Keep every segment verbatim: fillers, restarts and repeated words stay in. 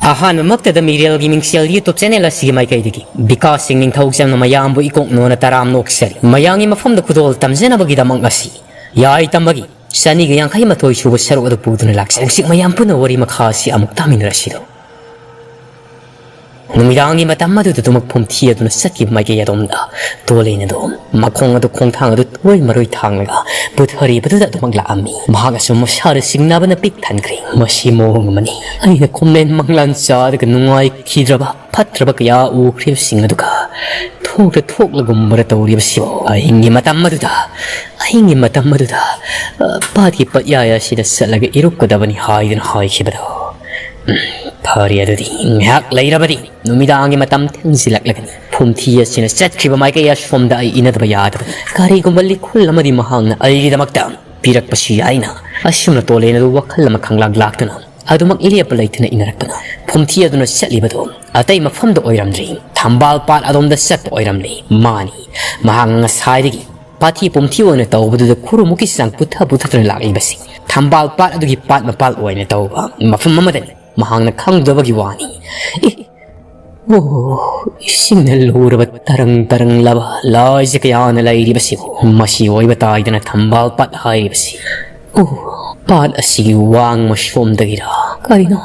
ꯑꯍꯥꯟꯕꯃꯛꯇꯗ ꯃꯤꯔꯦꯜꯒꯤ ꯃꯤꯡꯁꯦꯜ YouTube channel ꯑꯁꯤꯒꯤ ꯃꯥꯏꯀꯩꯗꯒꯤ ꯕꯤꯀꯥꯁ ꯁꯤꯡ ꯅꯤꯡꯊꯧꯖꯝꯅ ꯃꯌꯥꯝꯕꯨ ꯏꯀꯣꯛ ꯅꯣꯟꯅ ꯇꯔꯥꯝꯅ ꯑꯣꯛꯆꯔꯤ꯫ ꯃꯌꯥꯝꯒꯤ ꯃꯐꯝꯗ ꯈꯨꯗꯣꯜ ꯇꯝꯖꯅꯕꯒꯤꯗꯃꯛ ꯉꯁꯤ ꯌꯥꯏ ꯇꯝꯕꯒꯤ ꯆꯅꯤꯒ ꯌꯥꯡꯈꯩ ꯃꯥꯊꯣꯏ ꯁꯨꯕ ꯁꯔꯨꯛ ꯑꯗꯨ ꯄꯨꯗꯨꯅ ꯂꯥꯛꯆꯩ꯫ ꯍꯧꯖꯤꯛ ꯃꯌꯥꯝ ꯄꯨꯟꯅ ꯋꯥꯔꯤ ꯃꯈꯥ ꯑꯁꯤ ꯑꯃꯨꯛ ꯇꯥꯃꯤꯟꯅꯔꯁꯤꯗꯣ꯫ ꯅꯨꯃꯤꯗꯥꯡꯒꯤ ꯃꯇꯝ ꯑꯗꯨꯗ ꯑꯗꯨꯃꯛ ꯐꯨꯝꯊꯤ ꯑꯗꯨꯅ ꯆꯠꯈꯤꯕ ꯃꯥꯏꯀꯩ ꯑꯗꯣꯝꯗ ꯇꯣꯂꯦꯟ ꯑꯗꯨ ꯃꯈꯣꯡ ꯑꯗꯨ ꯈꯣꯡꯊꯥꯡ ꯑꯗꯨ ꯇꯣꯏ ꯃꯔꯣꯏ ꯊꯥꯡꯂꯒ ꯄꯨꯊꯔꯤꯕꯗꯨꯗ ꯑꯗꯨꯃꯛ ꯂꯥꯛꯑꯝꯃꯤ꯫ ꯃꯍꯥꯛ ꯑꯁꯨ ꯃꯁꯥꯗ ꯆꯤꯡꯅꯕꯅ ꯄꯤꯛ ꯊꯟꯈ꯭ꯔꯦ꯫ "ꯃꯁꯤ ꯃꯑꯣꯡ ꯑꯃꯅꯤ꯫ ꯑꯩꯅ ꯈꯣꯝꯂꯦꯟ ꯃꯪꯂꯥꯟ ꯆꯥꯔꯒ ꯅꯨꯡꯉꯥꯏꯈꯤꯗ꯭ꯔꯕ ꯐꯠꯇ꯭ꯔꯕ ꯀꯌꯥ ꯎꯈ꯭ꯔꯤꯕꯁꯤꯡ ꯑꯗꯨꯒ ꯊꯣꯛꯂ ꯊꯣꯛꯂꯒꯨꯝꯕꯔ ꯇꯧꯔꯤꯕꯁꯤꯕꯨ?" ꯑꯍꯤꯡꯒꯤ ꯃꯇꯝ ꯑꯗꯨꯗ, ꯑꯍꯤꯡꯒꯤ ꯃꯇꯝ ꯑꯗꯨꯗ, ꯑ, ꯄꯥꯠꯀꯤ ꯄꯠꯌꯥꯏ ꯑꯁꯤꯗ ꯆꯠꯂꯒ ꯏꯔꯨꯞꯀꯗꯕꯅꯤ ꯍꯥꯏꯗꯨꯅ ꯍꯥꯏꯈꯤꯕꯗꯣ꯫ ꯎꯝ, ꯐꯔꯦ ꯑꯗꯨꯗꯤ, ꯉꯥꯏꯍꯥꯛ ꯂꯩꯔꯕꯗꯤ ꯅꯨꯃꯤꯗꯥꯡꯒꯤ ꯃꯇꯝ ꯊꯦꯡꯖꯤꯜꯂꯛꯂꯒꯅꯤ꯫ ꯐꯨꯝꯊꯤ ꯑꯁꯤꯅ ꯆꯠꯈ꯭ꯔꯤꯕ ꯃꯥꯏꯀꯩ ꯑꯁꯣꯝꯗ ꯑꯩ ꯏꯟꯅꯗꯕ ꯌꯥꯗꯕ ꯀꯔꯤꯒꯨꯝꯕ ꯂꯤꯈꯨꯜ ꯑꯃꯗꯤ ꯃꯍꯥꯛꯅ ꯑꯩꯒꯤꯗꯃꯛꯇ ꯄꯤꯔꯛꯄꯁꯨ ꯌꯥꯏꯅ꯫ ꯑꯁꯨꯝꯅ ꯇꯣꯂꯦꯟ ꯑꯗꯨ ꯋꯥꯈꯜ ꯑꯃ ꯈꯪꯂꯥꯛ ꯂꯥꯛꯇꯨꯅ ꯑꯗꯨꯃꯛ ꯂꯦꯞꯄ ꯂꯩꯇꯅ ꯏꯟꯅꯔꯛꯄꯅ ꯐꯨꯝꯊꯤ ꯑꯗꯨꯅ ꯆꯠꯂꯤꯕꯗꯨ ꯑꯇꯩ ꯃꯐꯝꯗ ꯑꯣꯏꯔꯝꯗ꯭ꯔꯤ, ꯊꯝꯕꯥꯜ ꯄꯥꯠ ꯑꯗꯣꯝꯗ ꯆꯠꯄ ꯑꯣꯏꯔꯝꯂꯤ꯫ ꯃꯥꯅꯤ, ꯃꯍꯥꯛꯅ ꯉꯁꯥꯏꯗꯒꯤ ꯄꯥꯠꯊꯤ ꯄꯨꯝꯊꯤ ꯑꯣꯏꯅ ꯇꯧꯕꯗꯨꯗ ꯈꯨꯔꯨꯃꯨꯛꯀꯤ ꯆꯥꯡ ꯄꯨꯊ ꯄꯨꯊꯗꯨꯅ ꯂꯥꯛꯂꯤꯕꯁꯤ ꯊꯝꯕꯥꯜ ꯄꯥꯠ ꯑꯗꯨꯒꯤ ꯄꯥꯠ ꯃꯄꯥꯜ ꯑꯣꯏꯅ ꯇꯧꯕ ꯃꯐꯝ ꯑꯃꯗꯅꯤ꯫ ꯃꯍꯥꯛꯅ ꯈꯪꯗꯕꯒꯤ ꯋꯥꯅꯤ꯫ ꯑꯦ, ꯑꯣ, ꯏꯁꯤꯡꯅ ꯂꯨꯔꯕ ꯇꯔꯪ ꯇꯔꯪꯂꯕ ꯂꯥꯏꯖ ꯀꯌꯥꯅ ꯂꯩꯔꯤꯕꯁꯤꯕꯨ ꯃꯁꯤ ꯑꯣꯏꯕ ꯇꯥꯏꯗꯅ ꯊꯝꯕꯥꯜ ꯄꯥꯠ ꯍꯥꯏꯔꯤꯕꯁꯤ꯫ ꯑꯣ, ꯄꯥꯠ ꯑꯁꯤꯒꯤ ꯋꯥꯡꯃ ꯁꯣꯝꯗꯒꯤꯔ ꯀꯔꯤꯅꯣ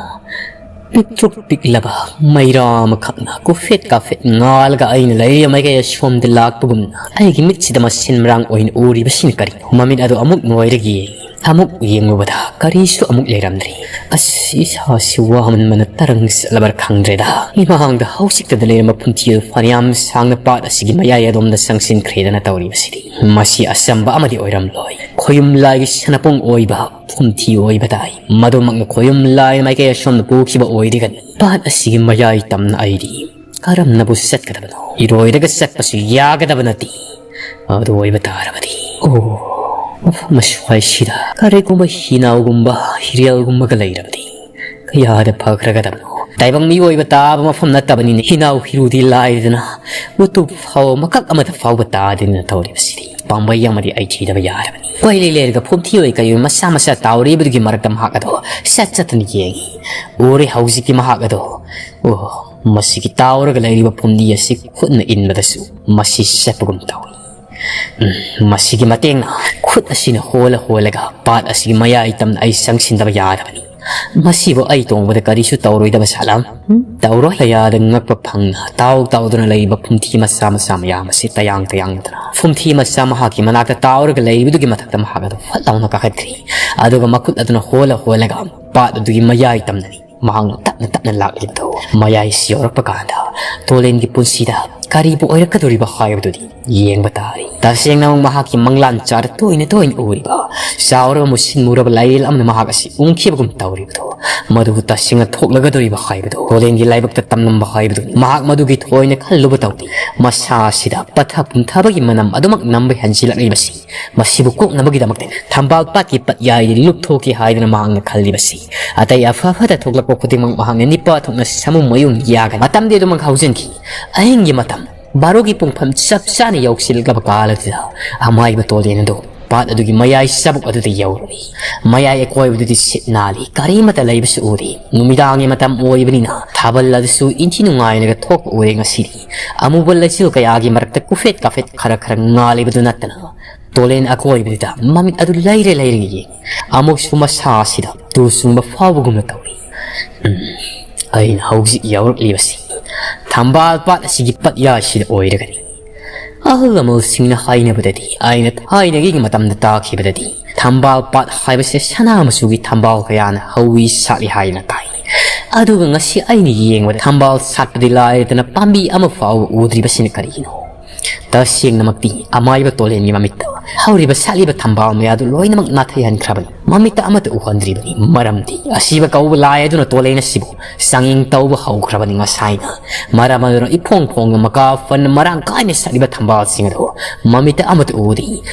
ꯄꯤꯛꯇ꯭ꯔꯨꯛ ꯄꯤꯛꯂꯕ ꯃꯩꯔꯥ ꯑꯃꯈꯛꯅ ꯀꯨꯐꯦꯠ ꯀꯥꯐꯦꯠ ꯉꯥꯜꯂꯒ ꯑꯩꯅ ꯂꯩꯔꯤꯕ ꯃꯥꯏꯀꯩ ꯑꯁꯣꯝꯗ ꯂꯥꯛꯄꯒꯨꯝꯅ ꯑꯩꯒꯤ ꯃꯤꯠꯁꯤꯗ ꯃꯁꯤꯟ ꯃꯔꯥꯡ ꯑꯣꯏꯅ ꯎꯔꯤꯕꯁꯤꯅ ꯀꯔꯤꯅꯣ? ꯃꯃꯤꯠ ꯑꯗꯨ ꯑꯃꯨꯛ ꯅꯣꯏꯔꯒ ꯌꯦꯡꯉꯤ꯫ ꯑꯃꯨꯛ ꯌꯦꯡꯂꯨꯕꯗ ꯀꯔꯤꯁꯨ ꯑꯃꯨꯛ ꯂꯩꯔꯝꯗ꯭ꯔꯤ꯫ ꯑꯁ, ꯏꯁꯥꯁꯤ ꯋꯥꯃꯟꯕꯅ ꯇꯔꯪ ꯆꯠꯂꯕ꯭ꯔꯥ ꯈꯪꯗ꯭ꯔꯦꯗ꯫ ꯏꯃꯥꯡꯗ ꯍꯧꯖꯤꯛꯇꯗ ꯂꯩꯔꯝꯕ ꯐꯨꯝꯊꯤ ꯑꯗꯨ ꯐꯅꯌꯥꯝ ꯁꯥꯡꯅ ꯄꯥꯠ ꯑꯁꯤꯒꯤ ꯃꯌꯥꯏ ꯑꯗꯣꯝꯗ ꯆꯪꯁꯤꯟꯈ꯭ꯔꯦꯗꯅ ꯇꯧꯔꯤꯕꯁꯤꯗꯤ꯫ ꯃꯁꯤ ꯑꯆꯝꯕ ꯑꯃꯗꯤ ꯑꯣꯏꯔꯝꯂꯣꯏ꯫ ꯈꯣꯌꯨꯝ ꯂꯥꯏꯒꯤ ꯁꯅꯥꯄꯨꯡ ꯑꯣꯏꯕ ꯐꯨꯝꯊꯤ ꯑꯣꯏꯕ ꯇꯥꯏ꯫ ꯃꯗꯨꯃꯛꯅ ꯈꯣꯌꯨꯝ ꯂꯥꯏꯅ ꯃꯥꯏꯀꯩ ꯑꯁꯣꯝꯗ ꯄꯨꯈꯤꯕ ꯑꯣꯏꯔꯒꯅꯤ꯫ ꯄꯥꯠ ꯑꯁꯤꯒꯤ ꯃꯌꯥꯏ ꯇꯝꯅ ꯑꯩꯗꯤ ꯀꯔꯝꯅꯕꯨ ꯆꯠꯀꯗꯕꯅꯣ? ꯏꯔꯣꯏꯔꯒ ꯆꯠꯄꯁꯨ ꯌꯥꯒꯗꯕ ꯅꯠꯇꯦ꯫ ꯑꯗꯨ ꯑꯣꯏꯕ ꯇꯥꯔꯕꯗꯤ, ꯑꯣ, ꯃꯐꯝ ꯑꯁ꯭ꯋꯥꯏꯁꯤꯗ ꯀꯔꯤꯒꯨꯝꯕ ꯍꯤꯅꯥꯎꯒꯨꯝꯕ ꯍꯤꯔꯦꯜꯒꯨꯝꯕꯒ ꯂꯩꯔꯕꯗꯤ ꯀꯌꯥꯗ ꯐꯈ꯭ꯔꯒꯗꯕꯅꯣ? ꯇꯥꯏꯕꯪ ꯃꯤꯑꯣꯏꯕ ꯇꯥꯕ ꯃꯐꯝ ꯅꯠꯇꯕꯅꯤꯅ ꯍꯤꯅꯥꯎ ꯍꯤꯔꯨꯗꯤ ꯂꯥꯏꯗꯅ ꯎꯇꯨꯞ ꯐꯥꯎꯕ ꯃꯀꯛ ꯑꯃꯗ ꯐꯥꯎꯕ ꯇꯥꯗꯦꯅ ꯇꯧꯔꯤꯕꯁꯤꯗꯤ꯫ ꯄꯥꯝꯕꯩ ꯑꯃꯗꯤ ꯑꯩ ꯊꯤꯗꯕ ꯌꯥꯔꯕꯅꯤ꯫ ꯀꯣꯏꯂꯩ ꯂꯩꯔꯒ ꯐꯨꯝꯊꯤ ꯑꯣꯏ ꯀꯩ ꯑꯣꯏ ꯃꯆꯥ ꯃꯆꯥ ꯇꯥꯎꯔꯤꯕꯗꯨꯒꯤ ꯃꯔꯛꯇ ꯃꯍꯥꯛ ꯑꯗꯣ ꯁꯠ ꯆꯠꯇꯨꯅ ꯌꯦꯡꯉꯤ꯫ ꯎꯔꯦ ꯍꯧꯖꯤꯛꯇꯤ ꯃꯍꯥꯛ ꯑꯗꯣ꯫ ꯑꯣ, ꯃꯁꯤꯒꯤ ꯇꯥꯎꯔꯒ ꯂꯩꯔꯤꯕ ꯐꯨꯝꯗꯤ ꯑꯁꯤ ꯈꯨꯠꯅ ꯏꯟꯕꯗꯁꯨ ꯃꯁꯤ ꯆꯠꯄꯒꯨꯝ ꯇꯧꯏ꯫ ꯎꯝ, ꯃꯁꯤꯒꯤ ꯃꯇꯦꯡꯅ ꯈꯨꯠ ꯑꯁꯤꯅ ꯍꯣꯜꯂ ꯍꯣꯜꯂꯒ ꯄꯥꯠ ꯑꯁꯤꯒꯤ ꯃꯌꯥꯏ ꯇꯝꯅ ꯑꯩ ꯆꯪꯁꯤꯟꯗꯕ ꯌꯥꯗꯕꯅꯤ꯫ ꯃꯁꯤꯕꯨ ꯑꯩ ꯇꯣꯡꯕꯗ ꯀꯔꯤꯁꯨ ꯇꯧꯔꯣꯏꯗꯕ ꯁꯥꯠꯂꯝ? ꯎꯝ, ꯇꯧꯔꯣꯏ꯫ ꯀꯌꯥꯗ ꯉꯛꯄ ꯐꯪꯅ ꯇꯥꯎ ꯇꯥꯎꯗꯨꯅ ꯂꯩꯔꯤꯕ ꯐꯨꯝꯊꯤ ꯃꯆꯥ ꯃꯆꯥ ꯃꯌꯥꯝ ꯑꯁꯤ ꯇꯌꯥꯡ ꯇꯌꯥꯡꯅꯗꯅ ꯐꯨꯝꯊꯤ ꯃꯆꯥ ꯃꯍꯥꯛꯀꯤ ꯃꯅꯥꯛꯇ ꯇꯥꯎꯔꯒ ꯂꯩꯔꯤꯕꯗꯨꯒꯤ ꯃꯊꯛꯇ ꯃꯍꯥꯛ ꯑꯗꯨ ꯐꯠ ꯂꯥꯎꯅ ꯀꯥꯈꯠꯈ꯭ꯔꯤ꯫ ꯑꯗꯨꯒ ꯃꯈꯨꯠ ꯑꯗꯨꯅ ꯍꯣꯜꯂ ꯍꯣꯜꯂꯒ ꯄꯥꯠ ꯑꯗꯨꯒꯤ ꯃꯌꯥꯏ ꯇꯝꯅꯅꯤ ꯃꯍꯥꯛꯅ ꯇꯞꯅ ꯇꯞꯅ ꯂꯥꯛꯂꯤꯕꯗꯨ꯫ ꯃꯌꯥꯏꯁꯤ ꯌꯧꯔꯛꯄ ꯀꯥꯟꯗ ꯇꯣꯂꯦꯟꯒꯤ ꯄꯨꯟꯁꯤꯗ ꯀꯔꯤꯕꯨ ꯑꯣꯏꯔꯛꯀꯗꯧꯔꯤꯕ ꯍꯥꯏꯕꯗꯨꯗꯤ ꯌꯦꯡꯕ ꯇꯥꯔꯤ꯫ ꯇꯁꯦꯡꯅꯃꯛ ꯃꯍꯥꯛꯀꯤ ꯃꯪꯂꯥꯟ ꯆꯥꯔ ꯇꯣꯏꯅ ꯇꯣꯏꯅ ꯎꯔꯤꯕ ꯆꯥꯎꯔꯕ ꯃꯨꯁꯤꯟ ꯃꯨꯔꯕ ꯂꯥꯏꯔꯦꯜ ꯑꯃꯅ ꯃꯍꯥꯛ ꯑꯁꯤ ꯎꯪꯈꯤꯕꯒꯨꯝ ꯇꯧꯔꯤꯕꯗꯨ, ꯃꯗꯨꯕꯨ ꯇꯁꯦꯡꯅ ꯊꯣꯛꯂꯒꯗꯧꯔꯤꯕ ꯍꯥꯏꯕꯗꯨ ꯇꯣꯂꯦꯟꯒꯤ ꯂꯥꯏꯕꯛꯇ ꯇꯝꯂꯝꯕ ꯍꯥꯏꯕꯗꯨꯅꯤ꯫ ꯃꯍꯥꯛ ꯃꯗꯨꯒꯤ ꯊꯣꯏꯅ ꯈꯜꯂꯨꯕ ꯇꯧꯗꯦ꯫ ꯃꯁꯥ ꯑꯁꯤꯗ ꯄꯠꯊ ꯄꯨꯝꯊꯕꯒꯤ ꯃꯅꯝ ꯑꯗꯨꯃꯛ ꯅꯝꯕ ꯍꯦꯟꯖꯤꯜꯂꯛꯂꯤꯕꯁꯤ ꯃꯁꯤꯕꯨ ꯀꯣꯛꯅꯕꯒꯤꯗꯃꯛꯇ ꯊꯝꯕꯥꯜ ꯄꯥꯠꯀꯤ ꯄꯠꯌꯥꯏꯗ ꯂꯨꯞꯊꯣꯛꯀꯦ ꯍꯥꯏꯗꯅ ꯃꯍꯥꯛꯅ ꯈꯜꯂꯤꯕꯁꯤ꯫ ꯑꯇꯩ ꯑꯐ ꯐꯠꯇ ꯊꯣꯛꯂꯛꯄ ꯈꯨꯗꯤꯡꯃꯛ ꯃꯍꯥꯛꯅ ꯅꯤꯄꯥ ꯊꯣꯛꯅ ꯁꯥꯃꯨ ꯃꯌꯨꯡ ꯌꯥꯒꯅꯤ꯫ ꯃꯇꯝꯗꯤ ꯑꯗꯨꯃꯛ ꯍꯧꯖꯤꯟꯈꯤ꯫ ꯑꯍꯤꯡꯒꯤ ꯃꯇꯝ ꯕꯥꯔꯣꯒꯤ ꯄꯨꯡꯐꯝ ꯆꯞ ꯆꯥꯅ ꯌꯧꯁꯤꯜꯂꯛꯂꯕ ꯀꯥꯟ ꯑꯗꯨꯗ ꯑꯃꯥꯏꯕ ꯇꯣꯂꯦꯟ ꯑꯗꯨ ꯄꯥꯠ ꯑꯗꯨꯒꯤ ꯃꯌꯥꯏ ꯆꯕꯨꯛ ꯑꯗꯨꯗ ꯌꯧꯔꯨꯔꯦ꯫ ꯃꯌꯥꯏ ꯑꯀꯣꯏꯕꯗꯨꯗꯤ ꯁꯤꯠ ꯅꯥꯜꯂꯤ, ꯀꯔꯤꯃꯠꯇ ꯂꯩꯕꯁꯨ ꯎꯗꯦ꯫ ꯅꯨꯃꯤꯗꯥꯡꯒꯤ ꯃꯇꯝ ꯑꯣꯏꯕꯅꯤꯅ ꯊꯥꯕꯜ ꯑꯗꯨꯁꯨ ꯏꯟꯊꯤ ꯅꯨꯡꯉꯥꯏꯅꯒ ꯊꯣꯛꯄ ꯎꯔꯦ ꯉꯁꯤꯗꯤ꯫ ꯑꯃꯨꯕ ꯂꯩꯆꯤꯜ ꯀꯌꯥꯒꯤ ꯃꯔꯛꯇ ꯀꯨꯐꯦꯠ ꯀꯥꯐꯦꯠ ꯈꯔ ꯈꯔ ꯉꯥꯜꯂꯤꯕꯗꯨ ꯅꯠꯇꯅ ꯇꯣꯂꯦꯟ ꯑꯀꯣꯏꯕꯗꯨꯗ ꯃꯃꯤꯠ ꯑꯗꯨ ꯂꯩꯔꯦ ꯂꯩꯔꯒ ꯌꯦꯡꯉꯤ꯫ ꯑꯃꯨꯛꯁꯨ ꯃꯁꯥ ꯑꯁꯤꯗ ꯇꯨ ꯆꯨꯡꯕ ꯐꯥꯎꯕꯒꯨꯝꯅ ꯇꯧꯏ꯫ ꯎꯝ, ꯑꯩꯅ ꯍꯧꯖꯤꯛ ꯌꯧꯔꯛꯂꯤꯕꯁꯤ ꯊꯝꯕꯥꯜ ꯄꯥꯠ ꯑꯁꯤꯒꯤ ꯄꯠꯌꯥꯁꯤꯗ ꯑꯣꯏꯔꯒꯅꯤ꯫ ꯑꯍꯜ ꯂꯃꯟꯁꯤꯡꯅ ꯍꯥꯏꯅꯕꯗꯗꯤ, ꯑꯩꯅ ꯊꯥꯏꯅꯒꯤ ꯃꯇꯝꯗ ꯇꯥꯈꯤꯕꯗꯗꯤ, ꯊꯝꯕꯥꯜ ꯄꯥꯠ ꯍꯥꯏꯕꯁꯦ ꯁꯅꯥ ꯃꯆꯨꯒꯤ ꯊꯝꯕꯥꯜ ꯀꯌꯥꯅ ꯍꯧꯋꯤ ꯁꯥꯠꯂꯤ ꯍꯥꯏꯅ ꯇꯥꯏ꯫ ꯑꯗꯨꯒ ꯉꯁꯤ ꯑꯩꯅ ꯌꯦꯡꯕꯗ ꯊꯝꯕꯥꯜ ꯁꯥꯠꯄꯗꯤ ꯂꯥꯏꯔꯗꯅ ꯄꯥꯝꯕꯤ ꯑꯃ ꯐꯥꯎꯕ ꯎꯗ꯭ꯔꯤꯕꯁꯤꯅ ꯀꯔꯤꯒꯤꯅꯣ? ꯇꯁꯦꯡꯅꯃꯛꯇꯤ ꯑꯃꯥꯏꯕ ꯇꯣꯂꯦꯟꯒꯤ ꯃꯃꯤꯠꯇ ꯍꯧꯔꯤꯕ ꯁꯥꯠꯂꯤꯕ ꯊꯝꯕꯥꯜ ꯃꯌꯥꯗꯨ ꯂꯣꯏꯅꯃꯛ ꯅꯥꯊꯩꯍꯟꯈ꯭ꯔꯕꯅꯤ꯫ ꯃꯃꯤꯠꯇ ꯑꯃꯠꯇ ꯎꯍꯟꯗ꯭ꯔꯤꯕꯅꯤ꯫ ꯃꯔꯝꯗꯤ ꯑꯁꯤꯕ ꯀꯧꯕ ꯂꯥꯏ ꯑꯗꯨꯅ ꯇꯣꯂꯦꯟ ꯑꯁꯤꯕꯨ ꯆꯥꯡꯌꯦꯡ ꯇꯧꯕ ꯍꯧꯈ꯭ꯔꯕꯅꯤ ꯉꯁꯥꯏꯅ꯫ ꯃꯔꯝ ꯑꯗꯨꯅ ꯏꯐꯣꯡ ꯐꯣꯡꯅ ꯃꯀꯥ ꯐꯅ ꯃꯔꯥꯡ ꯀꯥꯏꯅ ꯁꯥꯠꯂꯤꯕ ꯊꯝꯕꯥꯜꯁꯤꯡ ꯑꯗꯨ ꯃꯃꯤꯠꯇ ꯑꯃꯠꯇ ꯎꯗꯦ꯫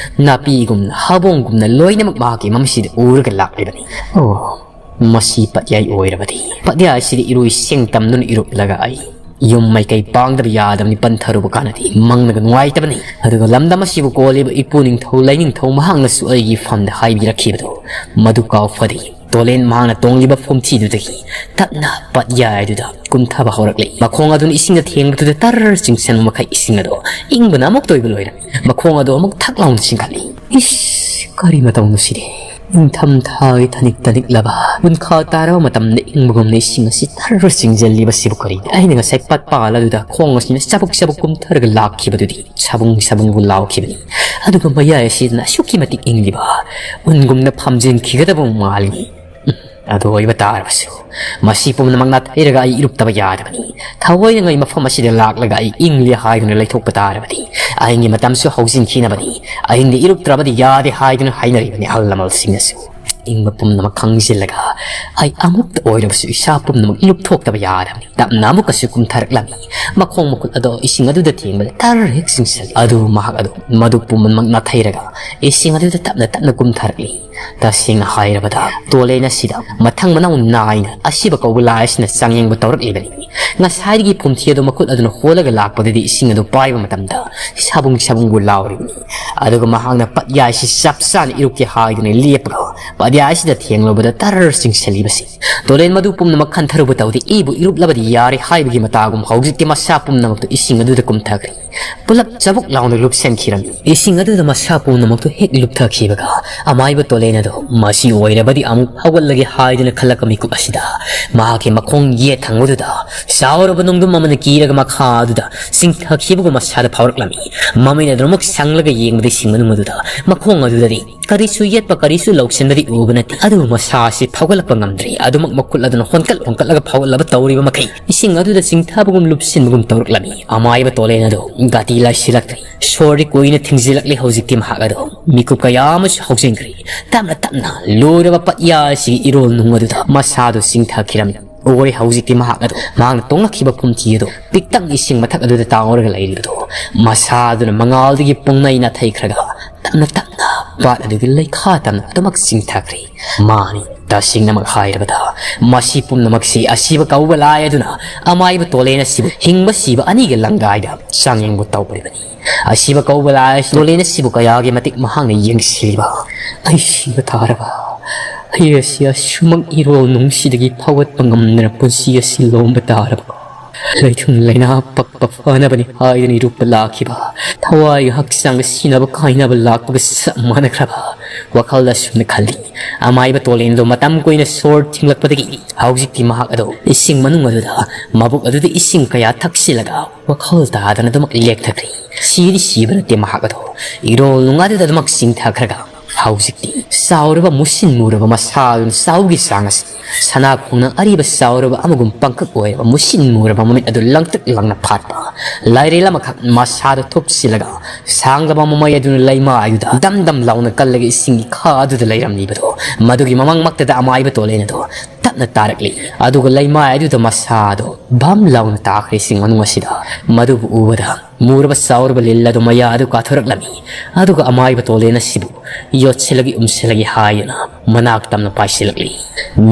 ꯅꯥꯄꯤꯒꯨꯝꯅ, ꯍꯥꯕꯣꯡꯒꯨꯝꯅ ꯂꯣꯏꯅꯃꯛ ꯃꯍꯥꯛꯀꯤ ꯃꯃꯤꯠꯁꯤꯗ ꯎꯔꯒ ꯂꯥꯛꯂꯤꯕꯅꯤ꯫ ꯑꯣ, ꯃꯁꯤ ꯄꯠꯌꯥꯏ ꯑꯣꯏꯔꯕꯗꯤ꯫ ꯄꯠꯌꯥꯏꯁꯤꯗ ꯏꯔꯣꯏ ꯁꯦꯡ ꯇꯝꯗꯨꯅ ꯏꯔꯨꯞꯂꯒ ꯑꯩ ꯌꯨꯝ ꯃꯥꯏꯀꯩ ꯄꯥꯡꯗꯕ ꯌꯥꯗꯕꯅꯤ, ꯄꯟꯊꯔꯨꯕ ꯀꯥꯟꯗꯗꯤ ꯃꯪꯅꯒ ꯅꯨꯡꯉꯥꯏꯇꯕꯅꯤ꯫ ꯑꯗꯨꯒ ꯂꯝꯗꯝ ꯑꯁꯤꯕꯨ ꯀꯣꯜꯂꯤꯕ ꯏꯄꯨ ꯅꯤꯡꯊꯧ ꯂꯩꯅꯤꯡꯊꯧ ꯃꯍꯥꯛꯅꯁꯨ ꯑꯩꯒꯤ ꯐꯝꯗ ꯍꯥꯏꯕꯤꯔꯛꯈꯤꯕꯗꯣ ꯃꯗꯨ ꯀꯥꯎ ꯐꯗꯦ꯫ ꯇꯣꯂꯦꯟ ꯃꯍꯥꯛꯅ ꯇꯣꯡꯂꯤꯕ ꯐꯨꯝꯊꯤꯗꯨꯗꯒꯤ ꯇꯞꯅ ꯄꯠꯌꯥꯏꯗꯨꯗ ꯀꯨꯝꯊꯕ ꯍꯧꯔꯛꯂꯦ꯫ ꯃꯈꯣꯡ ꯑꯗꯨꯅ ꯏꯁꯤꯡꯗ ꯊꯦꯡꯕꯗꯨꯗ ꯇꯔ ꯆꯤꯡꯁꯤꯟꯕ ꯃꯈꯩ ꯏꯁꯤꯡ ꯑꯗꯣ ꯏꯪꯕꯅ ꯑꯃꯨꯛ ꯇꯣꯏꯕ ꯂꯣꯏꯔꯝꯃꯤ꯫ ꯃꯈꯣꯡ ꯑꯗꯣ ꯑꯃꯨꯛ ꯊꯛ ꯂꯥꯎꯅ ꯆꯤꯡꯈꯠꯂꯤ꯫ ꯏꯁ, ꯀꯔꯤ ꯃꯇꯧꯅꯣ ꯁꯤꯗꯤ? ꯅꯤꯡꯊꯝ ꯊꯥꯒꯤ ꯊꯅꯤꯛ ꯇꯅꯤꯛꯂꯕ ꯎꯟꯈꯥ ꯇꯥꯔꯕ ꯃꯇꯝꯗ ꯏꯪꯕꯒꯨꯝꯅ ꯏꯁꯤꯡ ꯑꯁꯤ ꯇꯔ ꯆꯤꯡꯁꯤꯜꯂꯤꯕꯁꯤꯕꯨ ꯀꯔꯤꯅꯣ? ꯑꯩꯅ ꯉꯁꯥꯏ ꯄꯠ ꯄꯥꯜ ꯑꯗꯨꯗ ꯈꯣꯡ ꯑꯁꯤꯅ ꯆꯕꯨꯛ ꯆꯕꯨꯛ ꯀꯨꯝꯊꯔꯒ ꯂꯥꯛꯈꯤꯕꯗꯨꯗꯤ ꯁꯕꯨꯡ ꯁꯕꯨꯡꯕꯨ ꯂꯥꯎꯈꯤꯕꯅꯤ꯫ ꯑꯗꯨꯒ ꯃꯌꯥꯏ ꯑꯁꯤꯗꯅ ꯑꯁꯨꯛꯀꯤ ꯃꯇꯤꯛ ꯏꯪꯂꯤꯕ, ꯎꯟꯒꯨꯝꯅ ꯐꯝꯖꯤꯟꯈꯤꯒꯗꯕ ꯃꯥꯜꯂꯤ꯫ ꯎꯝ, ꯑꯗꯨ ꯑꯣꯏꯕ ꯇꯥꯔꯕꯁꯨ, ꯃꯁꯤ ꯄꯨꯝꯅꯃꯛ ꯅꯥꯊꯩꯔꯒ ꯑꯩ ꯏꯔꯨꯞꯇꯕ ꯌꯥꯗꯕꯅꯤ꯫ ꯊꯑꯣꯏꯅ ꯑꯩ ꯃꯐꯝ ꯑꯁꯤꯗ ꯂꯥꯛꯂꯒ ꯑꯩ ꯏꯪꯂꯤ ꯍꯥꯏꯗꯨꯅ ꯂꯩꯊꯣꯛꯄ ꯇꯥꯔꯕꯗꯤ, ꯑꯩꯒꯤ ꯃꯇꯝꯁꯨ ꯍꯧꯖꯤꯟꯈꯤꯅꯕꯅꯤ꯫ ꯑꯩꯅ ꯏꯔꯨꯞꯇ꯭ꯔꯕꯗꯤ ꯌꯥꯗꯦ ꯍꯥꯏꯗꯨꯅ ꯍꯥꯏꯅꯔꯤꯕꯅꯤ ꯑꯍꯜ ꯂꯃꯟꯁꯤꯡꯅꯁꯨ꯫ ꯏꯪꯕ ꯄꯨꯝꯅꯃꯛ ꯈꯪꯖꯤꯜꯂꯒ ꯑꯩ ꯑꯃꯨꯛꯇ ꯑꯣꯏꯔꯕꯁꯨ ꯏꯁꯥ ꯄꯨꯝꯅꯃꯛ ꯏꯔꯨꯞꯊꯣꯛꯇꯕ ꯌꯥꯗꯕꯅꯤ꯫ ꯇꯞꯅ ꯑꯃꯨꯛꯀꯁꯨ ꯀꯨꯝꯊꯔꯛꯂꯝꯃꯤ꯫ ꯃꯈꯣꯡ ꯃꯈꯨꯠ ꯑꯗꯣ ꯏꯁꯤꯡ ꯑꯗꯨꯗ ꯊꯦꯡꯕꯗ ꯇꯔ ꯍꯦꯛ ꯆꯤꯡꯁꯤꯜꯂꯤ꯫ ꯑꯗꯨ ꯃꯍꯥꯛ ꯑꯗꯨ ꯃꯗꯨ ꯄꯨꯝꯅꯃꯛ ꯅꯥꯊꯩꯔꯒ ꯏꯁꯤꯡ ꯑꯗꯨꯗ ꯇꯞꯅ ꯇꯞꯅ ꯀꯨꯝꯊꯔꯛꯂꯤ꯫ ꯇꯁꯦꯡꯅ ꯍꯥꯏꯔꯕꯗ, ꯇꯣꯂꯦꯟ ꯑꯁꯤꯗ ꯃꯊꯪ ꯃꯅꯥꯎ ꯅꯥꯏꯅ ꯑꯁꯤꯕ ꯀꯧꯕ ꯂꯥꯏ ꯑꯁꯤꯅ ꯆꯥꯡꯌꯦꯡꯕ ꯇꯧꯔꯛꯂꯤꯕꯅꯤ꯫ ꯉꯁꯥꯏꯗꯒꯤ ꯐꯨꯝꯊꯤ ꯑꯗꯨ ꯃꯈꯨꯠ ꯑꯗꯨꯅ ꯍꯣꯜꯂꯒ ꯂꯥꯛꯄꯗꯗꯤ ꯏꯁꯤꯡ ꯑꯗꯨ ꯄꯥꯏꯕ ꯃꯇꯝꯗ ꯁꯥꯕꯨꯡ ꯁꯥꯕꯨꯡꯕꯨ ꯂꯥꯎꯔꯤꯕꯅꯤ꯫ ꯑꯗꯨꯒ ꯃꯍꯥꯛꯅ ꯄꯠꯌꯥꯏꯁꯤ ꯆꯞ ꯆꯥꯅ ꯏꯔꯨꯞꯀꯦ ꯍꯥꯏꯗꯨꯅ ꯂꯦꯞꯄꯒ ꯄꯠꯌꯥꯏꯁꯤꯗ ꯊꯦꯡꯂꯨꯕꯗ ꯇꯔꯔ ꯆꯤꯡꯁꯤꯜꯂꯤꯕꯁꯤ꯫ ꯇꯣꯂꯦꯟ ꯃꯗꯨ ꯄꯨꯝꯅꯃꯛ ꯈꯟꯊꯔꯨꯕ ꯇꯧꯗꯦ, ꯏꯕꯨ ꯏꯔꯨꯞꯂꯕꯗꯤ ꯌꯥꯔꯦ ꯍꯥꯏꯕꯒꯤ ꯃꯇꯥꯒꯨꯝ ꯍꯧꯖꯤꯛꯇꯤ ꯃꯁꯥ ꯄꯨꯝꯅꯃꯛꯇꯨ ꯏꯁꯤꯡ ꯑꯗꯨꯗ ꯀꯨꯝꯊꯈ꯭ꯔꯦ꯫ ꯄꯨꯂꯞ ꯆꯕꯨꯛ ꯂꯥꯎꯅ ꯂꯨꯞꯁꯤꯟꯈꯤꯔꯝꯃꯤ꯫ ꯏꯁꯤꯡ ꯑꯗꯨꯗ ꯃꯁꯥ ꯄꯨꯝꯅꯃꯛꯇꯨ ꯍꯦꯛ ꯂꯨꯞꯊꯈꯤꯕꯒ ꯑꯃꯥꯏꯕ ꯇꯣꯂꯦꯟ ꯑꯗꯨ ꯃꯁꯤ ꯑꯣꯏꯔꯕꯗꯤ ꯑꯃꯨꯛ ꯍꯧꯒꯠꯂꯒꯦ ꯍꯥꯏꯗꯨꯅ ꯈꯜꯂꯛꯄ ꯃꯤꯀꯨꯞ ꯑꯁꯤꯗ ꯃꯍꯥꯛꯀꯤ ꯃꯈꯣꯡ ꯌꯦꯠ ꯊꯪꯕꯗꯨꯗ ꯆꯥꯎꯔꯕ ꯅꯣꯡꯗꯝ ꯑꯃꯅ ꯀꯤꯔꯒ ꯃꯈꯥ ꯑꯗꯨꯗ ꯆꯤꯡꯊꯈꯤꯕꯒꯨꯝ ꯃꯁꯥꯗ ꯐꯥꯎꯔꯛꯂꯝꯃꯤ꯫ ꯃꯃꯤꯠ ꯑꯗꯨꯃꯛ ꯁꯪꯂꯒ ꯌꯦꯡꯕꯗ ꯏꯁꯤꯡ ꯃꯅꯨꯡ ꯑꯗꯨꯗ ꯃꯈꯣꯡ ꯑꯗꯨꯗꯗꯤ ꯀꯔꯤꯁꯨ ꯌꯦꯠꯄ ꯀꯔꯤꯁꯨ ꯂꯧꯁꯤꯟꯕꯗꯤ ꯎꯕ ꯅꯠꯇꯦ꯫ ꯑꯗꯨꯕꯨ ꯃꯁꯥ ꯑꯁꯤ ꯐꯥꯎꯒꯠꯂꯛꯄ ꯉꯝꯗ꯭ꯔꯤ꯫ ꯑꯗꯨꯃꯛ ꯃꯈꯨꯠ ꯑꯗꯨꯅ ꯍꯣꯟꯀꯠ ꯍꯣꯟꯀꯠꯂꯒ ꯐꯥꯎꯒꯠꯂꯕ ꯇꯧꯔꯤꯕ ꯃꯈꯩ ꯏꯁꯤꯡ ꯑꯗꯨꯗ ꯆꯤꯡꯊꯕꯒꯨꯝ ꯂꯨꯞꯁꯤꯟꯕꯒꯨꯝ ꯇꯧꯔꯛꯂꯝꯃꯤ꯫ ꯑꯃꯥꯏꯕ ꯇꯣꯂꯦꯟ ꯑꯗꯨ ꯒꯥꯇꯤ ꯂꯥꯏꯁꯤꯜꯂꯛꯇ꯭ꯔꯤ꯫ ꯁꯣꯔꯗꯤ ꯀꯨꯏꯅ ꯊꯤꯡꯖꯤꯜꯂꯛꯂꯤ꯫ ꯍꯧꯖꯤꯛꯇꯤ ꯃꯍꯥꯛ ꯑꯗꯨ ꯃꯤꯀꯨꯞ ꯀꯌꯥ ꯑꯃꯁꯨ ꯍꯧꯖꯤꯟꯈ꯭ꯔꯦ꯫ ꯇꯞꯅ ꯇꯞꯅ ꯂꯣꯏꯔꯕ ꯄꯠꯌꯥ ꯑꯁꯤꯒꯤ ꯏꯔꯣꯜ ꯅꯨꯡ ꯑꯗꯨꯗ ꯃꯁꯥꯗꯨ ꯆꯤꯡꯊꯈꯤꯔꯝꯃꯤ꯫ ꯑꯣꯏ, ꯍꯧꯖꯤꯛꯇꯤ ꯃꯍꯥꯛ ꯑꯗꯨ, ꯃꯍꯥꯛꯅ ꯇꯣꯡꯂꯛꯈꯤꯕ ꯐꯨꯝꯊꯤ ꯑꯗꯨ ꯄꯤꯛꯇꯛꯅ ꯏꯁꯤꯡ ꯃꯊꯛ ꯑꯗꯨꯗ ꯇꯥꯎꯔꯒ ꯂꯩꯔꯤꯕꯗꯨ ꯃꯁꯥꯗꯨꯅ ꯃꯉꯥꯜꯗꯒꯤ ꯄꯨꯡꯅꯩ ꯅꯥꯊꯩꯈ꯭ꯔꯒ ꯇꯞꯅ ꯇꯞꯅ ꯄꯥꯠ ꯑꯗꯨꯒꯤ ꯂꯩꯈꯥ ꯇꯝꯅ ꯑꯗꯨꯃꯛ ꯆꯤꯡꯊꯈ꯭ꯔꯦ꯫ ꯃꯥꯅꯤ, ꯇꯁꯦꯡꯅꯃꯛ ꯍꯥꯏꯔꯕꯗ, ꯃꯁꯤ ꯄꯨꯝꯅꯃꯛꯁꯤ ꯑꯁꯤꯕ ꯀꯧꯕ ꯂꯥꯏ ꯑꯗꯨꯅ ꯑꯃꯥꯏꯕ ꯇꯣꯂꯦꯟ ꯑꯁꯤꯕꯨ ꯍꯤꯡꯕ ꯁꯤꯕ ꯑꯅꯤꯒꯤ ꯂꯪꯗꯥꯏꯗ ꯆꯥꯡꯌꯦꯡꯕ ꯇꯧꯕꯤꯕꯅꯤ꯫ ꯑꯁꯤꯕ ꯀꯧꯕ ꯂꯥꯏ ꯇꯣꯂꯦꯟ ꯑꯁꯤꯕꯨ ꯀꯌꯥꯒꯤ ꯃꯇꯤꯛ ꯃꯍꯥꯛꯅ ꯌꯦꯡꯁꯤꯜꯂꯤꯕ꯫ ꯑꯩ ꯁꯤꯕ ꯇꯥꯔꯕ, ꯑꯩ ꯑꯁꯤ ꯑꯁꯨꯃꯛ ꯏꯔꯣꯜ ꯅꯨꯡꯁꯤꯗꯒꯤ ꯐꯥꯎꯒꯠꯄ ꯉꯝꯗꯅ ꯄꯨꯟꯁꯤ ꯑꯁꯤ ꯂꯣꯝꯕ ꯇꯥꯔꯕ꯫ ꯂꯩꯊꯨꯡ ꯂꯩꯅꯥ ꯄꯛꯄ ꯐꯅꯕꯅꯤ ꯍꯥꯏꯗꯨꯅ ꯏꯔꯨꯞꯄ ꯂꯥꯛꯈꯤꯕ, ꯊꯋꯥꯏꯒ ꯍꯛꯆꯥꯡꯒ ꯁꯤꯅꯕ ꯀꯥꯏꯅꯕ ꯂꯥꯛꯄꯒ ꯆꯞ ꯃꯥꯟꯅꯈ꯭ꯔꯕ ꯋꯥꯈꯜꯗ ꯑꯁꯨꯝꯅ ꯈꯜꯂꯤ꯫ ꯑꯃꯥꯏꯕ ꯇꯣꯂꯦꯟꯗꯣ ꯃꯇꯝ ꯀꯨꯏꯅ ꯁꯣꯔ ꯊꯤꯡꯂꯛꯄꯗꯒꯤ ꯍꯧꯖꯤꯛꯇꯤ ꯃꯍꯥꯛ ꯑꯗꯣ ꯏꯁꯤꯡ ꯃꯅꯨꯡ ꯑꯗꯨꯗ ꯃꯕꯨꯛ ꯑꯗꯨꯗ ꯏꯁꯤꯡ ꯀꯌꯥ ꯊꯛꯆꯤꯜꯂꯒ ꯋꯥꯈꯜ ꯇꯥꯗꯅ ꯑꯗꯨꯃꯛ ꯂꯦꯛꯊꯈ꯭ꯔꯦ꯫ ꯁꯤꯗꯤ ꯁꯤꯕ ꯅꯠꯇꯦ ꯃꯍꯥꯛ ꯑꯗꯣ, ꯏꯔꯣꯜ ꯅꯨꯡꯉꯥꯗꯨꯗ ꯑꯗꯨꯃꯛ ꯆꯤꯡꯊꯈ꯭ꯔꯒ ꯍꯧꯖꯤꯛꯇꯤ ꯆꯥꯎꯔꯕ ꯃꯨꯁꯤꯟ ꯃꯨꯔꯕ ꯃꯁꯥ ꯑꯗꯨꯅ ꯆꯥꯎꯒꯤ ꯆꯥꯡ ꯑꯁꯤ ꯁꯅꯥ ꯈꯣꯡꯅ ꯑꯔꯤꯕ ꯆꯥꯎꯔꯕ ꯑꯃꯒꯨꯝ ꯄꯪꯀꯛ ꯑꯣꯏꯔꯕ ꯃꯨꯁꯤꯟ ꯃꯨꯔꯕ ꯃꯃꯤꯠ ꯑꯗꯨ ꯂꯪꯇ꯭ꯔꯤꯛ ꯂꯪꯅ ꯐꯥꯠꯄ ꯂꯥꯏꯔꯦꯜ ꯑꯃꯈꯛ ꯃꯁꯥꯗ ꯊꯨꯞꯆꯤꯜꯂꯒ ꯁꯥꯡꯂꯕ ꯃꯃꯩ ꯑꯗꯨꯅ ꯂꯩꯃꯥꯏꯗꯨꯗ ꯗꯝ ꯗꯝ ꯂꯥꯎꯅ ꯀꯜꯂꯒ ꯏꯁꯤꯡꯒꯤ ꯈꯥ ꯑꯗꯨꯗ ꯂꯩꯔꯝꯂꯤꯕꯗꯣ, ꯃꯗꯨꯒꯤ ꯃꯃꯥꯡꯃꯛꯇꯗ ꯑꯃꯥꯏꯕ ꯇꯣꯂꯦꯟ ꯑꯗꯣ ꯇꯞꯅ ꯇꯥꯔꯛꯂꯤ꯫ ꯑꯗꯨꯒ ꯂꯩꯃꯥꯏ ꯑꯗꯨꯗ ꯃꯁꯥꯗꯣ ꯚꯝ ꯂꯥꯎꯅ ꯇꯥꯈ꯭ꯔꯦ ꯏꯁꯤꯡ ꯃꯅꯨꯡ ꯑꯁꯤꯗ꯫ ꯃꯗꯨꯕꯨ ꯎꯕꯗ ꯃꯨꯔꯕ ꯆꯥꯎꯔꯕ ꯂꯤꯜ ꯑꯗꯨ ꯃꯌꯥ ꯑꯗꯨ ꯀꯥꯊꯣꯔꯛꯂꯝꯃꯤ꯫ ꯑꯗꯨꯒ ꯑꯃꯥꯏꯕ ꯇꯣꯂꯦꯟ ꯑꯁꯤꯕꯨ ꯌꯣꯠꯁꯤꯜꯂꯒꯤ ꯎꯝꯁꯤꯜꯂꯒꯤ ꯍꯥꯏꯗꯨꯅ ꯃꯅꯥꯛ ꯇꯝꯅ ꯄꯥꯏꯁꯤꯜꯂꯛꯂꯤ꯫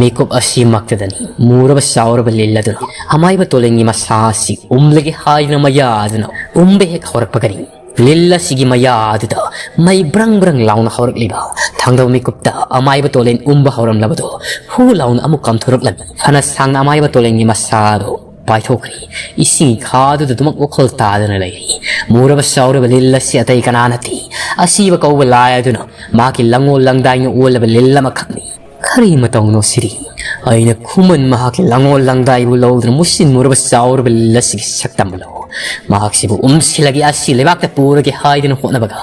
ꯃꯤꯀꯨꯞ ꯑꯁꯤꯃꯛꯇꯗꯅꯤ ꯃꯨꯔꯕ ꯆꯥꯎꯔꯕ ꯂꯤꯜ ꯑꯗꯨꯅ ꯑꯃꯥꯏꯕ ꯇꯣꯂꯦꯟꯒꯤ ꯃꯁꯥ ꯑꯁꯤ ꯎꯝꯂꯒꯦ ꯍꯥꯏꯗꯨꯅ ꯃꯌꯥ ꯑꯗꯨꯅ ꯎꯝꯕ ꯍꯦꯛ ꯍꯧꯔꯛꯄꯒꯅꯤ, ꯂꯤꯜ ꯑꯁꯤꯒꯤ ꯃꯌꯥ ꯑꯗꯨꯗ ꯃꯩ ꯕ꯭ꯔꯪ ꯕ꯭ꯔꯪ ꯂꯥꯎꯅ ꯍꯧꯔꯛꯂꯤꯕ꯫ ꯊꯥꯡꯗꯧ ꯃꯤꯀꯨꯞꯇ ꯑꯃꯥꯏꯕ ꯇꯣꯂꯦꯟ ꯎꯝꯕ ꯍꯧꯔꯝꯂꯕꯗꯣ ꯍꯨ ꯂꯥꯎꯅ ꯑꯃꯨꯛ ꯀꯥꯝꯊꯣꯔꯛꯂꯝꯃꯤ꯫ ꯐꯅ ꯁꯥꯡꯅ ꯑꯃꯥꯏꯕ ꯇꯣꯂꯦꯟꯒꯤ ꯃꯁꯥ ꯑꯗꯨ ꯄꯥꯏꯊꯣꯛꯈ꯭ꯔꯦ꯫ ꯏꯁꯤꯡꯒꯤ ꯈꯥꯗꯨꯗ ꯑꯗꯨꯃꯛ ꯋꯥꯈꯜ ꯇꯥꯗꯅ ꯂꯩꯔꯤ꯫ ꯃꯨꯔꯕ ꯆꯥꯎꯔꯕ ꯂꯤꯜ ꯑꯁꯤ ꯑꯇꯩ ꯀꯅꯥ ꯅꯠꯇꯦ, ꯑꯁꯤꯕ ꯀꯧꯕ ꯂꯥꯏ ꯑꯗꯨꯅ ꯃꯍꯥꯛꯀꯤ ꯂꯪꯉꯣꯜ ꯂꯪꯗꯥꯏꯅ ꯑꯣꯜꯂꯕ ꯂꯤꯜ ꯑꯃꯈꯛꯅꯤ꯫ ꯀꯔꯤ ꯃꯇꯧꯅꯣ ꯁꯤꯗꯤ? ꯑꯩꯅ ꯈꯨꯃꯟ ꯃꯍꯥꯛꯀꯤ ꯂꯪꯉꯣꯜ ꯂꯪꯗꯥꯏꯕꯨ ꯂꯧꯗꯨꯅ ꯃꯨꯁꯤꯟ ꯃꯨꯔꯕ ꯆꯥꯎꯔꯕ ꯂꯤꯜ ꯑꯁꯤꯒꯤ ꯁꯛꯇꯝꯕꯨ ꯂꯧ꯫ ꯃꯍꯥꯛꯁꯤꯕꯨ ꯎꯝꯁꯤꯜꯂꯒꯦ, ꯑꯁꯤ ꯂꯩꯕꯥꯛꯇ ꯄꯨꯔꯒꯦ ꯍꯥꯏꯗꯨꯅ ꯍꯣꯠꯅꯕꯒ,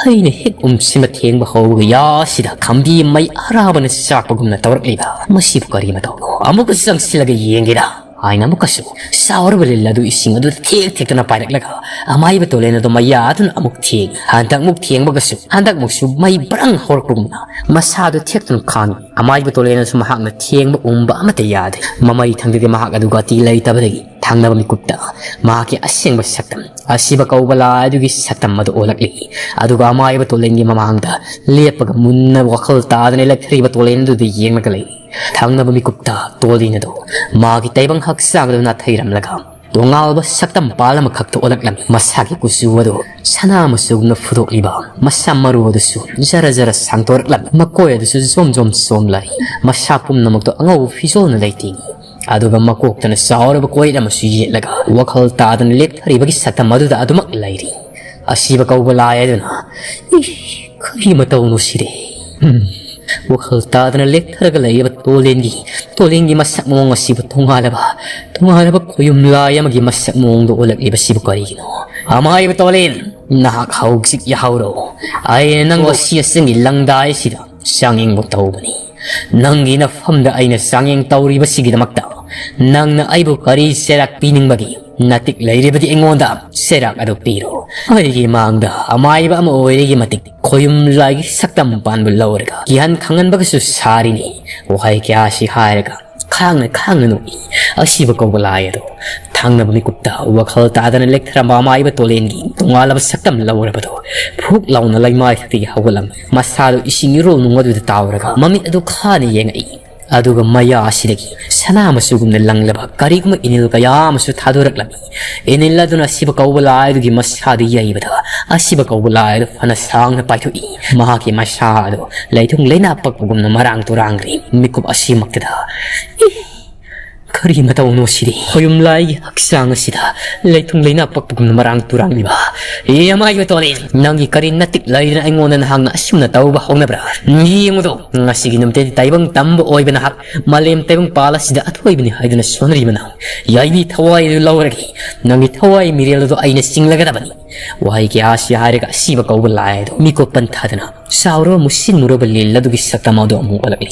ꯑꯩꯅ ꯍꯦꯛ ꯎꯝꯁꯤꯟꯕ ꯊꯦꯡꯕ ꯍꯧꯕꯒ ꯌꯥꯁꯤꯗ ꯈꯝꯕꯤ ꯃꯩ ꯑꯔꯥꯕꯅ ꯆꯥꯛꯄꯒꯨꯝꯅ ꯇꯧꯔꯛꯂꯤꯕ ꯃꯁꯤꯕꯨ ꯀꯔꯤ ꯃꯇꯧꯅꯣ? ꯑꯃꯨꯛꯀ ꯆꯪꯁꯤꯜꯂꯒ ꯌꯦꯡꯒꯦꯗ ꯍꯥꯏꯅ ꯑꯃꯨꯛꯀꯁꯨ ꯆꯥꯎꯔꯕ ꯂꯤꯜ ꯑꯗꯨ ꯏꯁꯤꯡ ꯑꯗꯨꯗ ꯊꯦꯛ ꯊꯦꯛꯇꯨꯅ ꯄꯥꯏꯔꯛꯂꯒ ꯑꯃꯥꯏꯕ ꯇꯣꯂꯦꯟ ꯑꯗꯨ ꯃꯌꯥ ꯑꯗꯨꯅ ꯑꯃꯨꯛ ꯊꯦꯛ, ꯍꯟꯗꯛꯃꯨꯛ ꯊꯦꯡꯕꯒꯁꯨ ꯍꯟꯗꯛꯃꯨꯛꯁꯨ ꯃꯩ ꯕ꯭ꯔꯪ ꯍꯧꯔꯛꯄꯒꯨꯝꯅ ꯃꯁꯥꯗꯨ ꯊꯦꯛꯇꯨꯅ ꯈꯥꯡꯏ꯫ ꯑꯃꯥꯏꯕ ꯇꯣꯂꯦꯟ ꯑꯗꯨꯁꯨ ꯃꯍꯥꯛꯅ ꯊꯦꯡꯕ ꯎꯝꯕ ꯑꯃꯠꯇ ꯌꯥꯗꯦ꯫ ꯃꯃꯩ ꯊꯪꯗꯗꯤ ꯃꯍꯥꯛ ꯑꯗꯨ ꯒꯥꯇꯤ ꯂꯩꯇꯕꯗꯒꯤ ꯊꯪꯅꯕ ꯃꯤꯀꯨꯞꯇ ꯃꯍꯥꯛꯀꯤ ꯑꯁꯦꯡꯕ ꯁꯛꯇꯝ, ꯑꯁꯤꯕ ꯀꯧꯕ ꯂꯥꯏ ꯑꯗꯨꯒꯤ ꯁꯛꯇꯝ ꯑꯗꯨ ꯑꯣꯜꯂꯛꯂꯤ꯫ ꯑꯗꯨꯒ ꯑꯃꯥꯏꯕ ꯇꯣꯂꯦꯟꯒꯤ ꯃꯃꯥꯡꯗ ꯂꯦꯞꯄꯒ ꯃꯨꯟꯅ ꯋꯥꯈꯜ ꯇꯥꯗꯅ ꯂꯦꯞꯊꯔꯤꯕ ꯇꯣꯂꯦꯟ ꯑꯗꯨꯗ ꯌꯦꯡꯂꯒ ꯂꯩꯔꯤ꯫ ꯊꯪꯅꯕ ꯃꯤꯀꯨꯞꯇ ꯇꯣꯂꯦꯟ ꯑꯗꯨ ꯃꯥꯒꯤ ꯇꯥꯏꯕꯪ ꯍꯛꯆꯥꯡ ꯑꯗꯨ ꯅꯥꯊꯩꯔꯝꯂꯒ ꯇꯣꯉꯥꯟꯕ ꯁꯛꯇꯝ ꯄꯥꯜ ꯑꯃꯈꯛꯇ ꯑꯣꯜꯂꯛꯂꯝꯃꯤ꯫ ꯃꯁꯥꯒꯤ ꯀꯨꯆꯨ ꯑꯗꯨ ꯁꯅꯥ ꯃꯆꯨꯒꯨꯝꯅ ꯐꯨꯗꯣꯛꯂꯤꯕ ꯃꯁꯝ ꯃꯔꯨ ꯑꯗꯨꯁꯨ ꯖꯔ ꯖꯔ ꯁꯥꯡꯗꯣꯔꯛꯂꯝꯃꯤ꯫ ꯃꯀꯣꯏ ꯑꯗꯨꯁꯨ ꯖꯣꯝ ꯖꯣꯝ ꯆꯣꯝꯂꯔꯤ꯫ ꯃꯁꯥ ꯄꯨꯝꯅꯃꯛꯇꯣ ꯑꯉꯧꯕ ꯐꯤꯖꯣꯜꯅ ꯂꯩꯇꯦꯡꯏ꯫ ꯑꯗꯨꯒ ꯃꯀꯣꯛꯇꯅ ꯆꯥꯎꯔꯕ ꯀꯣꯏꯔ ꯑꯃꯁꯨ ꯌꯦꯠꯂꯒ ꯋꯥꯈꯜ ꯇꯥꯗꯅ ꯂꯦꯞꯊꯔꯤꯕꯒꯤ ꯁꯛꯇꯝ ꯑꯗꯨꯗ ꯑꯗꯨꯃꯛ ꯂꯩꯔꯤ꯫ ꯑꯁꯤꯕ ꯀꯧꯕ ꯂꯥꯏ ꯑꯗꯨꯅ, "ꯏꯁ, ꯀꯔꯤ ꯃꯇꯧꯅꯣ ꯁꯤꯗꯤ?" ꯎꯝ꯫ ꯋꯥꯈꯜ ꯇꯥꯗꯅ ꯂꯦꯞꯊꯔꯒ ꯂꯩꯔꯤꯕ ꯇꯣꯂꯦꯟꯒꯤ, ꯇꯣꯂꯦꯟꯒꯤ ꯃꯁꯛ ꯃꯑꯣꯡ ꯑꯁꯤꯕꯨ ꯇꯣꯉꯥꯜꯂꯕ, ꯇꯣꯉꯥꯜꯂꯕ ꯈꯣꯌꯨꯝ ꯂꯥꯏ ꯑꯃꯒꯤ ꯃꯁꯛ ꯃꯑꯣꯡꯗ ꯑꯣꯜꯂꯛꯂꯤꯕꯁꯤꯕꯨ ꯀꯔꯤꯒꯤꯅꯣ? "ꯑꯃꯥꯏꯕ ꯇꯣꯂꯦꯟ, ꯅꯍꯥꯛ ꯍꯧꯖꯤꯛ ꯌꯥꯍꯧꯔꯣ꯫ ꯑꯩꯅ ꯅꯪꯕꯨ ꯑꯁꯤ ꯑꯁꯪꯒꯤ ꯂꯪꯗꯥꯏ ꯑꯁꯤꯗ ꯆꯥꯡꯌꯦꯡꯕ ꯇꯧꯕꯅꯤ꯫ ꯅꯪꯒꯤ ꯅꯐꯝꯗ ꯑꯩꯅ ꯆꯥꯡꯌꯦꯡ ꯇꯧꯔꯤꯕꯁꯤꯒꯤꯗꯃꯛꯇ ꯅꯪꯅ ꯑꯩꯕꯨ ꯀꯔꯤ ꯆꯩꯔꯥꯛ ꯄꯤꯅꯤꯡꯕꯒꯦ? ꯅꯇꯤꯛ ꯂꯩꯔꯤꯕꯗꯤ ꯑꯩꯉꯣꯟꯗ ꯆꯩꯔꯥꯛ ꯑꯗꯨ ꯄꯤꯔꯣ꯫ ꯑꯩꯒꯤ ꯃꯥꯡꯗ ꯑꯃꯥꯏꯕ ꯑꯃ ꯑꯣꯏꯔꯤꯒꯤ ꯃꯇꯤꯛ ꯈꯣꯌꯨꯝ ꯂꯥꯏꯒꯤ ꯁꯛꯇꯝ ꯄꯥꯟꯕ ꯂꯧꯔꯒ ꯀꯤꯍꯟ ꯈꯪꯍꯟꯕꯒꯁꯨ ꯁꯥꯔꯤꯅꯤ꯫" ꯋꯥꯍꯩ ꯀꯌꯥ ꯑꯁꯤ ꯍꯥꯏꯔꯒ ꯈꯥꯡꯅ ꯈꯥꯡꯅ ꯅꯣꯛꯏ꯫ ꯑꯁꯤꯕ ꯀꯧꯕ ꯂꯥꯏ ꯑꯗꯣ ꯊꯪꯅꯕ ꯃꯤꯀꯨꯞꯇ ꯋꯥꯈꯜ ꯇꯥꯗꯅ ꯂꯦꯛꯊꯔꯝꯕ ꯑꯃꯥꯏꯕ ꯇꯣꯂꯦꯟꯒꯤ ꯇꯣꯉꯥꯜꯂꯕ ꯁꯛꯇꯝ ꯂꯧꯔꯕꯗꯣ ꯐꯨꯛ ꯂꯥꯎꯅ ꯂꯩꯃꯥꯏꯊꯛꯇꯒꯤ ꯍꯧꯒꯠꯂꯝꯃꯤ꯫ ꯃꯁꯥꯗꯣ ꯏꯁꯤꯡ ꯏꯔꯣꯜ ꯅꯨꯡ ꯑꯗꯨꯗ ꯇꯥꯎꯔꯒ ꯃꯃꯤꯠ ꯑꯗꯨ ꯈꯥꯅ ꯌꯦꯡꯉꯛꯏ꯫ ꯑꯗꯨꯒ ꯃꯌꯥ ꯑꯁꯤꯗꯒꯤ ꯁꯅꯥ ꯃꯆꯨꯒꯨꯝꯅ ꯂꯪꯂꯕ ꯀꯔꯤꯒꯨꯝꯕ ꯏꯅꯤꯜ ꯀꯌꯥ ꯑꯃꯁꯨ ꯊꯥꯗꯣꯔꯛꯂꯝꯃꯤ꯫ ꯏꯅꯤꯜ ꯑꯗꯨꯅ ꯑꯁꯤꯕ ꯀꯧꯕ ꯂꯥꯏ ꯑꯗꯨꯒꯤ ꯃꯁꯥꯗ ꯌꯩꯕꯗ ꯑꯁꯤꯕ ꯀꯧꯕ ꯂꯥꯏ ꯑꯗꯨ ꯐꯅ ꯁꯥꯡꯅ ꯄꯥꯏꯊꯣꯛꯏ꯫ ꯃꯍꯥꯛꯀꯤ ꯃꯁꯥ ꯑꯗꯨ ꯂꯩꯊꯨꯡ ꯂꯩꯅꯥ ꯄꯛꯄꯒꯨꯝꯅ ꯃꯔꯥꯡ ꯇꯨꯔꯥꯡꯂꯤ꯫ ꯃꯤꯀꯨꯞ ꯑꯁꯤꯃꯛꯇꯗ, "ꯏ! ꯀꯔꯤ ꯃꯇꯧꯅꯣ ꯁꯤꯗꯤ? ꯈꯣꯌꯨꯝ ꯂꯥꯏꯒꯤ ꯍꯛꯆꯥꯡ ꯑꯁꯤꯗ ꯂꯩꯊꯨꯡ ꯂꯩꯅꯥ ꯄꯛꯄꯒꯨꯝꯅ ꯃꯔꯥꯡ ꯇꯨꯔꯥꯡꯂꯤꯕ? ꯑꯦ, ꯑꯃꯥꯏꯕ ꯇꯣꯂꯦꯟ, ꯅꯪꯒꯤ ꯀꯔꯤ ꯅꯇꯤꯛ ꯂꯩꯗꯅ ꯑꯩꯉꯣꯟꯗ ꯅꯍꯥꯛꯅ ꯑꯁꯨꯝꯅ ꯇꯧꯕ ꯍꯧꯅꯕ꯭ꯔꯥ? ꯌꯦꯡꯉꯨꯗꯣ, ꯉꯁꯤꯒꯤ ꯅꯨꯃꯤꯠꯇꯗꯤ ꯇꯥꯏꯕꯪ ꯇꯝꯕ ꯑꯣꯏꯕ ꯅꯍꯥꯛ ꯃꯥꯂꯦꯝ ꯇꯥꯏꯕꯪ ꯄꯥꯜ ꯑꯁꯤꯗ ꯑꯊꯣꯏꯕꯅꯤ ꯍꯥꯏꯗꯨꯅ ꯁꯣꯟꯅꯔꯤꯕ ꯅꯍꯥꯛ ꯌꯥꯏꯕꯤ ꯊꯋꯥꯏ ꯑꯗꯨ ꯂꯧꯔꯒꯦ꯫ ꯅꯪꯒꯤ ꯊꯋꯥꯏ ꯃꯤꯔꯦꯜ ꯑꯗꯨ ꯑꯩꯅ ꯆꯤꯡꯂꯒꯗꯕꯅꯤ꯫" ꯋꯥꯍꯩ ꯀꯌꯥ ꯑꯁꯤ ꯍꯥꯏꯔꯒ ꯑꯁꯤꯕ ꯀꯧꯕ ꯂꯥꯏ ꯑꯗꯨ ꯃꯤꯀꯨꯞ ꯄꯟꯊꯥꯗꯅ ꯆꯥꯎꯔꯕ ꯃꯨꯁꯤꯟ ꯃꯨꯔꯕ ꯂꯤꯜ ꯑꯗꯨꯒꯤ ꯁꯛꯇꯝ ꯑꯗꯨ ꯑꯃꯨꯛ ꯑꯣꯜꯂꯛꯂꯤ꯫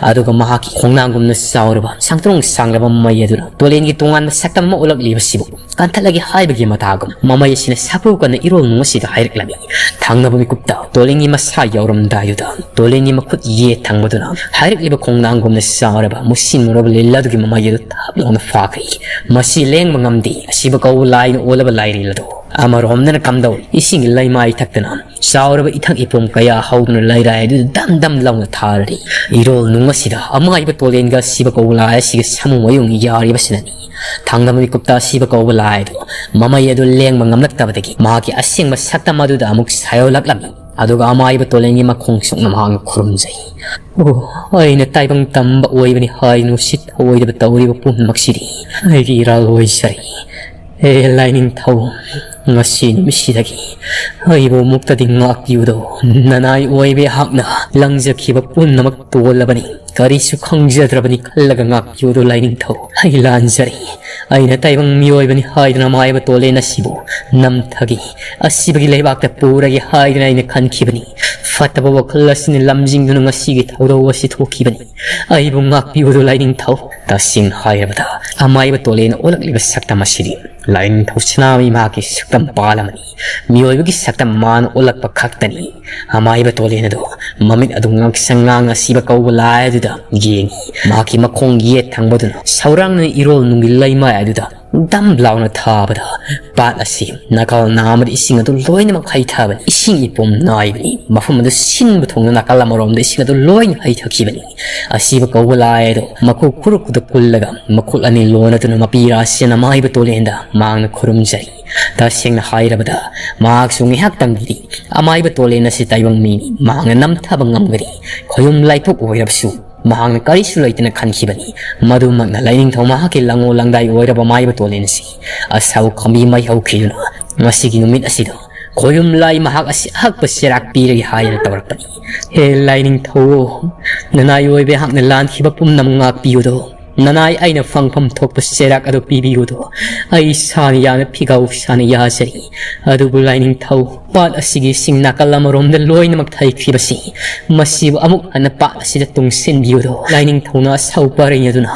ꯑꯗꯨꯒ ꯃꯍꯥꯛꯀꯤ ꯈꯣꯡꯅꯥꯡꯒꯨꯝꯅ ꯆꯥꯎꯔꯕ, ꯁꯪꯇ꯭ꯔꯣꯡ ꯁꯥꯡꯂꯕ ꯃꯃꯩ ꯑꯗꯨꯅ ꯇꯣꯂꯦꯟꯒꯤ ꯇꯣꯉꯥꯟꯕ ꯁꯛꯇꯝ ꯑꯃ ꯎꯠꯂꯛꯂꯤꯕꯁꯤꯕꯨ ꯀꯟꯊꯠꯂꯒꯦ ꯍꯥꯏꯕꯒꯤ ꯃꯇꯥꯒꯨꯝ, ꯃꯃꯩ ꯑꯁꯤꯅ ꯁꯥꯐꯨ ꯀꯟꯅ ꯏꯔꯣꯜ ꯅꯨꯡ ꯑꯁꯤꯗ ꯍꯥꯏꯔꯛꯂꯝꯃꯤ꯫ ꯊꯪꯅꯕ ꯃꯤꯀꯨꯞꯇ ꯇꯣꯂꯦꯟꯒꯤ ꯃꯁꯥ ꯌꯧꯔꯝꯗꯥꯏꯗꯨꯗ ꯇꯣꯂꯦꯟꯒꯤ ꯃꯈꯨꯠ ꯌꯦꯠ ꯊꯪꯕꯗꯨꯅ ꯍꯥꯏꯔꯛꯂꯤꯕ ꯈꯣꯡꯅꯥꯡꯒꯨꯝꯅ ꯆꯥꯎꯔꯕ ꯃꯨꯁꯤꯟ ꯃꯨꯔꯕ ꯂꯤꯜ ꯑꯗꯨꯒꯤ ꯃꯃꯩ ꯑꯗꯨ ꯊꯥꯞ ꯂꯥꯎꯅ ꯐꯥꯈ꯭ꯔꯦ꯫ ꯃꯁꯤ ꯂꯦꯡꯕ ꯉꯝꯗꯦ꯫ ꯑꯁꯤꯕ ꯀꯧꯕ ꯂꯥꯏꯅ ꯑꯣꯜꯂꯕ ꯂꯥꯏꯔꯦꯜ ꯑꯗꯣ ꯑꯃꯔꯣꯝꯗꯅ ꯀꯝꯗꯧꯔꯤ? ꯏꯁꯤꯡꯒꯤ ꯂꯩꯃꯥꯏ ꯊꯛꯇꯅ ꯆꯥꯎꯔꯕ ꯏꯊꯛ ꯏꯄꯣꯝ ꯀꯌꯥ ꯍꯧꯗꯨꯅ ꯂꯩꯔꯥꯏ ꯑꯗꯨꯗ ꯗꯝ ꯗꯝ ꯂꯥꯎꯅ ꯊꯥꯔꯤ꯫ ꯏꯔꯣꯜ ꯅꯨꯡ ꯑꯁꯤꯗ ꯑꯃꯥꯏꯕ ꯇꯣꯂꯦꯟꯒ ꯑꯁꯤꯕ ꯀꯧꯕ ꯂꯥꯏ ꯑꯁꯤꯒ ꯁꯥꯃꯨ ꯃꯌꯨꯡ ꯌꯥꯔꯤꯕꯁꯤꯅꯅꯤ꯫ ꯊꯪꯅꯕ ꯃꯤꯀꯨꯞꯇ ꯑꯁꯤꯕ ꯀꯧꯕ ꯂꯥꯏ ꯑꯗꯨ ꯃꯃꯩ ꯑꯗꯨ ꯂꯦꯡꯕ ꯉꯝꯂꯛꯇꯕꯗꯒꯤ ꯃꯍꯥꯛꯀꯤ ꯑꯁꯦꯡꯕ ꯁꯛꯇꯝ ꯑꯗꯨꯗ ꯑꯃꯨꯛ ꯁꯥꯏꯌꯣꯜꯂꯛꯂꯝꯃꯤ꯫ ꯑꯗꯨꯒ ꯑꯃꯥꯏꯕ ꯇꯣꯂꯦꯟꯒꯤ ꯃꯈꯣꯡ ꯁꯣꯛꯅ ꯃꯍꯥꯛꯅ ꯈꯨꯔꯨꯝꯖꯩ꯫ "ꯑꯣ, ꯑꯩꯅ ꯇꯥꯏꯕꯪ ꯇꯝꯕ ꯑꯣꯏꯕꯅꯤ ꯍꯥꯏꯗꯨꯅ ꯎꯁꯤꯠ ꯊꯑꯣꯏꯗꯕ ꯇꯧꯔꯤꯕ ꯄꯨꯝꯅꯃꯛꯁꯤꯗꯤ ꯑꯩꯒꯤ ꯏꯔꯥꯜ ꯑꯣꯏꯖꯔꯦ꯫ ꯍꯦ ꯂꯥꯏꯅꯤꯡꯊꯧ, ꯉꯁꯤ ꯅꯨꯃꯤꯠꯁꯤꯗꯒꯤ ꯑꯩꯕꯨ ꯑꯃꯨꯛꯇꯗꯤ ꯉꯥꯛꯄꯤꯌꯨꯗꯣ꯫ ꯅꯅꯥꯏ ꯑꯣꯏꯕ ꯑꯩꯍꯥꯛꯅ ꯂꯪꯖꯈꯤꯕ ꯄꯨꯝꯅꯃꯛ ꯇꯣꯜꯂꯕꯅꯤ꯫ ꯀꯔꯤꯁꯨ ꯈꯪꯖꯗ꯭ꯔꯕꯅꯤ ꯈꯜꯂꯒ ꯉꯥꯛꯄꯤꯌꯨꯗꯣ ꯂꯥꯏꯅꯤꯡꯊꯧ꯫ ꯑꯩ ꯂꯥꯟꯖꯔꯦ꯫ ꯑꯩꯅ ꯇꯥꯏꯕꯪ ꯃꯤꯑꯣꯏꯕꯅꯤ ꯍꯥꯏꯗꯨꯅ ꯑꯃꯥꯏꯕ ꯇꯣꯂꯦꯟ ꯑꯁꯤꯕꯨ ꯅꯝꯊꯒꯦ, ꯑꯁꯤꯕꯒꯤ ꯂꯩꯕꯥꯛꯇ ꯄꯨꯔꯒꯦ ꯍꯥꯏꯗꯨꯅ ꯑꯩꯅ ꯈꯟꯈꯤꯕꯅꯤ꯫ ꯐꯠꯇꯕ ꯋꯥꯈꯜ ꯑꯁꯤꯅ ꯂꯝꯖꯤꯡꯗꯨꯅ ꯉꯁꯤꯒꯤ ꯊꯧꯗꯧ ꯑꯁꯤ ꯊꯣꯛꯈꯤꯕꯅꯤ꯫ ꯑꯩꯕꯨ ꯉꯥꯛꯄꯤꯌꯨꯗꯣ ꯂꯥꯏꯅꯤꯡꯊꯧ꯫" ꯇꯁꯦꯡꯅ ꯍꯥꯏꯔꯕꯗ ꯑꯃꯥꯏꯕ ꯇꯣꯂꯦꯟꯅ ꯎꯠꯂꯛꯂꯤꯕ ꯁꯛꯇꯝ ꯑꯁꯤꯗꯤ ꯂꯥꯏꯅꯤꯡꯊꯧ ꯁꯅꯥꯃꯍꯤ ꯃꯍꯥꯛꯀꯤ ꯁꯛꯇꯝ ꯄꯥꯜꯂꯝꯃꯅꯤ꯫ ꯃꯤꯑꯣꯏꯕꯒꯤ ꯁꯛꯇꯝ ꯃꯥꯅ ꯎꯠꯂꯛꯄ ꯈꯛꯇꯅꯤ꯫ ꯑꯃꯥꯏꯕ ꯇꯣꯂꯦꯟ ꯑꯗꯣ ꯃꯃꯤꯠ ꯑꯗꯨ ꯉꯥꯡꯁꯪ ꯉꯥꯡ ꯑꯁꯤꯕ ꯀꯧꯕ ꯂꯥꯏ ꯑꯗꯨꯗ ꯌꯦꯡꯉꯤ꯫ ꯃꯍꯥꯛꯀꯤ ꯃꯈꯣꯡ ꯌꯦꯠ ꯊꯪꯕꯗꯨꯅ ꯁꯧꯔꯥꯡꯅ ꯏꯔꯣꯜ ꯅꯨꯡꯒꯤ ꯂꯩꯃꯥꯏ ꯑꯗꯨꯗ ꯗꯝ ꯂꯥꯎꯅ ꯊꯥꯕꯗ ꯄꯥꯠ ꯑꯁꯤ ꯅꯥꯀꯜ ꯅꯥ ꯑꯃꯗ ꯏꯁꯤꯡ ꯑꯗꯨ ꯂꯣꯏꯅꯃꯛ ꯍꯩꯊꯕꯅꯤ꯫ ꯏꯁꯤꯡ ꯏꯄꯣꯝ ꯅꯥꯏꯕꯅꯤ꯫ ꯃꯐꯝ ꯑꯗꯨ ꯁꯤꯟꯕ ꯊꯨꯡꯅ ꯅꯥꯀꯜ ꯑꯃꯔꯣꯝꯗ ꯏꯁꯤꯡ ꯑꯗꯨ ꯂꯣꯏꯅ ꯍꯩꯊꯈꯤꯕꯅꯤ꯫ ꯑꯁꯤꯕ ꯀꯧꯕ ꯂꯥꯏ ꯑꯗꯣ ꯃꯈꯨ ꯈꯨꯔꯨꯛꯇꯨꯗ ꯀꯨꯜꯂꯒ ꯃꯈꯨꯠ ꯑꯅꯤ ꯂꯣꯟꯅꯗꯨꯅ ꯃꯄꯤ ꯔꯥꯁꯤꯅ ꯑꯃꯥꯏꯕ ꯇꯣꯂꯦꯟꯗ ꯃꯍꯥꯛꯅ ꯈꯨꯔꯨꯝꯖꯔꯤ꯫ ꯇꯁꯦꯡꯅ ꯍꯥꯏꯔꯕꯗ ꯃꯍꯥꯛꯁꯨ ꯉꯥꯏꯍꯥꯛꯇꯪꯒꯤꯗꯤ ꯑꯃꯥꯏꯕ ꯇꯣꯂꯦꯟ ꯑꯁꯤ ꯇꯥꯏꯕꯪ ꯃꯤꯅꯤ꯫ ꯃꯍꯥꯛꯅ ꯅꯝꯊꯕ ꯉꯝꯒꯅꯤ꯫ ꯈꯣꯌꯨꯝ ꯂꯥꯏꯄꯣꯛ ꯑꯣꯏꯔꯕꯁꯨ ꯃꯍꯥꯛꯅ ꯀꯔꯤꯁꯨ ꯂꯩꯇꯅ ꯈꯟꯈꯤꯕꯅꯤ꯫ ꯃꯗꯨꯃꯛꯅ ꯂꯥꯏꯅꯤꯡꯊꯧ ꯃꯍꯥꯛꯀꯤ ꯂꯪꯉꯣ ꯂꯪꯗꯥꯏ ꯑꯣꯏꯔꯕ ꯃꯥꯏꯕ ꯇꯣꯂꯦꯟ ꯑꯁꯤ ꯑꯁꯥꯎ ꯈꯥꯝꯕꯤ ꯃꯩ ꯍꯧꯈꯤꯗꯨꯅ ꯉꯁꯤꯒꯤ ꯅꯨꯃꯤꯠ ꯑꯁꯤꯗ ꯈꯣꯌꯨꯝ ꯂꯥꯏ ꯃꯍꯥꯛ ꯑꯁꯤ ꯑꯍꯛꯄ ꯆꯩꯔꯥꯛ ꯄꯤꯔꯒꯦ ꯍꯥꯏꯗꯅ ꯇꯧꯔꯛꯄꯅꯤ꯫ "ꯍꯦ ꯂꯥꯏꯅꯤꯡꯊꯧ, ꯅꯅꯥꯏ ꯑꯣꯏꯕ ꯑꯩꯍꯥꯛꯅ ꯂꯥꯟꯈꯤꯕ ꯄꯨꯝꯅꯃꯛ ꯉꯥꯛꯄꯤꯌꯨꯗꯣ꯫ ꯅꯅꯥꯏ ꯑꯩꯅ ꯐꯪꯐꯝ ꯊꯣꯛꯄ ꯆꯩꯔꯥꯛ ꯑꯗꯨ ꯄꯤꯕꯤꯌꯨꯗꯣ꯫ ꯑꯩ ꯁꯥꯅ ꯌꯥꯅ ꯐꯤꯒꯥꯎ ꯁꯥꯅ ꯌꯥꯖꯔꯤ꯫ ꯑꯗꯨꯕꯨ ꯂꯥꯏꯅꯤꯡꯊꯧ, ꯄꯥꯠ ꯑꯁꯤꯒꯤ ꯏꯁꯤꯡ ꯅꯥꯀꯜ ꯑꯃꯔꯣꯝꯗ ꯂꯣꯏꯅꯃꯛ ꯊꯩꯈꯤꯕꯁꯤ, ꯃꯁꯤꯕꯨ ꯑꯃꯨꯛ ꯍꯟꯅ ꯄꯥꯠ ꯑꯁꯤꯗ ꯇꯨꯡꯁꯤꯟꯕꯤꯌꯨꯗꯣ ꯂꯥꯏꯅꯤꯡꯊꯧꯅ ꯑꯁꯥꯎ ꯄꯥꯔꯩ ꯑꯗꯨꯅ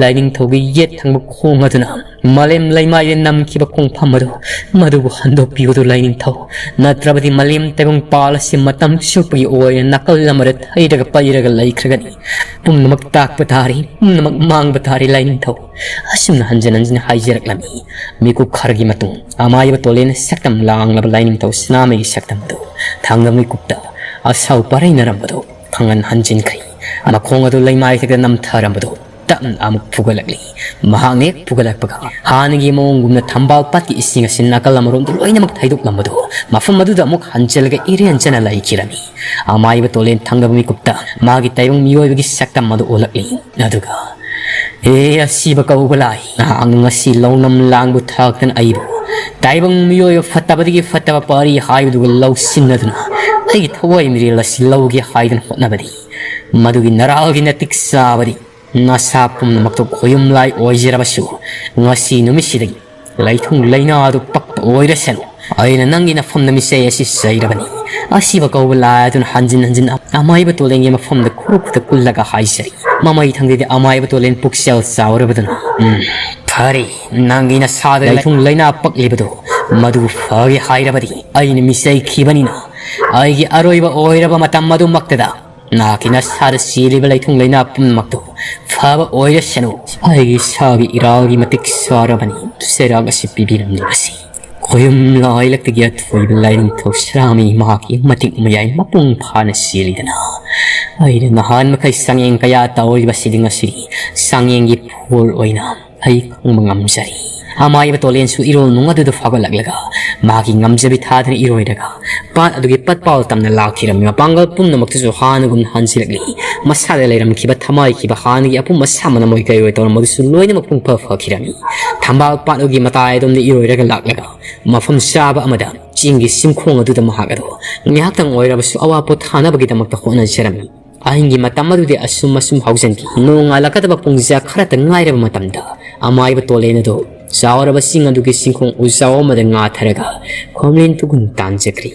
ꯂꯥꯏꯅꯤꯡꯊꯧꯒꯤ ꯌꯦꯠ ꯊꯪꯕ ꯈꯣꯡ ꯑꯗꯨꯅ ꯃꯥꯂꯦꯝ ꯂꯩꯃꯥꯏꯗ ꯅꯝꯈꯤꯕ ꯈꯣꯡꯐꯝ ꯑꯗꯨ, ꯃꯗꯨꯕꯨ ꯍꯟꯗꯣꯛꯄꯤꯌꯨꯗꯣ ꯂꯥꯏꯅꯤꯡꯊꯧ꯫ ꯅꯠꯇ꯭ꯔꯕꯗꯤ ꯃꯥꯂꯦꯝ ꯇꯥꯏꯕꯪ ꯄꯥꯜ ꯑꯁꯤ ꯃꯇꯝ ꯆꯨꯞꯄꯒꯤ ꯑꯣꯏꯅ ꯅꯥꯀꯜ ꯑꯃꯗ ꯊꯩꯔꯒ ꯄꯩꯔꯒ ꯂꯩꯈ꯭ꯔꯒꯅꯤ꯫ ꯄꯨꯝꯅꯃꯛ ꯇꯥꯛꯄ ꯇꯥꯔꯤ, ꯄꯨꯝꯅꯃꯛ ꯃꯥꯡꯕ ꯇꯥꯔꯤ ꯂꯥꯏꯅꯤꯡꯊꯧ꯫ ꯑꯁꯨꯝꯅ ꯍꯟꯖꯤꯟ ꯍꯟꯖꯤꯟ ꯍꯥꯏꯖꯔꯛꯂꯝꯃꯤ꯫ ꯃꯤꯀꯨꯞ ꯈꯔꯒꯤ ꯃꯇꯨꯡ ꯑꯃꯥꯏꯕ ꯇꯣꯂꯦꯟ ꯁꯛꯇꯝ ꯂꯥꯡꯂꯕ ꯂꯥꯏꯅꯤꯡꯊꯧ ꯁꯅꯥꯃꯍꯤꯒꯤ ꯁꯛꯇꯝ ꯑꯗꯨ ꯊꯥꯡꯒ ꯃꯤꯀꯨꯞꯇ ꯑꯁꯥꯎ ꯄꯥꯔꯩꯅꯔꯝꯕꯗꯨ ꯈꯪꯍꯟ ꯍꯟꯖꯤꯟꯈ꯭ꯔꯦ꯫ ꯃꯈꯣꯡ ꯑꯗꯨ ꯂꯩꯃꯥꯏꯊꯛꯇ ꯅꯝꯊꯔꯝꯕꯗꯨ ꯇꯞꯅ ꯑꯃꯨꯛ ꯐꯨꯒꯠꯂꯛꯂꯤ꯫ ꯃꯍꯥꯛꯅ ꯍꯦꯛ ꯐꯨꯒꯠꯂꯛꯄꯒ ꯍꯥꯟꯅꯒꯤ ꯃꯑꯣꯡꯒꯨꯝꯅ ꯊꯝꯕꯥꯜ ꯄꯥꯠꯀꯤ ꯏꯁꯤꯡ ꯑꯁꯤ ꯅꯥꯀꯜ ꯑꯃꯔꯣꯝꯗ ꯂꯣꯏꯅꯃꯛ ꯊꯩꯗꯣꯛꯂꯝꯕꯗꯨ ꯃꯐꯝ ꯑꯗꯨꯗ ꯑꯃꯨꯛ ꯍꯟꯖꯤꯜꯂꯒ ꯏꯔꯦꯟꯖꯅ ꯂꯩꯈꯤꯔꯝꯃꯤ꯫ ꯑꯃꯥꯏꯕ ꯇꯣꯂꯦꯟ ꯊꯥꯡꯒ ꯃꯤꯀꯨꯞꯇ ꯃꯥꯒꯤ ꯇꯥꯏꯕꯪ ꯃꯤꯑꯣꯏꯕꯒꯤ ꯁꯛꯇꯝ ꯑꯗꯨ ꯎꯠꯂꯛꯂꯤ꯫ ꯑꯗꯨꯒ, "ꯍꯦ ꯑꯁꯤꯕ ꯀꯧꯕ ꯂꯥꯏ, ꯅꯍꯥꯛꯅ ꯉꯁꯤ ꯂꯧꯅꯝ ꯂꯥꯡꯕꯨ ꯊꯥꯛꯇꯅ ꯑꯩꯕꯨ ꯇꯥꯏꯕꯪ ꯃꯤꯑꯣꯏꯕ ꯐꯠꯇꯕꯗꯒꯤ ꯐꯠꯇꯕ ꯄꯥꯔꯤ ꯍꯥꯏꯕꯗꯨꯒ ꯂꯧꯁꯤꯟꯅꯗꯨꯅ ꯑꯩꯒꯤ ꯊꯋꯥꯏ ꯃꯤꯔꯦꯜ ꯑꯁꯤ ꯂꯧꯒꯦ ꯍꯥꯏꯗꯨꯅ ꯍꯣꯠꯅꯕꯗꯤ, ꯃꯗꯨꯒꯤ ꯅꯔꯥꯜꯒꯤ ꯅꯇꯤꯛ ꯆꯥꯕꯗꯤ ꯅꯁꯥ ꯄꯨꯝꯅꯃꯛꯇꯨ ꯈꯣꯌꯨꯝ ꯂꯥꯏ ꯑꯣꯏꯖꯔꯕꯁꯨ, ꯉꯁꯤ ꯅꯨꯃꯤꯠꯁꯤꯗꯒꯤ ꯂꯩꯊꯨꯡ ꯂꯩꯅꯥ ꯑꯗꯨ ꯄꯛꯄ ꯑꯣꯏꯔꯁꯅꯨ꯫ ꯑꯩꯅ ꯅꯪꯒꯤ ꯅꯐꯝꯗ ꯃꯤꯆꯩ ꯑꯁꯤ ꯆꯩꯔꯕꯅꯤ꯫" ꯑꯁꯤꯕ ꯀꯧꯕ ꯂꯥꯏ ꯑꯗꯨꯅ ꯍꯟꯖꯤꯟ ꯍꯟꯖꯤꯟ ꯑꯃꯥꯏꯕ ꯇꯣꯂꯦꯟꯒꯤ ꯃꯐꯝꯗ ꯈꯨꯔꯨ ꯈꯨꯠꯇ ꯀꯨꯜꯂꯒ ꯍꯥꯏꯖꯔꯤ꯫ ꯃꯃꯩ ꯊꯪꯗꯗꯤ ꯑꯃꯥꯏꯕ ꯇꯣꯂꯦꯟ ꯄꯨꯛꯆꯦꯜ ꯆꯥꯎꯔꯕꯗꯨꯅ, "ꯎꯝ, ꯐꯔꯦ, ꯅꯪꯒꯤ ꯅꯁꯥꯗ ꯂꯩꯊꯨꯡ ꯂꯩꯅꯥ ꯄꯛꯂꯤꯕꯗꯨ ꯃꯗꯨ ꯐꯒꯦ ꯍꯥꯏꯔꯕꯗꯤ ꯑꯩꯅ ꯃꯤꯆꯩꯈꯤꯕꯅꯤꯅ ꯑꯩꯒꯤ ꯑꯔꯣꯏꯕ ꯑꯣꯏꯔꯕ ꯃꯇꯝ ꯑꯗꯨꯃꯛꯇꯗ ꯅꯍꯥꯛꯀꯤ ꯅꯁꯥꯗ ꯆꯦꯜꯂꯤꯕ ꯂꯩꯊꯨꯡ ꯂꯩꯅꯥ ꯄꯨꯝꯅꯃꯛꯇꯨ ꯐꯕ ꯑꯣꯏꯔꯁꯅꯨ꯫ ꯑꯩꯒꯤ ꯏꯁꯥꯒꯤ ꯏꯔꯥꯜꯒꯤ ꯃꯇꯤꯛ ꯆꯥꯔꯕꯅꯤ ꯆꯩꯔꯥꯛ ꯑꯁꯤ ꯄꯤꯕꯤꯔꯝꯂꯤꯕꯁꯤ꯫" ꯈꯣꯌꯨꯝ ꯂꯥꯏꯂꯛꯇꯒꯤ ꯑꯊꯣꯏꯕ ꯂꯥꯏꯅꯤꯡꯊꯧ ꯁꯔꯥꯃꯤ ꯃꯍꯥꯛꯀꯤ ꯃꯇꯤꯛ ꯃꯌꯥꯏ ꯃꯄꯨꯡ ꯐꯥꯅ ꯆꯦꯜꯂꯤꯗꯅ, ꯑꯩꯅ ꯅꯍꯥꯟ ꯃꯈꯩ ꯆꯥꯡꯌꯦꯡ ꯀꯌꯥ ꯇꯧꯔꯤꯕꯁꯤꯗꯤ ꯉꯁꯤꯗꯤ ꯆꯥꯡꯌꯦꯡꯒꯤ ꯐꯣꯜ ꯑꯣꯏꯅ ꯑꯩ ꯈꯪꯕ ꯉꯝꯖꯔꯤ꯫ ꯑꯃꯥꯏꯕ ꯇꯣꯂꯦꯟꯁꯨ ꯏꯔꯣꯜ ꯅꯨꯡ ꯑꯗꯨꯗ ꯐꯥꯎꯒꯠꯂꯛꯂꯒ ꯃꯥꯒꯤ ꯉꯝꯖꯕꯤ ꯊꯥꯗꯅ ꯏꯔꯣꯏꯔꯒ ꯄꯥꯠ ꯑꯗꯨꯒꯤ ꯄꯠꯄꯥꯜ ꯇꯝꯅ ꯂꯥꯛꯈꯤꯔꯝꯃꯤ꯫ ꯃꯄꯥꯡꯒꯜ ꯄꯨꯝꯅꯃꯛꯇꯨꯁꯨ ꯍꯥꯟꯅꯒꯨꯝꯅ ꯍꯟꯖꯤꯜꯂꯛꯂꯤ꯫ ꯃꯁꯥꯗ ꯂꯩꯔꯝꯈꯤꯕ ꯊꯃꯥꯏꯈꯤꯕ ꯍꯥꯟꯅꯒꯤ ꯑꯄꯨꯝꯕ ꯁꯥ ꯃꯅꯝ ꯑꯣꯏ ꯀꯩ ꯑꯣꯏ ꯇꯧꯔꯝꯕꯗꯨꯁꯨ ꯂꯣꯏꯅꯃꯛ ꯄꯨꯡꯐ ꯐꯈꯤꯔꯝꯃꯤ꯫ ꯊꯝꯕꯥꯜ ꯄꯥꯠ ꯑꯗꯨꯒꯤ ꯃꯇꯥꯏ ꯑꯗꯣꯝꯗ ꯏꯔꯣꯏꯔꯒ ꯂꯥꯛꯂꯒ ꯃꯐꯝ ꯆꯥꯕ ꯑꯃꯗ ꯆꯤꯡꯒꯤ ꯆꯤꯡꯈꯣꯡ ꯑꯗꯨꯗ ꯃꯍꯥꯛ ꯑꯗꯨ ꯉꯥꯏꯍꯥꯛꯇꯪ ꯑꯣꯏꯔꯕꯁꯨ ꯑꯋꯥ ꯄꯣꯊꯥꯅꯕꯒꯤꯗꯃꯛꯇ ꯍꯣꯠꯅꯖꯔꯝꯃꯤ꯫ ꯑꯍꯤꯡꯒꯤ ꯃꯇꯝ ꯑꯗꯨꯗꯤ ꯑꯁꯨꯝ ꯑꯁꯨꯝ ꯍꯧꯖꯤꯟꯈꯤ꯫ ꯅꯣꯡꯉꯥꯜꯂꯛꯀꯗꯕ ꯄꯨꯡꯖꯥ ꯈꯔꯇ ꯉꯥꯏꯔꯕ ꯃꯇꯝꯗ ꯑꯃꯥꯏꯕ ꯇꯣꯂꯦꯟ ꯑꯗꯨ ꯆꯥꯎꯔꯕ ꯆꯤꯡ ꯑꯗꯨꯒꯤ ꯆꯤꯡꯈꯣꯡ ꯎꯖꯥꯎ ꯑꯃꯗ ꯉꯥꯊꯔꯒ ꯈꯣꯝꯂꯤꯟ ꯇꯨꯒꯨꯟ ꯇꯥꯟꯖꯈ꯭ꯔꯤ꯫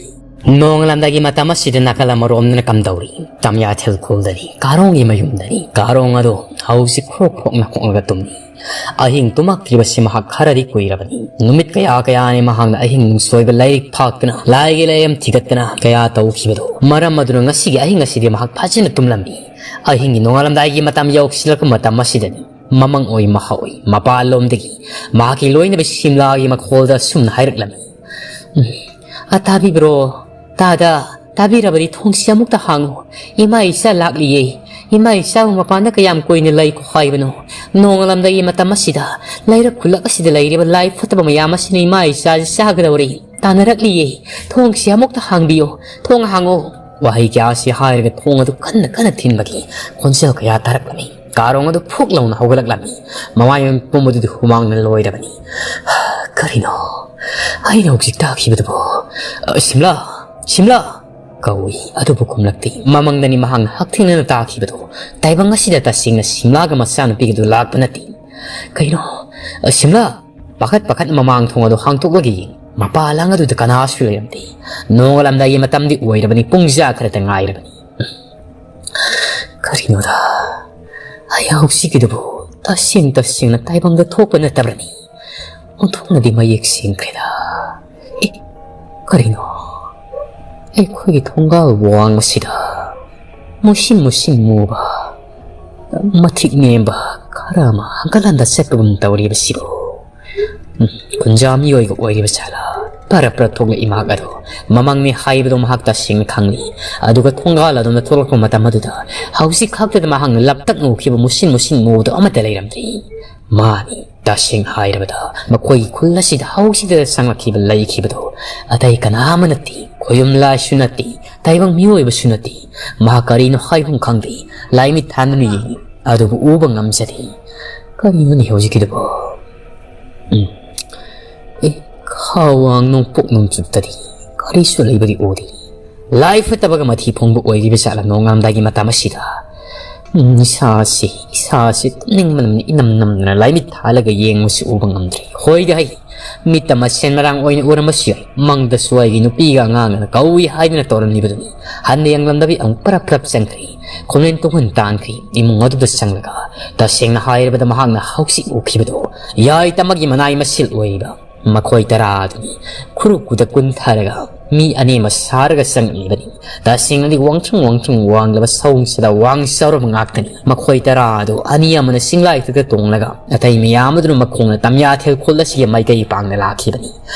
ꯅꯣꯡꯉꯥꯂꯝꯗꯥꯏꯒꯤ ꯃꯇꯝ ꯑꯁꯤꯗ ꯅꯥꯀꯜ ꯑꯃꯔꯣꯝꯗꯅ ꯀꯝꯗꯧꯔꯤ? ꯇꯝꯌꯥꯊꯦꯜ ꯈꯨꯜꯗꯅꯤ, ꯀꯥꯔꯣꯡꯒꯤ ꯃꯌꯨꯝꯗꯅꯤ꯫ ꯀꯥꯔꯣꯡ ꯑꯗꯨ ꯍꯧꯖꯤꯛ ꯈ꯭ꯔꯣꯛ ꯈ꯭ꯔꯣꯛꯅ ꯈꯣꯡꯂꯒ ꯇꯨꯝꯃꯤ꯫ ꯑꯍꯤꯡ ꯇꯨꯝꯃꯛꯇ꯭ꯔꯤꯕꯁꯤ ꯃꯍꯥꯛ ꯈꯔꯗꯤ ꯀꯨꯏꯔꯕꯅꯤ꯫ ꯅꯨꯃꯤꯠ ꯀꯌꯥ ꯀꯌꯥꯅꯤ ꯃꯍꯥꯛꯅ ꯑꯍꯤꯡ ꯅꯨꯡꯁꯣꯏꯕ ꯂꯥꯏꯔꯤꯛ ꯐꯥꯛꯇꯅ, ꯂꯥꯏꯒꯤ ꯂꯥꯏꯔꯦꯝ ꯊꯤꯒꯠꯇꯅ ꯀꯌꯥ ꯇꯧꯈꯤꯕꯗꯣ꯫ ꯃꯔꯝ ꯑꯗꯨꯅ ꯉꯁꯤꯒꯤ ꯑꯍꯤꯡ ꯑꯁꯤꯗꯤ ꯃꯍꯥꯛ ꯐꯖꯅ ꯇꯨꯝꯂꯝꯃꯤ꯫ ꯑꯍꯤꯡꯒꯤ ꯅꯣꯡꯉꯥꯜꯂꯝꯗꯥꯏꯒꯤ ꯃꯇꯝ ꯌꯧꯁꯤꯜꯂꯛꯄ ꯃꯇꯝ ꯑꯁꯤꯗꯅꯤ ꯃꯃꯪ ꯑꯣꯏ ꯃꯍꯥ ꯑꯣꯏ ꯃꯄꯥꯟꯂꯣꯝꯗꯒꯤ ꯃꯍꯥꯛꯀꯤ ꯂꯣꯏꯅꯕꯤ ꯁꯤꯝꯂꯥꯒꯤ ꯃꯈꯣꯜꯗ ꯑꯁꯨꯝꯅ ꯍꯥꯏꯔꯛꯂꯝꯃꯤ꯫ "ꯎꯝ, ꯑ, ꯇꯥꯕꯤꯕ꯭ꯔꯣ? ꯇꯥꯗ, ꯇꯥꯕꯤꯔꯕꯗꯤ ꯊꯣꯡꯁꯤ ꯑꯃꯨꯛꯇ ꯍꯥꯡꯉꯨ꯫ ꯏꯃꯥ ꯏꯆꯥ ꯂꯥꯛꯂꯤꯌꯦ꯫ ꯏꯃꯥ ꯏꯆꯥꯕꯨ ꯃꯄꯥꯟꯗ ꯀꯌꯥꯝ ꯀꯨꯏꯅ ꯂꯩꯈꯣ ꯍꯥꯏꯕꯅꯣ? ꯅꯣꯡꯉꯥꯜꯂꯝꯗꯥꯏꯒꯤ ꯃꯇꯝ ꯑꯁꯤꯗ ꯂꯩꯔꯛ ꯈꯨꯜꯂꯛ ꯑꯁꯤꯗ ꯂꯩꯔꯤꯕ ꯂꯥꯏ ꯐꯠꯇꯕ ꯃꯌꯥꯝ ꯑꯁꯤꯅ ꯏꯃꯥ ꯏꯆꯥꯁꯤ ꯆꯥꯒꯗꯧꯔꯤ꯫ ꯇꯥꯟꯅꯔꯛꯂꯤꯌꯦ꯫ ꯊꯣꯡꯁꯤ ꯑꯃꯨꯛꯇ ꯍꯥꯡꯕꯤꯌꯨ꯫ ꯊꯣꯡ ꯍꯥꯡꯉꯨ!" ꯋꯥꯍꯩ ꯀꯌꯥ ꯑꯁꯤ ꯍꯥꯏꯔꯒ ꯊꯣꯡ ꯑꯗꯨ ꯀꯟꯅ ꯀꯟꯅ ꯊꯤꯟꯕꯒꯤ ꯈꯣꯟꯖꯦꯜ ꯀꯌꯥ ꯇꯥꯔꯛꯂꯝꯃꯤ꯫ ꯀꯥꯔꯣꯡ ꯑꯗꯨ ꯐꯨꯛ ꯂꯥꯎꯅ ꯍꯧꯒꯠꯂꯛꯂꯝꯃꯤ꯫ ꯃꯃꯥꯏ ꯃꯃꯤꯠ ꯄꯨꯝꯕꯗꯨꯗꯤ ꯍꯨꯃꯥꯡꯅ ꯂꯣꯏꯔꯕꯅꯤ꯫ "ꯀꯔꯤꯅꯣ ꯑꯩꯅ ꯍꯧꯖꯤꯛ ꯇꯥꯈꯤꯕꯗꯨꯕꯨ? ꯑ, ꯁꯤꯝꯂꯥ! ꯁꯤꯝꯂꯥ!" ꯀꯧꯏ, ꯑꯗꯨꯕꯨ ꯈꯨꯝꯂꯛꯇꯦ꯫ ꯃꯃꯪꯗꯅꯤ ꯃꯍꯥꯛꯅ ꯍꯛꯊꯦꯡꯅꯅ ꯇꯥꯈꯤꯕꯗꯨ꯫ ꯇꯥꯏꯕꯪ ꯑꯁꯤꯗ ꯇꯁꯦꯡꯅ ꯁꯤꯝꯂꯥꯒ ꯃꯆꯥꯅꯨꯄꯤꯒꯗꯨ ꯂꯥꯛꯄ ꯅꯠꯇꯦ꯫ "ꯀꯩꯅꯣ? ꯑ, ꯁꯤꯝꯂꯥ!" ꯄꯥꯈꯠ ꯄꯥꯈꯠ ꯃꯃꯥꯡ ꯊꯣꯡ ꯑꯗꯨ ꯍꯥꯡꯇꯣꯛꯂꯒ ꯌꯦꯡ, ꯃꯄꯥꯂꯥꯡ ꯑꯗꯨꯗ ꯀꯅꯥꯁꯨ ꯂꯩꯔꯝꯗꯦ꯫ ꯅꯣꯡꯉꯥꯜꯂꯝꯗꯥꯏꯒꯤ ꯃꯇꯝꯗꯤ ꯑꯣꯏꯔꯕꯅꯤ, ꯄꯨꯡꯖꯥ ꯈꯔꯇ ꯉꯥꯏꯔꯕꯅꯤ꯫ "ꯀꯔꯤꯅꯣꯗ, ꯑꯩ ꯍꯧꯖꯤꯛꯀꯤꯗꯨꯕꯨ ꯇꯁꯦꯡ ꯇꯁꯦꯡꯅ ꯇꯥꯏꯕꯪꯗ ꯊꯣꯛꯄ ꯅꯠꯇꯕ꯭ꯔꯅꯤ? ꯑꯣꯟꯊꯣꯛꯅꯗꯤ ꯃꯌꯦꯛ ꯁꯦꯡꯈ꯭ꯔꯦꯗ꯫ ꯑꯦ, ꯀꯔꯤꯅꯣ? ꯑꯩꯈꯣꯏꯒꯤ ꯊꯣꯡꯒꯥꯜ ꯋꯥꯡꯃꯁꯤꯗ ꯃꯨꯁꯤꯟ ꯃꯨꯁꯤꯟ ꯃꯨꯕ, ꯃꯊꯤꯛ ꯅꯦꯝꯕ ꯈꯔ ꯑꯃ ꯍꯪꯒꯠ ꯍꯟꯗ ꯆꯠꯄꯒꯨꯝ ꯇꯧꯔꯤꯕꯁꯤꯕꯨ? ꯎꯝ, ꯈꯨꯟꯖꯥ ꯃꯤꯑꯣꯏꯒ ꯑꯣꯏꯔꯤꯕ ꯖꯥꯠꯂꯥ?" ꯄꯔꯞ ꯄꯔꯞ ꯊꯣꯛꯂꯛꯏ ꯃꯍꯥꯛ ꯑꯗꯣ꯫ ꯃꯃꯪꯅꯤ ꯍꯥꯏꯕꯗꯣ ꯃꯍꯥꯛ ꯇꯁꯦꯡꯅ ꯈꯪꯂꯤ꯫ ꯑꯗꯨꯒ ꯊꯣꯡꯒꯥꯜ ꯑꯗꯣꯝꯗ ꯊꯣꯛꯂꯛꯄ ꯃꯇꯝ ꯑꯗꯨꯗ ꯍꯧꯖꯤꯛ ꯈꯛꯇꯗ ꯃꯍꯥꯛꯅ ꯂꯞꯇꯛꯅ ꯎꯈꯤꯕ ꯃꯨꯁꯤꯟ ꯃꯨꯁꯤꯟ ꯃꯨꯕꯗꯣ ꯑꯃꯠꯇ ꯂꯩꯔꯝꯗ꯭ꯔꯤ꯫ ꯃꯥꯅꯤ, ꯇꯁꯦꯡꯅ ꯍꯥꯏꯔꯕꯗ ꯃꯈꯣꯏꯒꯤ ꯈꯨꯜ ꯑꯁꯤꯗ ꯍꯧꯖꯤꯛꯇꯗ ꯆꯪꯂꯛꯈꯤꯕ ꯂꯩꯈꯤꯕꯗꯣ ꯑꯇꯩ ꯀꯅꯥ ꯑꯃ ꯅꯠꯇꯦ, ꯈꯣꯌꯨꯝ ꯂꯥꯏꯁꯨ ꯅꯠꯇꯦ, ꯇꯥꯏꯕꯪ ꯃꯤꯑꯣꯏꯕꯁꯨ ꯅꯠꯇꯦ꯫ ꯃꯍꯥꯛ ꯀꯔꯤꯅꯣ ꯍꯥꯏꯐꯝ ꯈꯪꯗꯦ꯫ ꯂꯥꯏ ꯃꯤꯠ ꯊꯥꯟꯗꯨꯅ ꯌꯦꯡꯉꯤ, ꯑꯗꯨꯕꯨ ꯎꯕ ꯉꯝꯖꯗꯦ꯫ ꯀꯔꯤꯅꯣꯅꯦ ꯍꯧꯖꯤꯛꯀꯤꯗꯨꯕꯣ? ꯎꯝ꯫ ꯑꯦ, ꯈꯥꯋꯥꯡ ꯅꯣꯡꯄꯣꯛ ꯅꯣꯡꯆꯨꯞꯇꯗꯤ ꯀꯔꯤꯁꯨ ꯂꯩꯕꯗꯤ ꯎꯗꯦ꯫ ꯂꯥꯏ ꯐꯠꯇꯕꯒ ꯃꯊꯤ ꯐꯣꯡꯕ ꯑꯣꯏꯔꯤꯕ ꯖꯥꯠꯂ ꯅꯣꯡꯉꯥꯝꯗꯥꯏꯒꯤ ꯃꯇꯝ ꯑꯁꯤꯗ? ꯏꯁꯥꯁꯤ, ꯏꯁꯥꯁꯤ ꯇꯨꯝꯅꯤꯡꯕꯅ ꯏꯅꯝ ꯅꯝꯗꯅ ꯂꯥꯏꯃꯤꯠ ꯊꯥꯜꯂꯒ ꯌꯦꯡꯕꯁꯨ ꯎꯕ ꯉꯝꯗ꯭ꯔꯦ꯫ ꯍꯣꯏꯗ ꯍꯩ, ꯃꯤꯠꯇ ꯃꯁꯦꯟ ꯃꯔꯥꯡ ꯑꯣꯏꯅ ꯎꯔꯝꯕꯁꯨ ꯌꯥꯏ꯫ ꯃꯪꯗꯁꯨ ꯑꯩꯒꯤ ꯅꯨꯄꯤꯒ ꯑꯉꯥꯡꯒꯅ ꯀꯧꯏ ꯍꯥꯏꯗꯨꯅ ꯇꯧꯔꯝꯂꯤꯕꯗꯨꯅꯤ꯫ ꯍꯟꯅ ꯌꯦꯡꯂꯝꯗꯕꯤ ꯑꯃꯨꯛ ꯄꯔꯞ ꯄꯔꯞ ꯆꯪꯈ꯭ꯔꯦ꯫ ꯈꯣꯝꯂꯦꯟ ꯇꯨꯡꯍꯟ ꯇꯥꯟꯈ꯭ꯔꯦ꯫ ꯏꯃꯨꯡ ꯑꯗꯨꯗ ꯆꯪꯂꯒ, ꯇꯁꯦꯡꯅ ꯍꯥꯏꯔꯕꯗ, ꯃꯍꯥꯛꯅ ꯍꯧꯖꯤꯛ ꯎꯈꯤꯕꯗꯨ ꯌꯥꯏꯇꯃꯒꯤ ꯃꯅꯥꯏ ꯃꯁꯤꯜ ꯑꯣꯏꯔꯤꯕ ꯃꯈꯣꯏ ꯇꯔꯥ ꯑꯗꯨꯅꯤ꯫ ꯈꯨꯔꯨ ꯈꯨꯗ ꯀꯨꯟꯊꯔꯒ ꯃꯤ ꯑꯅꯦꯝꯕ ꯁꯥꯔꯒ ꯆꯪꯂꯤꯕꯅꯤ꯫ ꯇꯁꯦꯡꯅꯗꯤ ꯋꯥꯡꯇ꯭ꯔꯨꯡ ꯋꯥꯡꯇ꯭ꯔꯨꯡ ꯋꯥꯡꯂꯕ ꯁꯑꯣꯡꯁꯤꯗ ꯋꯥꯡ ꯆꯥꯎꯔꯕ ꯉꯥꯛꯇꯅꯤ꯫ ꯃꯈꯣꯏ ꯇꯔꯥ ꯑꯗꯨ ꯑꯅꯤ ꯑꯃꯅ ꯆꯤꯡꯂꯥꯏ ꯊꯛꯇ ꯇꯣꯡꯂꯒ, ꯑꯇꯩ ꯃꯌꯥꯝ ꯑꯗꯨꯅ ꯃꯈꯣꯡꯅ ꯇꯝꯌꯥꯊꯦꯜ ꯈꯨꯜ ꯑꯁꯤꯒꯤ ꯃꯥꯏꯀꯩ ꯄꯥꯡꯅ ꯂꯥꯛꯈꯤꯕꯅꯤ꯫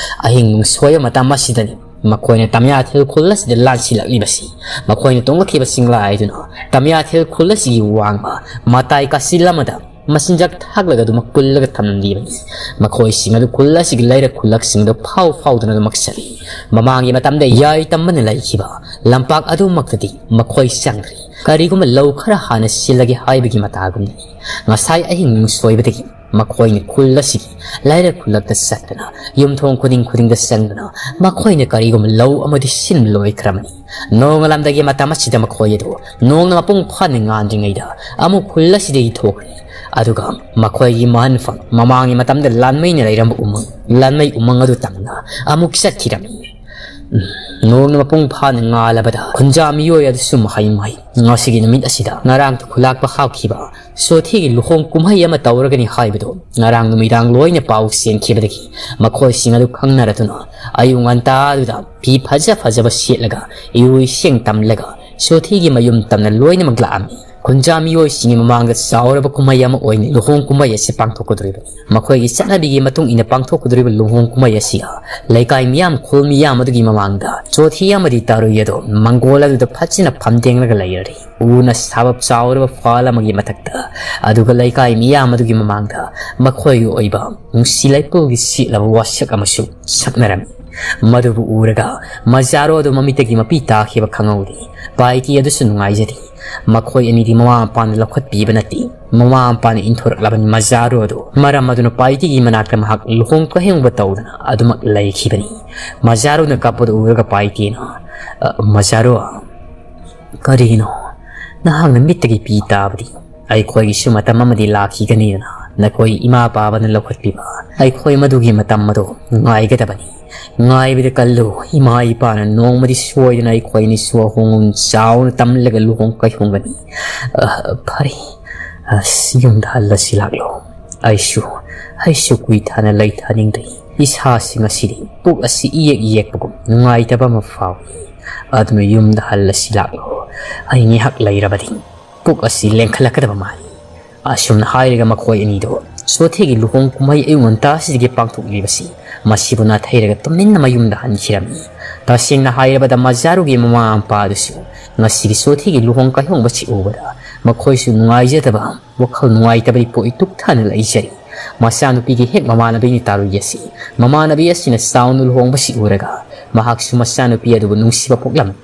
ꯑꯍꯤꯡ ꯅꯨꯡꯁꯣꯏꯕ ꯃꯇꯝ ꯑꯁꯤꯗꯅꯤ ꯃꯈꯣꯏꯅ ꯇꯝꯌꯥꯊꯦꯜ ꯈꯨꯜ ꯑꯁꯤꯗ ꯂꯥꯟꯁꯤꯜꯂꯛꯂꯤꯕꯁꯤ꯫ ꯃꯈꯣꯏꯅ ꯇꯣꯡꯂꯛꯈꯤꯕ ꯆꯤꯡꯂꯥꯏ ꯑꯗꯨꯅ ꯇꯝꯌꯥꯊꯦꯜ ꯈꯨꯜ ꯑꯁꯤꯒꯤ ꯋꯥꯡꯃ ꯃꯇꯥꯏ ꯀꯥꯆꯤꯜ ꯑꯃꯗ ꯃꯆꯤꯟꯖꯥꯛ ꯊꯥꯛꯂꯒ ꯑꯗꯨꯃꯛ ꯄꯨꯜꯂꯒ ꯊꯝꯂꯝꯂꯤꯕꯅꯤ꯫ ꯃꯈꯣꯏꯁꯤꯡ ꯑꯗꯨ ꯈꯨꯜ ꯑꯁꯤꯒꯤ ꯂꯩꯔꯛ ꯈꯨꯜꯂꯛꯁꯤꯡꯗ ꯐꯥꯎ ꯐꯥꯎꯗꯨꯅ ꯑꯗꯨꯃꯛ ꯆꯠꯂꯤ꯫ ꯃꯃꯥꯡꯒꯤ ꯃꯇꯝꯗ ꯌꯥꯏ ꯇꯝꯕꯅ ꯂꯩꯈꯤꯕ ꯂꯝꯄꯥꯛ ꯑꯗꯨꯃꯛꯇꯗꯤ ꯃꯈꯣꯏ ꯆꯪꯗ꯭ꯔꯤ꯫ ꯀꯔꯤꯒꯨꯝꯕ ꯂꯧ ꯈꯔ ꯍꯥꯟꯅ ꯁꯤꯜꯂꯒꯦ ꯍꯥꯏꯕꯒꯤ ꯃꯇꯥꯒꯨꯝꯅꯤ꯫ ꯉꯁꯥꯏ ꯑꯍꯤꯡ ꯅꯨꯡꯁꯣꯏꯕꯗꯒꯤ ꯃꯈꯣꯏꯅ ꯈꯨꯜ ꯑꯁꯤꯒꯤ ꯂꯩꯔꯛ ꯈꯨꯜꯂꯛꯇ ꯆꯠꯇꯅ, ꯌꯨꯝꯊꯣꯡ ꯈꯨꯗꯤꯡ ꯈꯨꯗꯤꯡꯗ ꯆꯪꯗꯅ, ꯃꯈꯣꯏꯅ ꯀꯔꯤꯒꯨꯝꯕ ꯂꯧ ꯑꯃꯗꯤ ꯁꯤꯟꯕ ꯂꯣꯏꯈ꯭ꯔꯕꯅꯤ꯫ ꯅꯣꯡꯉꯥꯜꯂꯝꯗꯥꯏꯒꯤ ꯃꯇꯝ ꯑꯁꯤꯗ ꯃꯈꯣꯏ ꯑꯗꯨ ꯅꯣꯡꯅ ꯃꯄꯨꯡ ꯐꯥꯅ ꯉꯥꯟꯗ꯭ꯔꯤꯉꯩꯗ ꯑꯃꯨꯛ ꯈꯨꯜ ꯑꯁꯤꯗꯒꯤ ꯊꯣꯛꯈ꯭ꯔꯦ꯫ ꯑꯗꯨꯒ ꯃꯈꯣꯏꯒꯤ ꯃꯍꯟꯐꯝ, ꯃꯃꯥꯡꯒꯤ ꯃꯇꯝꯗ ꯂꯥꯟꯃꯩꯅ ꯂꯩꯔꯝꯕ ꯎꯃꯪ, ꯂꯥꯟꯃꯩ ꯎꯃꯪ ꯑꯗꯨ ꯇꯝꯅ ꯑꯃꯨꯛ ꯆꯠꯈꯤꯔꯝꯃꯤ꯫ ꯅꯣꯡꯅ ꯃꯄꯨꯡ ꯐꯥꯅ ꯉꯥꯜꯂꯕꯗ ꯈꯨꯟꯖꯥ ꯃꯤꯑꯣꯏ ꯑꯗꯨꯁꯨ ꯃꯍꯩ ꯃꯍꯩ ꯉꯁꯤꯒꯤ ꯅꯨꯃꯤꯠ ꯑꯁꯤꯗ ꯉꯔꯥꯡꯇ ꯈꯨꯂꯥꯛꯄ ꯍꯥꯞꯈꯤꯕ ꯆꯣꯊꯤꯒꯤ ꯂꯨꯍꯣꯡ ꯀꯨꯝꯍꯩ ꯑꯃ ꯇꯧꯔꯒꯅꯤ ꯍꯥꯏꯕꯗꯨ ꯉꯔꯥꯡ ꯅꯨꯃꯤꯗꯥꯡ ꯂꯣꯏꯅ ꯄꯥꯎ ꯆꯦꯟꯈꯤꯕꯗꯒꯤ ꯃꯈꯣꯏꯁꯤꯡ ꯑꯗꯨ ꯈꯪꯅꯔꯗꯨꯅ ꯑꯌꯨꯛ ꯉꯟꯇꯥꯗꯨꯗ ꯐꯤ ꯐꯖ ꯐꯖꯕ ꯁꯦꯠꯂꯒ, ꯏꯔꯨ ꯏꯁꯤꯡ ꯇꯝꯂꯒ, ꯆꯣꯊꯤꯒꯤ ꯃꯌꯨꯝ ꯇꯝꯅ ꯂꯣꯏꯅꯃꯛ ꯂꯥꯛꯑꯝꯃꯤ꯫ ꯈꯨꯟꯖꯥ ꯃꯤꯑꯣꯏꯁꯤꯡꯒꯤ ꯃꯃꯥꯡꯗ ꯆꯥꯎꯔꯕ ꯀꯨꯝꯍꯩ ꯑꯃ ꯑꯣꯏꯅ ꯂꯨꯍꯣꯡ ꯀꯨꯝꯍꯩ ꯑꯁꯤ ꯄꯥꯡꯊꯣꯛꯀꯗꯧꯔꯤꯕꯅꯤ꯫ ꯃꯈꯣꯏꯒꯤ ꯆꯠꯅꯕꯤꯒꯤ ꯃꯇꯨꯡ ꯏꯟꯅ ꯄꯥꯡꯊꯣꯛꯀꯗꯧꯔꯤꯕ ꯂꯨꯍꯣꯡ ꯀꯨꯝꯍꯩ ꯑꯁꯤꯗ ꯂꯩꯀꯥꯏ ꯃꯤꯌꯥꯝ, ꯈꯨꯜ ꯃꯤꯌꯥꯝ ꯑꯗꯨꯒꯤ ꯃꯃꯥꯡꯗ ꯆꯣꯊꯤ ꯑꯃꯗꯤ ꯇꯥꯔꯨꯏ ꯑꯗꯨ ꯃꯪꯒꯣꯜ ꯑꯗꯨꯗ ꯐꯖꯅ ꯐꯝꯇꯦꯡꯂꯒ ꯂꯩꯔꯔꯤ꯫ ꯎꯅ ꯁꯥꯕ ꯆꯥꯎꯔꯕ ꯐꯥꯜ ꯑꯃꯒꯤ ꯃꯊꯛꯇ, ꯑꯗꯨꯒ ꯂꯩꯀꯥꯏ ꯃꯤꯌꯥꯝ ꯑꯗꯨꯒꯤ ꯃꯃꯥꯡꯗ ꯃꯈꯣꯏꯒꯤ ꯑꯣꯏꯕ ꯅꯨꯡꯁꯤ ꯂꯩꯄꯨꯒꯤ ꯁꯤꯠꯂꯕ ꯋꯥꯁꯛ ꯑꯃꯁꯨ ꯁꯛꯅꯔꯝꯃꯤ꯫ ꯃꯗꯨꯕꯨ ꯎꯔꯒ ꯃꯖꯥꯔꯣ ꯑꯗꯨ ꯃꯃꯤꯠꯇꯒꯤ ꯃꯄꯤ ꯇꯥꯈꯤꯕ ꯈꯪꯍꯧꯗꯦ꯫ ꯄꯥꯏꯇꯤ ꯑꯗꯨꯁꯨ ꯅꯨꯡꯉꯥꯏꯖꯗꯦ꯫ ꯃꯈꯣꯏ ꯑꯅꯤꯗꯤ ꯃꯃꯥ ꯃꯄꯥꯅ ꯂꯧꯈꯠꯄꯤꯕ ꯅꯠꯇꯦ꯫ ꯃꯃꯥ ꯃꯄꯥꯅ ꯏꯟꯊꯣꯔꯛꯂꯕꯅꯤ ꯃꯖꯥꯔꯣ ꯑꯗꯨ꯫ ꯃꯔꯝ ꯑꯗꯨꯅ ꯄꯥꯏꯇꯤꯒꯤ ꯃꯅꯥꯛꯇ ꯃꯍꯥꯛ ꯂꯨꯍꯣꯡ ꯀꯩꯍꯣꯡꯕ ꯇꯧꯗꯅ ꯑꯗꯨꯃꯛ ꯂꯩꯈꯤꯕꯅꯤ꯫ ꯃꯖꯥꯔꯣꯅ ꯀꯞꯄꯗꯨ ꯎꯔꯒ ꯄꯥꯏꯇꯤꯅ, "ꯑ, ꯃꯖꯥꯔꯣ, ꯀꯔꯤꯅꯣ? ꯅꯍꯥꯛꯅ ꯃꯤꯠꯇꯒꯤ ꯄꯤ ꯇꯥꯕꯗꯤ ꯑꯩꯈꯣꯏꯒꯤꯁꯨ ꯃꯇꯝ ꯑꯃꯗꯤ ꯂꯥꯛꯈꯤꯒꯅꯤꯗꯅ ꯅꯈꯣꯏ ꯏꯃꯥ ꯄꯥꯕꯅ ꯂꯧꯈꯠꯄꯤꯕ ꯑꯩꯈꯣꯏ ꯃꯗꯨꯒꯤ ꯃꯇꯝ ꯑꯗꯨ ꯉꯥꯏꯒꯗꯕꯅꯤ꯫ ꯉꯥꯏꯕꯗ ꯀꯜꯂꯨ, ꯏꯃꯥ ꯏꯄꯥꯅ ꯅꯣꯡꯃꯗꯤ ꯁꯣꯏꯗꯅ ꯑꯩꯈꯣꯏ ꯑꯅꯤꯁꯨ ꯑꯍꯣꯡꯕ ꯆꯥꯎꯅ ꯇꯝꯂꯒ ꯂꯨꯍꯣꯡ ꯀꯩꯍꯣꯡꯒꯅꯤ꯫ ꯑ, ꯐꯔꯦ, ꯑꯁ, ꯌꯨꯝꯗ ꯍꯜꯂꯁꯤ ꯂꯥꯛꯂꯣ꯫ ꯑꯩꯁꯨ, ꯑꯩꯁꯨ ꯀꯨꯏꯊꯅ ꯂꯩꯊꯅꯤꯡꯗ꯭ꯔꯦ꯫ ꯏꯁꯥꯁꯤ ꯉꯁꯤꯗꯤ ꯄꯨꯛ ꯑꯁꯤ ꯏꯌꯦꯛ ꯌꯦꯛꯄꯒꯨꯝ ꯅꯨꯡꯉꯥꯏꯇꯕ ꯑꯃ ꯐꯥꯎꯏ꯫ ꯑꯗꯨꯅ ꯌꯨꯝꯗ ꯍꯜꯂꯁꯤ ꯂꯥꯛꯂꯣ꯫ ꯑꯩ ꯉꯥꯏꯍꯥꯛ ꯂꯩꯔꯕꯗꯤ ꯄꯨꯛ ꯑꯁꯤ ꯂꯦꯡꯈꯠꯂꯛꯀꯗꯕ ꯃꯥꯜꯂꯤ꯫ ꯑꯁꯨꯝꯅ ꯍꯥꯏꯔꯒ ꯃꯈꯣꯏ ꯑꯅꯤꯗꯣ ꯁꯣꯊꯤꯒꯤ ꯂꯨꯍꯣꯡ ꯀꯨꯝꯍꯩ ꯑꯌꯨꯛ ꯉꯟꯇꯥꯁꯤꯗꯒꯤ ꯄꯥꯡꯊꯣꯛꯂꯤꯕꯁꯤ ꯃꯁꯤꯕꯨ ꯅꯥꯊꯩꯔꯒ ꯇꯨꯃꯤꯟꯅ ꯃꯌꯨꯝꯗ ꯍꯟꯈꯤꯔꯝꯃꯤ꯫ ꯇꯁꯦꯡꯅ ꯍꯥꯏꯔꯕꯗ ꯃꯖꯥꯔꯨꯒꯤ ꯃꯃꯥ ꯃꯄꯥ ꯑꯗꯨꯁꯨ ꯉꯁꯤꯒꯤ ꯁꯣꯊꯤꯒꯤ ꯂꯨꯍꯣꯡ ꯀꯩꯍꯣꯡꯕꯁꯤ ꯎꯕꯗ ꯃꯈꯣꯏꯁꯨ ꯅꯨꯡꯉꯥꯏꯖꯗꯕ ꯋꯥꯈꯜ ꯅꯨꯡꯉꯥꯏꯇꯕꯗꯤ ꯄꯣꯛꯏ ꯇꯨꯛ ꯊꯥꯅ ꯂꯩꯖꯔꯤ꯫ ꯃꯆꯥꯅꯨꯄꯤꯒꯤ ꯍꯦꯛ ꯃꯃꯥꯟꯅꯕꯤꯅꯤ ꯇꯥꯔꯨꯏ ꯑꯁꯤ꯫ ꯃꯃꯥꯟꯅꯕꯤ ꯑꯁꯤꯅ ꯆꯥꯎꯅ ꯂꯨꯍꯣꯡꯕꯁꯤ ꯎꯔꯒ ꯃꯍꯥꯛꯁꯨ ꯃꯆꯥꯅꯨꯄꯤ ꯑꯗꯨꯕꯨ ꯅꯨꯡꯁꯤꯕ ꯄꯣꯛꯂꯝꯃꯤ꯫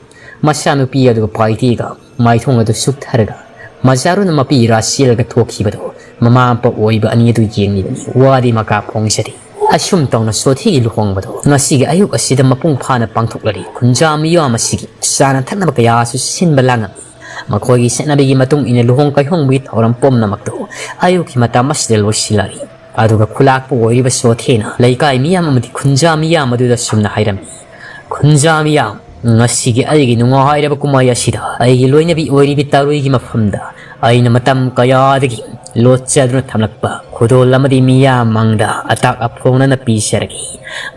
ꯃꯆꯥꯅꯨꯄꯤ ꯑꯗꯨꯒ ꯄꯥꯏꯇꯦꯒ ꯃꯥꯏꯊꯣꯡ ꯑꯗꯨ ꯁꯨꯛꯊꯔꯒ ꯃꯖꯥꯔꯨꯅ ꯃꯄꯤ ꯏꯔꯥ ꯆꯦꯜꯂꯒ ꯊꯣꯛꯈꯤꯕꯗꯨ ꯃꯃꯥ ꯃꯄꯥ ꯑꯣꯏꯕ ꯑꯅꯤ ꯑꯗꯨ ꯌꯦꯡꯂꯤꯕꯅꯤ꯫ ꯋꯥꯗꯤ ꯃꯀꯥ ꯐꯣꯡꯖꯔꯤ꯫ ꯑꯁꯨꯝ ꯇꯧꯅ ꯁꯣꯊꯤꯒꯤ ꯂꯨꯍꯣꯡꯕꯗꯨ ꯉꯁꯤꯒꯤ ꯑꯌꯨꯛ ꯑꯁꯤꯗ ꯃꯄꯨꯡ ꯐꯥꯅ ꯄꯥꯡꯊꯣꯛꯂꯔꯤ꯫ ꯈꯨꯟꯖꯥ ꯃꯤꯌꯥꯝ ꯑꯁꯤꯒꯤ ꯆꯥꯅ ꯊꯛꯅꯕ ꯀꯌꯥꯁꯨ ꯁꯤꯟꯕ ꯂꯥꯡꯉꯝꯃꯤ꯫ ꯃꯈꯣꯏꯒꯤ ꯆꯠꯅꯕꯤꯒꯤ ꯃꯇꯨꯡ ꯏꯟꯅ ꯂꯨꯍꯣꯡ ꯀꯩꯍꯣꯡꯕꯒꯤ ꯊꯧꯔꯝ ꯄꯨꯝꯅꯃꯛꯇꯨ ꯑꯌꯨꯛꯀꯤ ꯃꯇꯝ ꯑꯁꯤꯗ ꯂꯣꯏꯁꯤꯜꯂꯔꯤ꯫ ꯑꯗꯨꯒ ꯈꯨꯂꯥꯛꯄ ꯑꯣꯏꯔꯤꯕ ꯁꯣꯊꯦꯅ ꯂꯩꯀꯥꯏ ꯃꯤꯌꯥꯝ ꯑꯃꯗꯤ ꯈꯨꯟꯖꯥ ꯃꯤꯌꯥꯝ ꯑꯗꯨꯗ ꯁꯨꯝꯅ ꯍꯥꯏꯔꯝꯃꯤ, "ꯈꯨꯟꯖꯥ ꯃꯤꯌꯥꯝ, ꯉꯁꯤꯒꯤ ꯑꯩꯒꯤ ꯅꯨꯡꯉꯥꯏꯔꯕ ꯀꯨꯝꯍꯩ ꯑꯁꯤꯗ ꯑꯩꯒꯤ ꯂꯣꯏꯅꯕꯤ ꯑꯣꯏꯔꯤꯕꯤ ꯇꯥꯔꯨꯏꯒꯤ ꯃꯐꯝꯗ ꯑꯩꯅ ꯃꯇꯝ ꯀꯌꯥꯗꯒꯤ ꯂꯣꯠꯆꯗꯨꯅ ꯊꯝꯂꯛꯄ ꯈꯨꯗꯣꯜ ꯑꯃꯗꯤ ꯃꯤꯌꯥꯝ ꯃꯥꯡꯗ ꯑꯇꯥꯛ ꯑꯐꯣꯡꯅꯅ ꯄꯤꯖꯔꯒꯦ꯫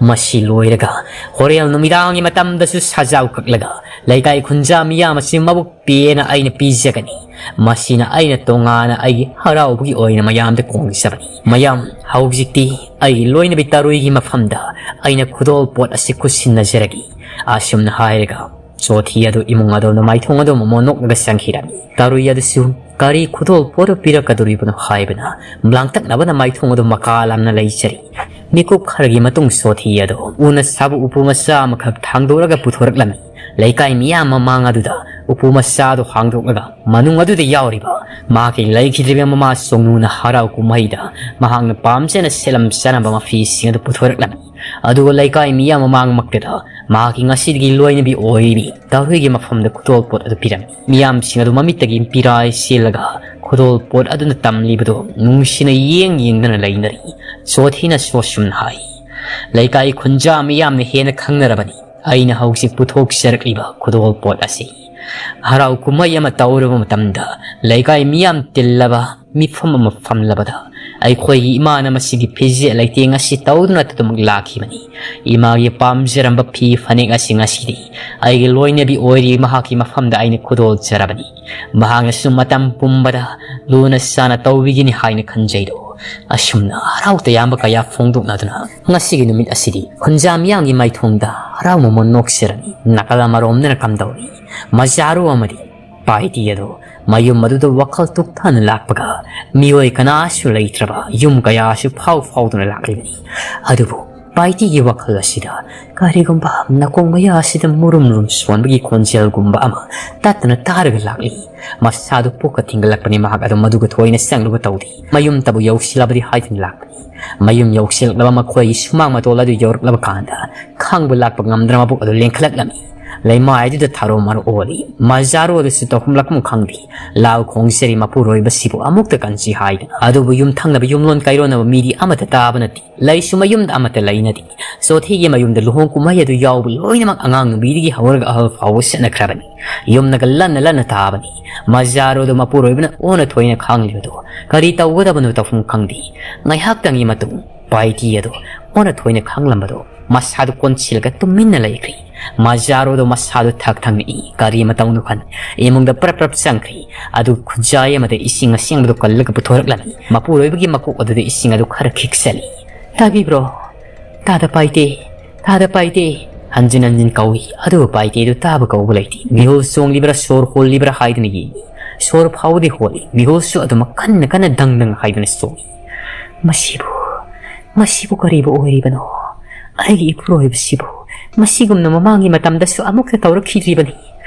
ꯃꯁꯤ ꯂꯣꯏꯔꯒ ꯍꯣꯔꯦꯟ ꯅꯨꯃꯤꯗꯥꯡꯒꯤ ꯃꯇꯝꯗꯁꯨ ꯁꯖꯥꯎ ꯀꯛꯂꯒ ꯂꯩꯀꯥꯏ ꯈꯨꯟꯖꯥ ꯃꯤꯌꯥꯝ ꯑꯁꯤ ꯃꯕꯨꯛ ꯄꯦꯟꯅ ꯑꯩꯅ ꯄꯤꯖꯒꯅꯤ꯫ ꯃꯁꯤꯅ ꯑꯩꯅ ꯇꯣꯉꯥꯟꯅ ꯑꯩꯒꯤ ꯍꯔꯥꯎꯕꯒꯤ ꯑꯣꯏꯅ ꯃꯌꯥꯝꯗ ꯀꯣꯡꯖꯕꯅꯤ꯫ ꯃꯌꯥꯝ, ꯍꯧꯖꯤꯛꯇꯤ ꯑꯩꯒꯤ ꯂꯣꯏꯅꯕꯤ ꯇꯥꯔꯨꯏꯒꯤ ꯃꯐꯝꯗ ꯑꯩꯅ ꯈꯨꯗꯣꯜ ꯄꯣꯠ ꯑꯁꯤ ꯈꯨꯠꯁꯤꯟꯅꯖꯔꯒꯦ꯫" ꯑꯁꯨꯝꯅ ꯍꯥꯏꯔꯒ ꯁꯣꯊꯤ ꯑꯗꯨ ꯏꯃꯨꯡ ꯑꯗꯣꯝꯗ ꯃꯥꯏꯊꯣꯡ ꯑꯗꯨꯝ ꯑꯃꯨꯛ ꯅꯣꯛꯂꯒ ꯆꯪꯈꯤꯔꯝꯃꯤ꯫ ꯇꯥꯔꯨꯏ ꯑꯗꯨꯁꯨ ꯀꯔꯤ ꯈꯨꯗꯣꯜ ꯄꯣꯠ ꯄꯤꯔꯛꯀꯗꯣꯔꯤꯕꯅꯣ ꯍꯥꯏꯕꯅ ꯂꯥꯡꯇꯛꯅꯕꯅ ꯃꯥꯏꯊꯣꯡ ꯑꯗꯨ ꯃꯀꯥ ꯂꯥꯝꯅ ꯂꯩꯖꯔꯤ꯫ ꯃꯤꯀꯨꯞ ꯈꯔꯒꯤ ꯃꯇꯨꯡ ꯁꯣꯊꯤ ꯑꯗꯨ ꯎꯅ ꯁꯥꯕ ꯎꯄꯨ ꯃꯆꯥ ꯑꯃꯈꯛ ꯊꯥꯡꯗꯣꯔꯒ ꯄꯨꯊꯣꯔꯛꯂꯝꯃꯤ꯫ ꯂꯩꯀꯥꯏ ꯃꯤꯌꯥꯝ ꯃꯃꯥꯡ ꯑꯗꯨꯗ ꯎꯄꯨ ꯃꯆꯥ ꯑꯗꯨ ꯍꯥꯡꯗꯣꯛꯂꯒ ꯃꯅꯨꯡ ꯑꯗꯨꯗ ꯌꯥꯎꯔꯤꯕ ꯃꯍꯥꯛꯀꯤ ꯂꯩꯈꯤꯗ꯭ꯔꯤꯕ ꯃꯃꯥ ꯁꯣꯡꯅꯨꯅ ꯍꯔꯥꯎ ꯀꯨꯝꯍꯩꯗ ꯃꯍꯥꯛꯅ ꯄꯥꯝꯖꯅ ꯁꯦꯠꯂꯝ ꯆꯥꯔꯝꯕ ꯃꯐꯤꯁꯤꯡ ꯑꯗꯨ ꯄꯨꯊꯣꯔꯛꯂꯝꯃꯤ꯫ ꯑꯗꯨꯒ ꯂꯩꯀꯥꯏ ꯃꯤꯌꯥꯝ ꯃꯃꯥꯡꯃꯛꯇꯗ ꯃꯍꯥꯛꯀꯤ ꯉꯁꯤꯗꯒꯤ ꯂꯣꯏꯅꯕꯤ ꯑꯣꯏꯔꯤꯕꯤ ꯇꯥꯍꯨꯏꯒꯤ ꯃꯐꯝꯗ ꯈꯨꯗꯣꯜꯄꯣꯠ ꯑꯗꯨ ꯄꯤꯔꯝꯃꯤ꯫ ꯃꯤꯌꯥꯝꯁꯤꯡ ꯑꯗꯨ ꯃꯃꯤꯠꯇꯒꯤ ꯄꯤꯔꯥꯏ ꯆꯦꯜꯂꯒ ꯈꯨꯗꯣꯜꯄꯣꯠ ꯑꯗꯨꯅ ꯇꯝꯂꯤꯕꯗꯨ ꯅꯨꯡꯁꯤꯅ ꯌꯦꯡ ꯌꯦꯡꯗꯨꯅ ꯂꯩꯅꯔꯤ꯫ ꯆꯣꯊꯤꯅꯁꯨ ꯑꯁꯨꯝꯅ ꯍꯥꯏ, "ꯂꯩꯀꯥꯏ ꯈꯨꯟꯖꯥ ꯃꯤꯌꯥꯝꯅ ꯍꯦꯟꯅ ꯈꯪꯅꯔꯕꯅꯤ ꯑꯩꯅ ꯍꯧꯖꯤꯛ ꯄꯨꯊꯣꯛꯆꯔꯛꯂꯤꯕ ꯈꯨꯗꯣꯜꯄꯣꯠ ꯑꯁꯤ꯫ ꯍꯔꯥꯎ ꯀꯨꯝꯍꯩ ꯑꯃ ꯇꯧꯔꯨꯕ ꯃꯇꯝꯗ ꯂꯩꯀꯥꯏ ꯃꯤꯌꯥꯝ ꯇꯤꯜꯂꯕ ꯃꯤꯐꯝ ꯑꯃ ꯐꯝꯂꯕꯗ ꯑꯩꯈꯣꯏꯒꯤ ꯏꯃꯥꯅ ꯃꯁꯤꯒꯤ ꯐꯤꯖꯦꯠ ꯂꯩꯇꯦꯡ ꯑꯁꯤ ꯇꯧꯗꯨꯅ ꯑꯗꯨꯃꯛ ꯂꯥꯛꯈꯤꯕꯅꯤ꯫ ꯏꯃꯥꯒꯤ ꯄꯥꯝꯖꯔꯝꯕ ꯐꯤ ꯐꯅꯦꯛ ꯑꯁꯤ ꯉꯁꯤꯗꯤ ꯑꯩꯒꯤ ꯂꯣꯏꯅꯕꯤ ꯑꯣꯏꯔꯤ ꯃꯍꯥꯛꯀꯤ ꯃꯐꯝꯗ ꯑꯩꯅ ꯈꯨꯗꯣꯜ ꯆꯔꯕꯅꯤ꯫ ꯃꯍꯥꯛꯅꯁꯨ ꯃꯇꯝ ꯄꯨꯝꯕꯗ ꯂꯨꯅ ꯆꯥꯅ ꯇꯧꯕꯤꯒꯅꯤ ꯍꯥꯏꯅ ꯈꯟꯖꯩꯗꯣ꯫" ꯑꯁꯨꯝꯅ ꯍꯔꯥꯎ ꯇꯌꯥꯝꯕ ꯀꯌꯥ ꯐꯣꯡꯗꯣꯛꯅꯗꯨꯅ ꯉꯁꯤꯒꯤ ꯅꯨꯃꯤꯠ ꯑꯁꯤꯗꯤ ꯈꯨꯟꯖꯥ ꯃꯤꯌꯥꯝꯒꯤ ꯃꯥꯏꯊꯣꯡꯗ ꯍꯔꯥꯎ ꯃꯃꯣꯟ ꯅꯣꯛꯆꯔꯝꯃꯤ꯫ ꯅꯥꯀꯜ ꯑꯃꯔꯣꯝꯗꯅ ꯀꯝꯗꯧꯔꯤ? ꯃꯖꯥꯔꯨ ꯑꯃꯗꯤ ꯄꯥꯏꯇꯤ ꯑꯗꯨ ꯃꯌꯨꯝ ꯑꯗꯨꯗ ꯋꯥꯈꯜ ꯇꯨꯛꯊꯅ ꯂꯥꯛꯄꯒ ꯃꯤꯑꯣꯏ ꯀꯅꯥꯁꯨ ꯂꯩꯇ꯭ꯔꯕ ꯌꯨꯝ ꯀꯌꯥꯁꯨ ꯐꯥꯎ ꯐꯥꯎꯗꯨꯅ ꯂꯥꯛꯂꯤꯕꯅꯤ꯫ ꯑꯗꯨꯕꯨ ꯄꯥꯏꯇꯤꯒꯤ ꯋꯥꯈꯜ ꯑꯁꯤꯗ ꯀꯔꯤꯒꯨꯝꯕ ꯅꯥꯀꯣꯡ ꯃꯌꯥ ꯑꯁꯤꯗ ꯃꯨꯔꯨꯝ ꯃꯨꯔꯨꯝ ꯁꯣꯟꯕꯒꯤ ꯈꯣꯟꯖꯦꯜꯒꯨꯝꯕ ꯑꯃ ꯇꯠꯇꯅ ꯇꯥꯔꯒ ꯂꯥꯛꯂꯤ꯫ ꯃꯁꯥꯗꯨ ꯄꯣꯛꯀ ꯊꯤꯡꯒꯠꯂꯛꯄꯅꯤ ꯃꯍꯥꯛ ꯑꯗꯨ ꯃꯗꯨꯒ ꯊꯣꯏꯅ ꯆꯪꯂꯨꯕ ꯇꯧꯗꯦ꯫ ꯃꯌꯨꯝꯇꯕꯨ ꯌꯧꯁꯤꯜꯂꯕꯗꯤ ꯍꯥꯏꯗꯨꯅ ꯂꯥꯛꯄꯅꯤ꯫ ꯃꯌꯨꯝ ꯌꯧꯁꯤꯜꯂꯛꯂꯕ ꯃꯈꯣꯏꯒꯤ ꯁꯨꯃꯥꯡ ꯃꯇꯣꯜ ꯑꯗꯨ ꯌꯧꯔꯛꯂꯕ ꯀꯥꯟꯗ ꯈꯥꯡꯕ ꯂꯥꯛꯄ ꯉꯝꯗꯅ ꯃꯕꯨꯛ ꯑꯗꯨ ꯂꯦꯡꯈꯠꯂꯛꯂꯝꯃꯤ꯫ ꯂꯩꯃꯥꯏ ꯑꯗꯨꯗ ꯊꯥꯔꯣ ꯃꯥꯔꯣ ꯑꯣꯜꯂꯤ꯫ ꯃꯖꯥꯔꯣ ꯑꯗꯨꯁꯨ ꯇꯧꯐꯝ ꯂꯥꯛꯐꯝ ꯈꯪꯗꯦ꯫ ꯂꯥꯎ ꯈꯣꯡꯖꯔꯤ ꯃꯄꯨꯔꯣꯏꯕꯁꯤꯕꯨ ꯑꯃꯨꯛꯇ ꯀꯟꯁꯤ ꯍꯥꯏꯗꯅ꯫ ꯑꯗꯨꯕꯨ ꯌꯨꯝꯊꯪꯅꯕ ꯌꯨꯝꯂꯣꯟ ꯀꯩꯔꯣꯟꯅꯕ ꯃꯤꯗꯤ ꯑꯃꯠꯇ ꯇꯥꯕ ꯅꯠꯇꯦ꯫ ꯂꯩꯁꯨ ꯃꯌꯨꯝꯗ ꯑꯃꯠꯇ ꯂꯩꯅꯗꯦ꯫ ꯆꯣꯊꯤꯒꯤ ꯃꯌꯨꯝꯗ ꯂꯨꯍꯣꯡ ꯀꯨꯝꯍꯩ ꯑꯗꯨ ꯌꯥꯎꯕ ꯂꯣꯏꯅꯃꯛ ꯑꯉꯥꯡ ꯅꯨꯕꯤꯗꯒꯤ ꯍꯧꯔꯒ ꯑꯍꯜ ꯐꯥꯎꯕ ꯆꯠꯅꯈ꯭ꯔꯕꯅꯤ꯫ ꯌꯨꯝꯅꯒ ꯂꯟꯅ ꯂꯟꯅ ꯇꯥꯕꯅꯤ꯫ ꯃꯖꯥꯔꯣꯗꯣ ꯃꯄꯨꯔꯣꯏꯕꯅ ꯑꯣꯟꯅ ꯊꯣꯏꯅ ꯈꯥꯡꯂꯤꯕꯗꯣ ꯀꯔꯤ ꯇꯧꯒꯗꯕꯅꯣ ꯇꯧꯐꯝ ꯈꯪꯗꯦ꯫ ꯉꯥꯏꯍꯥꯛꯇꯪꯒꯤ ꯃꯇꯨꯡ ꯄꯥꯏꯇꯤ ꯑꯗꯣ ꯑꯣꯟꯅ ꯊꯣꯏꯅ ꯈꯥꯡꯂꯝꯕꯗꯣ ꯃꯁꯥꯗꯨ ꯀꯣꯟꯁꯤꯜꯂꯒ ꯇꯨꯃꯤꯟꯅ ꯂꯩꯈ꯭ꯔꯦ꯫ ꯃꯖꯥꯔꯣꯗꯣ ꯃꯁꯥꯗꯨ ꯊꯛ ꯊꯛꯅꯛꯏ꯫ ꯀꯔꯤ ꯃꯇꯧꯅꯣ ꯈꯟ ꯏꯃꯨꯡꯗ ꯄ꯭ꯔꯞ ꯄ꯭ꯔꯞ ꯆꯪꯈ꯭ꯔꯦ꯫ ꯑꯗꯨ ꯈꯨꯖꯥꯏ ꯑꯃꯗ ꯏꯁꯤꯡ ꯑꯁꯦꯡꯕꯗꯨ ꯀꯜꯂꯒ ꯄꯨꯊꯣꯔꯛꯂꯝꯃꯤ꯫ ꯃꯄꯨꯔꯣꯏꯕꯒꯤ ꯃꯀꯣꯛ ꯑꯗꯨꯗ ꯏꯁꯤꯡ ꯑꯗꯨ ꯈꯔ ꯈꯤꯛꯆꯜꯂꯤ꯫ "ꯇꯥꯕꯤꯕ꯭ꯔꯣ? ꯇꯥꯗ ꯄꯥꯏꯇꯦ, ꯇꯥꯗ ꯄꯥꯏꯇꯦ!" ꯍꯟꯖꯤꯟ ꯍꯟꯖꯤꯟ ꯀꯧꯏ꯫ ꯑꯗꯨꯕꯨ ꯄꯥꯏꯇꯦꯗꯨ ꯇꯥꯕ ꯀꯧꯕ ꯂꯩꯇꯦ꯫ ꯃꯤꯍꯨꯜ ꯆꯣꯡꯂꯤꯕ꯭ꯔꯥ, ꯁꯣꯔ ꯍꯣꯜꯂꯤꯕ꯭ꯔꯥ ꯍꯥꯏꯗꯨꯅ ꯌꯦꯡꯏ꯫ ꯁꯣꯔ ꯐꯥꯎꯗꯤ ꯍꯣꯜꯂꯤ꯫ ꯃꯤꯍꯨꯜꯁꯨ ꯑꯗꯨꯃꯛ ꯀꯟꯅ ꯀꯟꯅ ꯗꯪ ꯗꯪ ꯍꯥꯏꯗꯨꯅ ꯆꯣꯡꯏ꯫ "ꯃꯁꯤꯕꯨ, ꯃꯁꯤꯕꯨ ꯀꯔꯤꯕꯨ ꯑꯣꯏꯔꯤꯕꯅꯣ? ꯑꯩꯒꯤ ꯏꯄꯨꯔꯣꯏꯕꯁꯤꯕꯨ ꯃꯁꯤꯒꯨꯝꯅ ꯃꯃꯥꯡꯒꯤ ꯃꯇꯝꯗꯁꯨ ꯑꯃꯨꯛꯇ ꯇꯧꯔꯛꯈꯤꯗ꯭ꯔꯤꯕꯅꯤ꯫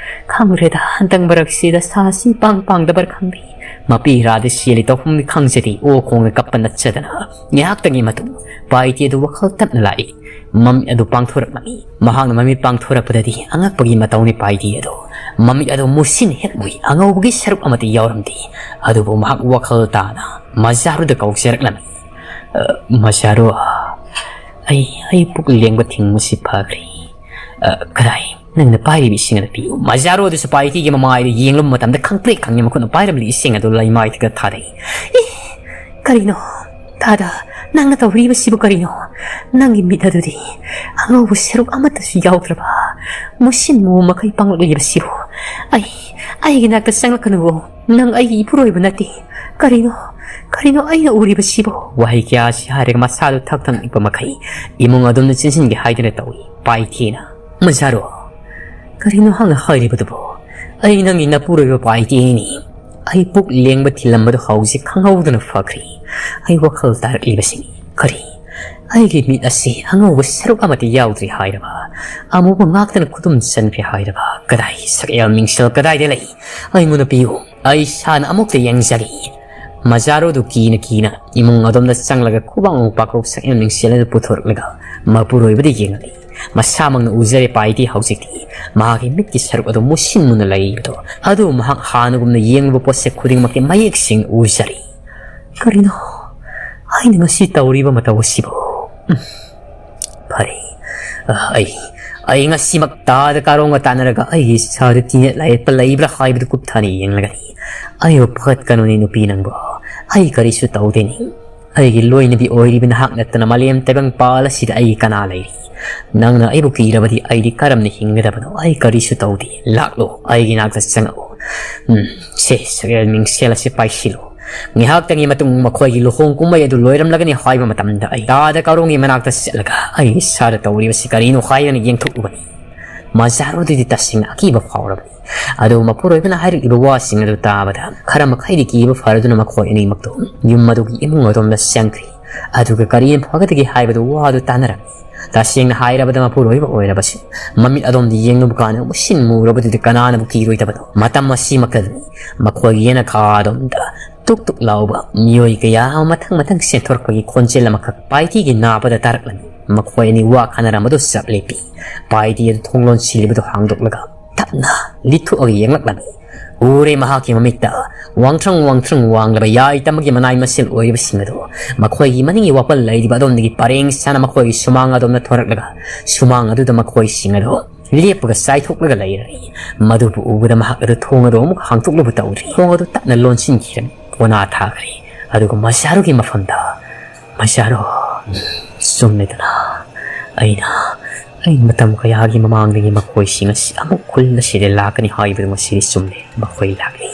ꯈꯪꯗ꯭ꯔꯦꯗ, ꯍꯟꯗꯛ ꯃꯔꯛꯁꯤꯗ ꯁꯥꯁꯤ ꯄꯥꯡ ꯄꯥꯡꯗꯕ꯭ꯔꯥ ꯈꯪꯗꯦ꯫ ꯃꯄꯤ ꯏꯔꯥꯗ ꯆꯦꯜꯂꯤ ꯇꯧꯐꯝꯗꯤ ꯈꯪꯖꯗꯦ꯫ ꯑꯣ ꯈꯣꯡꯅ ꯀꯞꯄ ꯅꯠꯆꯗꯅ ꯉꯥꯏꯍꯥꯛꯇꯪꯒꯤ ꯃꯇꯨꯡ ꯄꯥꯏꯇꯦ ꯑꯗꯨ ꯋꯥꯈꯜ ꯇꯞꯅ ꯂꯥꯛꯏ꯫ ꯃꯃꯤꯠ ꯑꯗꯨ ꯄꯥꯡꯊꯣꯔꯛꯂꯝꯃꯤ꯫ ꯃꯍꯥꯛꯅ ꯃꯃꯤꯠ ꯄꯥꯡꯊꯣꯔꯛꯄꯗꯗꯤ ꯑꯉꯛꯄꯒꯤ ꯃꯇꯧꯅꯤ ꯄꯥꯏꯗꯤ ꯑꯗꯣ꯫ ꯃꯃꯤꯠ ꯑꯗꯨ ꯃꯨꯁꯤꯟ ꯍꯦꯛ ꯎꯏ, ꯑꯉꯧꯕꯒꯤ ꯁꯔꯨꯛ ꯑꯃꯠꯇ ꯌꯥꯎꯔꯝꯗꯦ꯫ ꯑꯗꯨꯕꯨ ꯃꯍꯥꯛ ꯋꯥꯈꯜ ꯇꯥꯅ ꯃꯖꯥꯔꯨꯗ ꯀꯧꯖꯔꯛꯂꯝꯃꯤ꯫ "ꯑ, ꯃꯖꯥꯔꯨ, ꯑꯩ, ꯑꯩ ꯄꯨꯛ ꯂꯦꯡꯕ ꯊꯤꯡꯕꯁꯤ ꯐꯈ꯭ꯔꯦ꯫ ꯑ, ꯀꯗꯥꯏ, ꯅꯪꯅ ꯄꯥꯏꯔꯤꯕ ꯏꯁꯤꯡ ꯑꯗꯨ ꯄꯤꯌꯨ꯫" ꯃꯖꯥꯔꯨ ꯑꯗꯨꯁꯨ ꯄꯥꯏꯇꯤꯒꯤ ꯃꯃꯥꯏꯗ ꯌꯦꯡꯂꯨꯕ ꯃꯇꯝꯗ ꯈꯪꯄ꯭ꯔꯦꯛ ꯈꯪꯉꯤ, ꯃꯈꯨꯠꯅ ꯄꯥꯏꯔꯝꯂꯤ ꯏꯁꯤꯡ ꯑꯗꯨ ꯂꯩꯃꯥꯏꯗꯒ ꯊꯥꯗꯩ꯫ "ꯑꯦ, ꯀꯔꯤꯅꯣ? ꯇꯥꯗ, ꯅꯪꯅ ꯇꯧꯔꯤꯕꯁꯤꯕꯨ ꯀꯔꯤꯅꯣ? ꯅꯪꯒꯤ ꯃꯤꯠ ꯑꯗꯨꯗꯤ ꯑꯉꯧꯕ ꯁꯔꯨꯛ ꯑꯃꯠꯇꯁꯨ ꯌꯥꯎꯗ꯭ꯔꯕ, ꯃꯨꯁꯤꯟ ꯃꯨ ꯃꯈꯩ ꯄꯥꯡꯂꯛꯂꯤꯕꯁꯤꯕꯨ? ꯑꯩ, ꯑꯩꯒꯤ ꯅꯥꯛꯇ ꯆꯪꯂꯛꯀꯅꯨꯋꯣ꯫ ꯅꯪ ꯑꯩꯒꯤ ꯏꯄꯨꯔꯣꯏꯕ ꯅꯠꯇꯦ꯫ ꯀꯔꯤꯅꯣ, ꯀꯔꯤꯅꯣ ꯑꯩꯅ ꯎꯔꯤꯕꯁꯤꯕꯨ?" ꯋꯥꯍꯩ ꯀꯌꯥ ꯑꯁꯤ ꯍꯥꯏꯔꯒ ꯃꯁꯥꯗꯨ ꯊꯛ ꯊꯛ ꯅꯤꯛꯄ ꯃꯈꯩ ꯏꯃꯨꯡ ꯑꯗꯣꯝꯗ ꯆꯦꯟꯁꯤꯟꯒꯦ ꯍꯥꯏꯗꯨꯅ ꯇꯧꯏ꯫ ꯄꯥꯏꯊꯤꯅ, "ꯃꯖꯥꯔꯣ, ꯀꯔꯤꯅꯣ ꯍꯥꯡꯅ ꯍꯥꯏꯔꯤꯕꯗꯨꯕꯨ? ꯑꯩ ꯅꯪꯒꯤ ꯅꯄꯨꯔꯣꯏꯕ ꯄꯥꯏꯇꯦꯅꯤ꯫ ꯑꯩ ꯄꯨꯛ ꯂꯦꯡꯕ ꯊꯤꯜꯂꯝꯕꯗꯨ ꯍꯧꯖꯤꯛ ꯈꯪꯍꯧꯗꯅ ꯐꯈ꯭ꯔꯦ꯫ ꯑꯩ ꯋꯥꯈꯜ ꯇꯥꯔꯛꯂꯤꯕꯁꯤꯅꯤ꯫ ꯀꯔꯤ? ꯑꯩꯒꯤ ꯃꯤꯠ ꯑꯁꯤ ꯑꯉꯧꯕ ꯁꯔꯨꯛ ꯑꯃꯠꯇ ꯌꯥꯎꯗ꯭ꯔꯤ ꯍꯥꯏꯔꯕ? ꯑꯃꯨꯕ ꯉꯥꯛꯇꯅ ꯈꯨꯗꯨꯝ ꯆꯟꯈ꯭ꯔꯦ ꯍꯥꯏꯔꯕ? ꯀꯗꯥꯏ? ꯁꯛꯌꯦꯜ ꯃꯤꯡꯁꯦꯜ ꯀꯗꯥꯏꯗ ꯂꯩ? ꯑꯩꯉꯣꯟꯗ ꯄꯤꯌꯨ꯫ ꯑꯩ ꯏꯁꯥꯅ ꯑꯃꯨꯛꯇ ꯌꯦꯡꯖꯒꯦ꯫" ꯃꯖꯥꯔꯣꯗꯨ ꯀꯤꯅ ꯀꯤꯅ ꯏꯃꯨꯡ ꯑꯗꯣꯝꯗ ꯆꯪꯂꯒ ꯈꯨꯕꯥꯛ ꯃꯨꯛ ꯄꯥꯛꯀꯧ ꯁꯛꯌꯦꯜ ꯃꯤꯡꯁꯦꯜ ꯑꯗꯨ ꯄꯨꯊꯣꯔꯛꯂꯒ ꯃꯄꯨꯔꯣꯏꯕꯗ ꯌꯦꯡꯂꯛꯏ꯫ ꯃꯁꯥꯃꯛꯅ ꯎꯖꯔꯦ ꯄꯥꯏꯗꯤ ꯍꯧꯖꯤꯛꯇꯤ ꯃꯍꯥꯛꯀꯤ ꯃꯤꯠꯀꯤ ꯁꯔꯨꯛ ꯑꯗꯨ ꯃꯨꯁꯤꯟ ꯃꯨꯅ ꯂꯩꯔꯤꯕꯗꯣ꯫ ꯑꯗꯨ ꯃꯍꯥꯛ ꯍꯥꯟꯅꯒꯨꯝꯅ ꯌꯦꯡꯂꯨꯕ ꯄꯣꯠꯁꯛ ꯈꯨꯗꯤꯡꯃꯛꯀꯤ ꯃꯌꯦꯛ ꯁꯦꯡꯅ ꯎꯖꯔꯤ꯫ "ꯀꯔꯤꯅꯣ ꯑꯩꯅ ꯉꯁꯤ ꯇꯧꯔꯤꯕ ꯃꯇꯧ ꯑꯁꯤꯕꯨ? ꯎꯝ, ꯐꯔꯦ꯫ ꯑ, ꯑꯩ, ꯑꯩ ꯉꯁꯤꯃꯛ ꯇꯥꯗ ꯀꯥꯔꯣꯡꯒ ꯇꯥꯟꯅꯔꯒ ꯑꯩꯒꯤ ꯏꯁꯥꯗ ꯇꯤꯟꯅ ꯂꯥꯏꯌꯦꯠꯄ ꯂꯩꯕ꯭ꯔꯥ ꯍꯥꯏꯕꯗꯨ ꯀꯨꯞꯊꯅ ꯌꯦꯡꯂꯒꯅꯤ꯫ ꯑꯩꯕꯨ ꯐꯒꯠꯀꯅꯨꯅꯦ ꯅꯨꯄꯤ ꯅꯪꯕꯨ꯫ ꯑꯩ ꯀꯔꯤꯁꯨ ꯇꯧꯗꯦꯅꯦ꯫ ꯑꯩꯒꯤ ꯂꯣꯏꯅꯕꯤ ꯑꯣꯏꯔꯤꯕ ꯅꯍꯥꯛ ꯅꯠꯇꯅ ꯃꯥꯂꯦꯝ ꯇꯥꯏꯕꯪ ꯄꯥꯜ ꯑꯁꯤꯗ ꯑꯩꯒꯤ ꯀꯅꯥ ꯂꯩꯔꯤ? ꯅꯪꯅ ꯑꯩꯕꯨ ꯀꯤꯔꯕꯗꯤ ꯑꯩꯗꯤ ꯀꯔꯝꯅ ꯍꯤꯡꯒꯗꯕꯅꯣ? ꯑꯩ ꯀꯔꯤꯁꯨ ꯇꯧꯗꯦ꯫ ꯂꯥꯛꯂꯣ, ꯑꯩꯒꯤ ꯅꯥꯛꯇ ꯆꯪꯉꯛꯎ꯫ ꯎꯝ, ꯁꯦ, ꯁꯛꯌꯦꯜ ꯃꯤꯡꯁꯦꯜ ꯑꯁꯤ ꯄꯥꯏꯁꯤꯜꯂꯨ꯫ ꯉꯥꯏꯍꯥꯛꯇꯪꯒꯤ ꯃꯇꯨꯡ ꯃꯈꯣꯏꯒꯤ ꯂꯨꯍꯣꯡ ꯀꯨꯝꯍꯩ ꯑꯗꯨ ꯂꯣꯏꯔꯝꯂꯒꯅꯤ ꯍꯥꯏꯕ ꯃꯇꯝꯗ ꯑꯩ ꯇꯥꯗ ꯀꯥꯔꯣꯡꯒꯤ ꯃꯅꯥꯛꯇ ꯆꯠꯂꯒ ꯑꯩꯒꯤ ꯏꯁꯥꯗ ꯇꯧꯔꯤꯕꯁꯤ ꯀꯔꯤꯅꯣ ꯍꯥꯏꯗꯅ ꯌꯦꯡꯊꯣꯛꯂꯨꯕꯅꯤ꯫ ꯃꯖꯥꯔꯣꯗꯨꯗꯤ ꯇꯁꯦꯡꯅ ꯑꯀꯤꯕ ꯐꯥꯎꯔꯕꯅꯤ꯫ ꯑꯗꯨꯕꯨ ꯃꯄꯨꯔꯣꯏꯕꯅ ꯍꯥꯏꯔꯛꯂꯤꯕ ꯋꯥꯁꯤꯡ ꯑꯗꯨ ꯇꯥꯕꯗ ꯈꯔ ꯃꯈꯩꯗꯤ ꯀꯤꯕ ꯐꯔꯗꯨꯅ ꯃꯈꯣꯏ ꯑꯅꯤꯃꯛꯇꯨ ꯌꯨꯝ ꯑꯗꯨꯒꯤ ꯏꯃꯨꯡ ꯑꯗꯣꯝꯗ ꯆꯪꯈ꯭ꯔꯤ꯫ ꯑꯗꯨꯒ ꯀꯔꯤ ꯐꯒꯗꯒꯦ ꯍꯥꯏꯕꯗꯨ ꯋꯥꯗꯨ ꯇꯥꯟꯅꯔꯝꯃꯤ꯫ ꯇꯁꯦꯡꯅ ꯍꯥꯏꯔꯕꯗ ꯃꯄꯨꯔꯣꯏꯕ ꯑꯣꯏꯔꯕꯁꯨ ꯃꯃꯤꯠ ꯑꯗꯣꯝꯗ ꯌꯦꯡꯂꯨꯕ ꯀꯥꯟꯗ ꯃꯨꯁꯤꯟ ꯃꯨꯔꯕꯗꯨꯗꯤ ꯀꯅꯥꯅꯕꯨ ꯀꯤꯔꯣꯏꯗꯕꯅꯣ? ꯃꯇꯝ ꯑꯁꯤꯃꯛꯇꯗꯅꯤ ꯃꯈꯣꯏꯒꯤ ꯌꯦꯅꯈꯥ ꯑꯗꯣꯝꯗ ꯇꯨꯛ ꯇꯨꯛ ꯂꯥꯎꯕ ꯃꯤꯑꯣꯏ ꯀꯌꯥ ꯑꯃ ꯃꯊꯪ ꯃꯊꯪ ꯆꯦꯟꯊꯣꯔꯛꯄꯒꯤ ꯈꯣꯟꯖꯦꯜ ꯑꯃꯈꯛ ꯄꯥꯏꯇꯤꯒꯤ ꯅꯥꯕꯗ ꯇꯥꯔꯛꯂꯝꯃꯤ꯫ ꯃꯈꯣꯏ ꯑꯅꯤ ꯋꯥ ꯈꯟꯅꯔꯝꯕꯗꯨ ꯆꯞ ꯂꯦꯞꯄꯤ꯫ ꯄꯥꯏꯇꯤ ꯑꯗꯨ ꯊꯣꯡ ꯂꯣꯟꯁꯤꯜꯂꯤꯕꯗꯨ ꯍꯥꯡꯗꯣꯛꯂꯒ ꯇꯞꯅ ꯂꯤꯠꯊꯣꯛꯑꯒ ꯌꯦꯡꯂꯛꯂꯝꯃꯤ꯫ ꯎꯔꯦ ꯃꯍꯥꯛꯀꯤ ꯃꯃꯤꯠꯇ ꯋꯥꯡꯊ꯭ꯔꯪ ꯋꯥꯡꯊ꯭ꯔꯪ ꯋꯥꯡꯂꯕ ꯌꯥꯏ ꯇꯝꯕꯒꯤ ꯃꯅꯥꯏ ꯃꯁꯤꯜ ꯑꯣꯏꯔꯤꯕꯁꯤꯡ ꯑꯗꯨ꯫ ꯃꯈꯣꯏꯒꯤ ꯃꯅꯤꯡꯒꯤ ꯋꯥꯄꯜ ꯂꯩꯔꯤꯕ ꯑꯗꯣꯝꯗꯒꯤ ꯄꯔꯦꯡ ꯁꯥꯅ ꯃꯈꯣꯏꯒꯤ ꯁꯨꯃꯥꯡ ꯑꯗꯣꯝꯗ ꯊꯣꯔꯛꯂꯒ ꯁꯨꯃꯥꯡ ꯑꯗꯨꯗ ꯃꯈꯣꯏꯁꯤꯡ ꯑꯗꯨ ꯂꯦꯞꯄꯒ ꯆꯥꯏꯊꯣꯛꯂꯒ ꯂꯩꯔꯦ꯫ ꯃꯗꯨꯕꯨ ꯎꯕꯗ ꯃꯍꯥꯛ ꯑꯗꯨ ꯊꯣꯡ ꯑꯗꯨ ꯑꯃꯨꯛ ꯍꯥꯡꯗꯣꯛꯂꯨꯕ ꯇꯧꯔꯤ꯫ ꯊꯣꯡ ꯑꯗꯨ ꯇꯞꯅ ꯂꯣꯟꯁꯤꯟꯈꯤꯔꯝꯃꯤ꯫ ꯀꯣꯅꯥ ꯊꯥꯈ꯭ꯔꯦ꯫ ꯑꯗꯨꯒ ꯃꯁꯥꯔꯨꯒꯤ ꯃꯐꯝꯗ, "ꯃꯁꯥꯔꯨ, ꯆꯨꯝꯂꯦꯗꯅ, ꯑꯩꯅ, ꯑꯩ ꯃꯇꯝ ꯀꯌꯥꯒꯤ ꯃꯃꯥꯡꯗꯒꯤ ꯃꯈꯣꯏꯁꯤꯡ ꯑꯁꯤ ꯑꯃꯨꯛ ꯈꯨꯜ ꯑꯁꯤꯗ ꯂꯥꯛꯀꯅꯤ ꯍꯥꯏꯕꯗꯨ ꯉꯁꯤꯗꯤ ꯆꯨꯝꯂꯦ꯫ ꯃꯈꯣꯏ ꯂꯥꯛꯂꯤ,